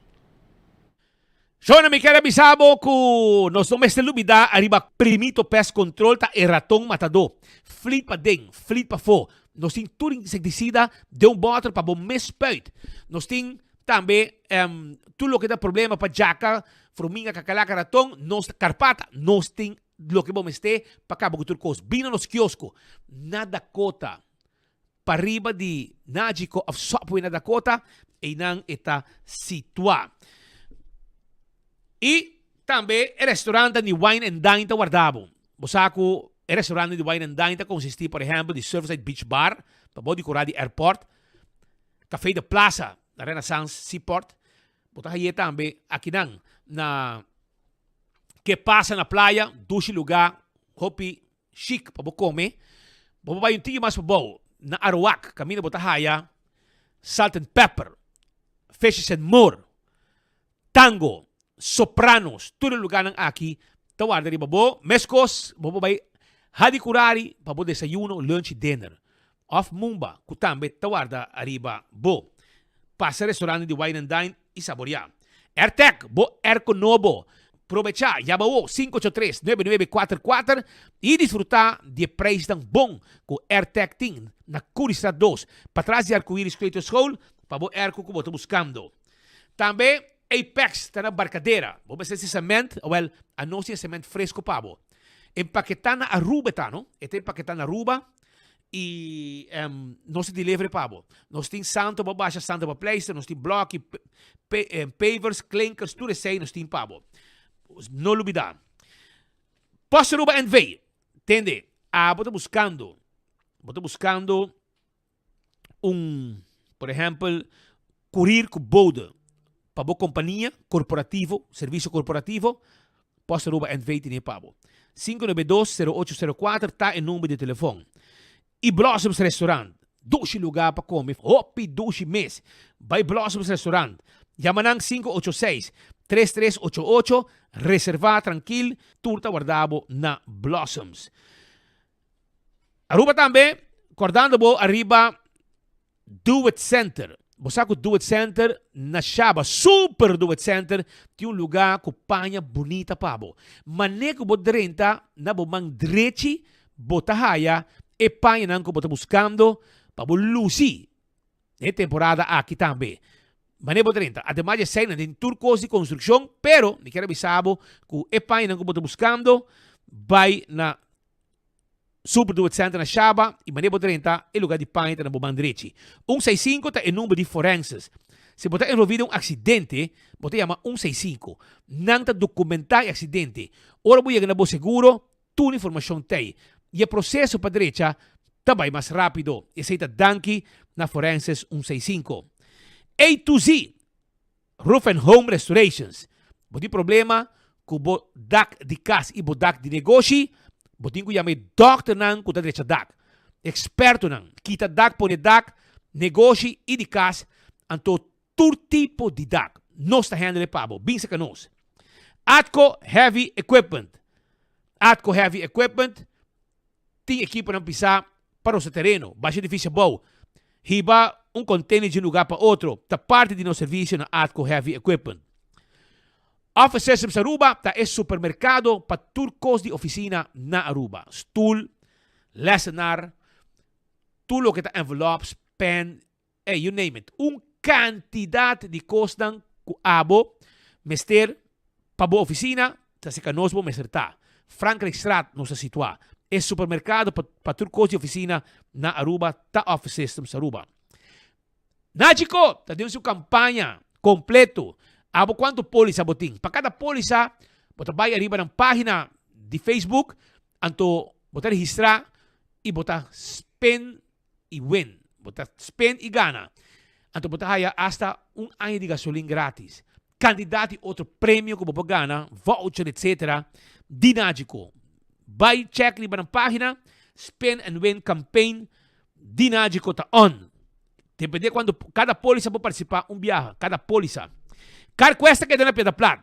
Shona, mi kier a bisa bo ku nos no mester lubidá ariba Primito Pest Control ta e raton matadó. Flit paden, flit pafó. Nos tin tur insektisida den un bòter pa bo mes spuit. Nos tin tambe tur loke ta problema pa djaka, fruminga, kakalaka, raton, nos ta karpata. Nos tin loke bo mester pa kaba ku tur kos. Bin na nos kiosko na Dakota. Pariba di Nagico of Subway na Dakota, einan e ta situá. I tambe e restaurantnan di Wine and Dine ta warda bo. Bo sa ku e restaurantnan di Wine and Dine ta konsistí por ehèmpel di Surfside Beach Bar, pabou di kura di airport, Café de Plaza na Renaissance Seaport, Bo ta haye tambe akinan na Ke Pasa na Playa, dushi lugá, hopi chic pa bo come. Bo por bai un tiki mas pabou na Aruac, caminda bo ta haya Salt and Pepper, Fishes and More, Tango, Sopranos, tur e lugarnan aki ta warda riba bo. Mescos bo por bai Hadicurari pa bo desayuno, lunch y dinner. Of Mumba, cu tambe ta warda ariba bo. Pasa restaurante di Wine and Dine y saborea. Airtec, bo airco nobo. Probecha, yama awo 583 9944 y disfruta di e prijsnan bon cu Airtec tin na Curiestraat 2, patras di Arcoiris Kleuterschool, pa bo airco cu bo ta buscando. Tambe Apex ta na Barcadera. Bo mester si cement? Awel, anos tin e cement fresco pa bo. Empaketa na Aruba e ta, no? E ta empaketa na Aruba. Y nos ta delivery pa bo. Nos tin santo pa basha, santo pa pleister, nos tin bloki, pavers, klinkers, tur esey nos tin pa bo. No lubida. Post Aruba NV. Tende, abo ta buscando, bo ta buscando un, por ehempel, kurir ku bode pa bo kompania korporativo, servisio korporativo, Post Aruba NV tene pa bo. 592-0804 ta e number di telefon. I Blossoms Restaurant, dushi lugá pa kome, hopi dushi mes. Bai Blossoms Restaurant, yama nan 586-3388, reservá trankil, tur ta warda bo na Blossoms. Aruba tambe, kordando bo ariba Do It Center. Bo sa ku Do It Center na Shaba, Super Do It Center, tin un lugá ku paña bunita pa bo. Manera ku bo drenta na bo man drechi, bo ta haya e pañanan ku bo ta buskando pa bo lusi den e temporada aki tambe. Manera bo drenta, ademas di esei nan tin tur kos di konstrukshon, pero mi kier a bisa bo ku e pañanan ku bo ta buskando bai na Super Do It Center na Shaba y manera bo drenta e lugar di paña ta na bo man drechi. Un seis sinku ta e number di forenses. Si bo ta envolvi den un accidente, bo ta yama un seis sinku. Nan ta documenta e accidente. Ora bo yega na bo seguro, tur informacion t'ey. Y e proceso pa drecha ta bay mas rapido. Esey ta danki na Forenses un seis sinku. A to Z! Roof and Home Restorations, Bo tin problema ku bo dak di kas i bo dak di negoshi? Bo tin ku yama e dòkternan ku ta drecha dak, ekspertonan, kita dak, pone dak, negoshi i di kas, anto tur tipo di dak. Nos ta handle pa bo. Bin saka nos. Atco Heavy Equipment, Atco Heavy Equipment Tin ekiponan pisá pa rosa tereno, basha edifisio abou, hiba un container di un lugar pa otro, ta parti di nos servisio na Atco Heavy Equipment. Office Systems Aruba ta e supermercado pa tur cos di oficina na Aruba, stoel, lessenaar, tur loke ta envelops, pen, Ey, you name it. Un cantidad di cosnan cu abo mester pa bo oficina, ta cerca nos bo mester ta. Frankrijkstraat nos ta situa. E supermercado pa pa tur cos di oficina na Aruba ta Office Systems Aruba. Nagico ta den su campaña completo. Abo cuanto polisa bo tin? Pa cada polisa bo ta bay ariba nan pagina di Facebook anto bo ta registra y bo ta spin y win. Bo ta spin y gana. Anto bo ta haya hasta un aña di gasolin gratis. Cantidad di otro premio cu bo por gana, voucher etc. Di Nagico. Bay check riba nan pagina, Spin and Win Campaign di Nagico ta on. Depende cuando cada polisa por participa un biaha, cada polisa. Carquest ta keda na Piedra Plat.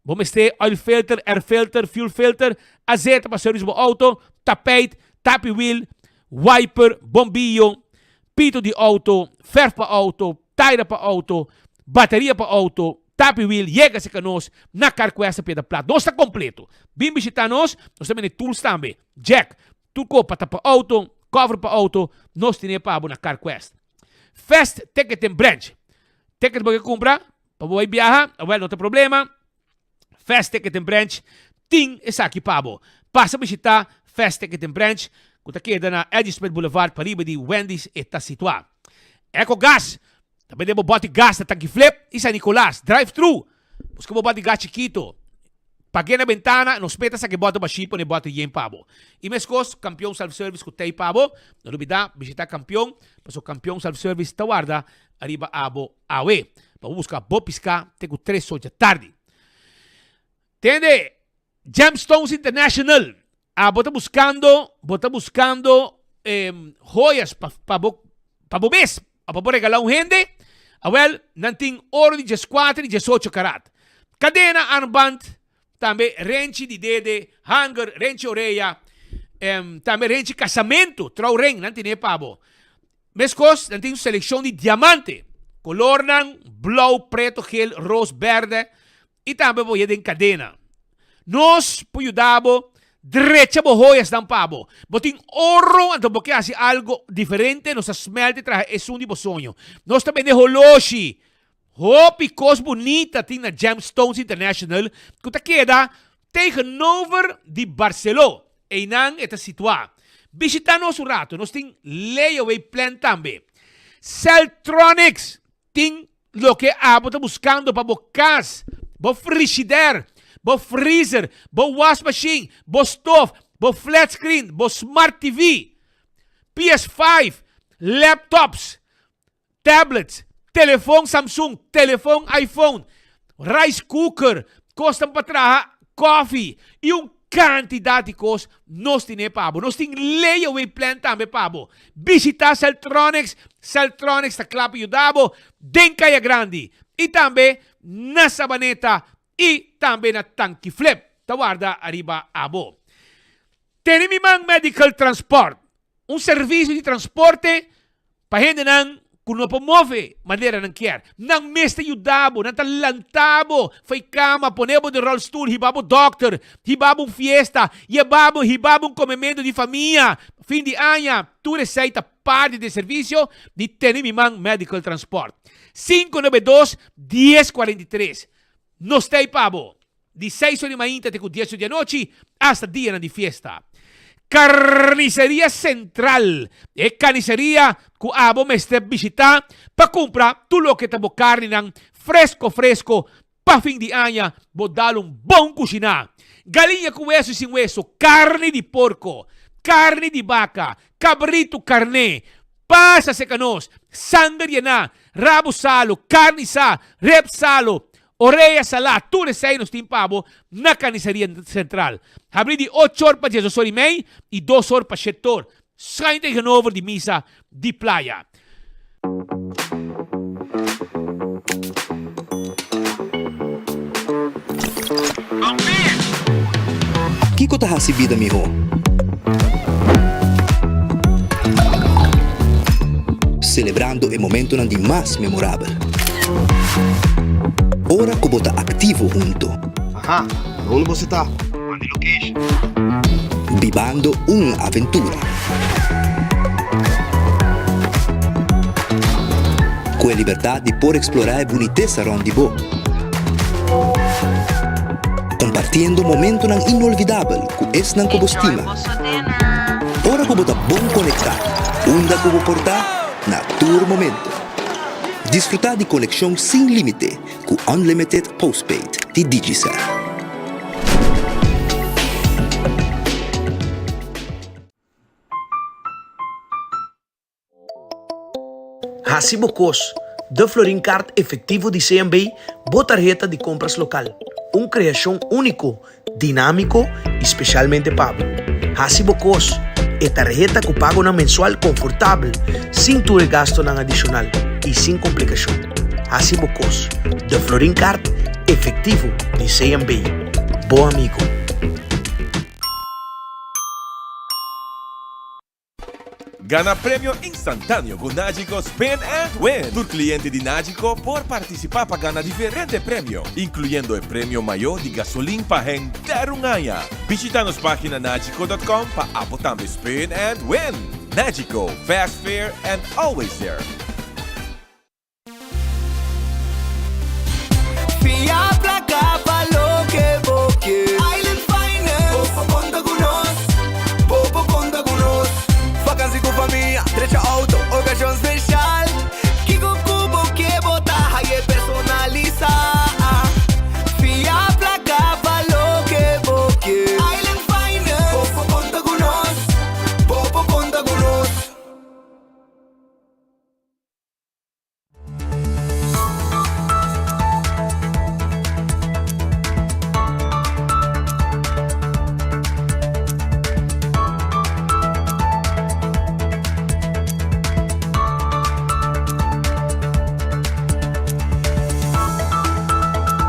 Bo mester oil filter, air filter, fuel filter, azeta pa service bo auto, tapijt, tapi wiel, wiper, bombillo, pito di auto, verf pa auto, taira pa auto, bateria pa auto, tapi wiel, yega cerca nos na Carquest na Piedra Plat. Nos ta completo. Bin bishita nos, nos ta bende tools tambe, jack, tur cos pa tapa auto, cover pa auto, nos tene pa bo na Carquest. Fast Ticketing Branch. Ticket bo ke cumpra? Pa bo bai biaha? Awel, no ta problema. Fast Ticketing Branch tin esaki pa bo. Pasa bishita Fast Ticketing Branch ku ta keda na Eddie Smith Boulevard pariba di Wendy's e ta situá. Ecogas ta bende bo bòti gas na Tanki Flip i San Nicolas. Drive thru. Buska bo bòti gas chikito. Pag'é na bentana, nos meta sa ke bòti bashí pone bòti yen pa bo. I meskos Kampion Self Service ku t'ei pa bo. No lubidá bishitá Kampion, pasobra Kampion Self Service ta warda ariba abo awe. Pa bo buska bo piská te ku tres or dja tardi. Tende, Gemstones International, abo ta buskando, bo ta buskando joyas pa pa bo pa bo mes o pa bo regalá un hende? Awel, nan tin oro di dieskuater i diesocho karat. Kadena, armband, tambe renchi di dede, hanger, renchi orea, tambe renchi kasamentu, trouwring, nan tene pa bo. Meskos, nan tin un selekshon di diamante, kolornan blou, preto, gel, ros, bèrdè i tambe bo hia den kadena. Nos por yuda bo drecha bo hoyasnan pa bo. Bo tin oro anto bo ke hasi algo diferente, nos ta smèlt i traha esun di bo soño. Nos ta bende holoshi. Hopi kos bunita tin na Gemstones International ku ta keda tegenover di Barceló. Einan e ta situá. Bishitá nos un ratu, nos tin layaway plan tambe. Celtronics tin loke abo ta buskando pa bo kas, bo frishider, bo freezer, bo wasmashin, bo stof, bo flat screen, bo smart TV, PS5, laptops, Tablets, telefon Samsung, telefon iPhone, rice cooker, kosnan pa traha koffie y un cantidad di kos nos tine pa bo. Nos tin layaway plan tambe pa bo. Bishita Celtronics, Celtronics ta kla pa yuda bo den Kaya Grandi y tambe na Sabaneta y tambe na Tanki Flip ta warda ariba abo. Tene mi man Medical Transport, un servicio di transporte Pa hendenan ku no por move manera nan kier. Nan mes ta yuda bo, nan ta lanta bo for e kama, pone bo den rolstoel, hiba bo dòkter, hiba bo un fiesta, yeba bo, hiba bo un komementu di famia, fin di aña. Tur esei ta parti di e servisio di Tene Mi Man Medical Transport. 592 1043 Nos ta ei pa bo. Di seis or di mainta te ku dies or di anochi, asta dianan di fiesta. Carniceria Central, e carniceria ku abo mester bishita pa kumpra tur loke ta bo karninan fresko fresko pa fin di aña bo dal un bon kushiná. Galiña ku weso i sin weso, karni di porko, karni di baka, kabritu karné, pasa seka nos, sanger yená, rabu salu, karni sa, rep salu, Orea salá, tur esei nos tin pa bo na Carniceria Central. Habrí di ocho or pa diesdos or i mei i dos or pa shete or, schuin tegenover di misa di Playa.
Kiko ta hasi bida mihó? Selebrando e momentonan di mas memorabel. Ora ku bo ta aktivo hunto.
Aha, unda boso ta? Manda e location.
Bibando un aventura. Ku e libertat di por eksplorá e bunitesa rònt di bo. Kompartiendo momentonan inolvidabel ku esnan ku bo stima. Ora ku bo ta bon konektá, unda ku bo por ta, na tur momento. Disfrutá di konekshon sin límite ku Unlimited Postpaid di Digicel.
Hasi bo kos, De Florin Card Efectivo di CMB, bo tarheta di kompras lokal. Un kreashon úniko, dinámiko i spesialmente pa bo. Hasi bo kos, e tarheta ku pagonan mensual konfortabel, sin tur e gastonan adishonal i sin komplikashon. Hasi bo kos, De Florin Card Efectivo di CMB, bo amigo.
Gana premio instantáneo ku Nagico Spin and Win! Tur kliente di Nagico por partisipá pa gana diferente premio, inkluyendo e premio mayó di gasolin pa henter un aña. Bishita nos página nagico dot com pa abo tambe spin and win! Nagico, fast, fair and always there!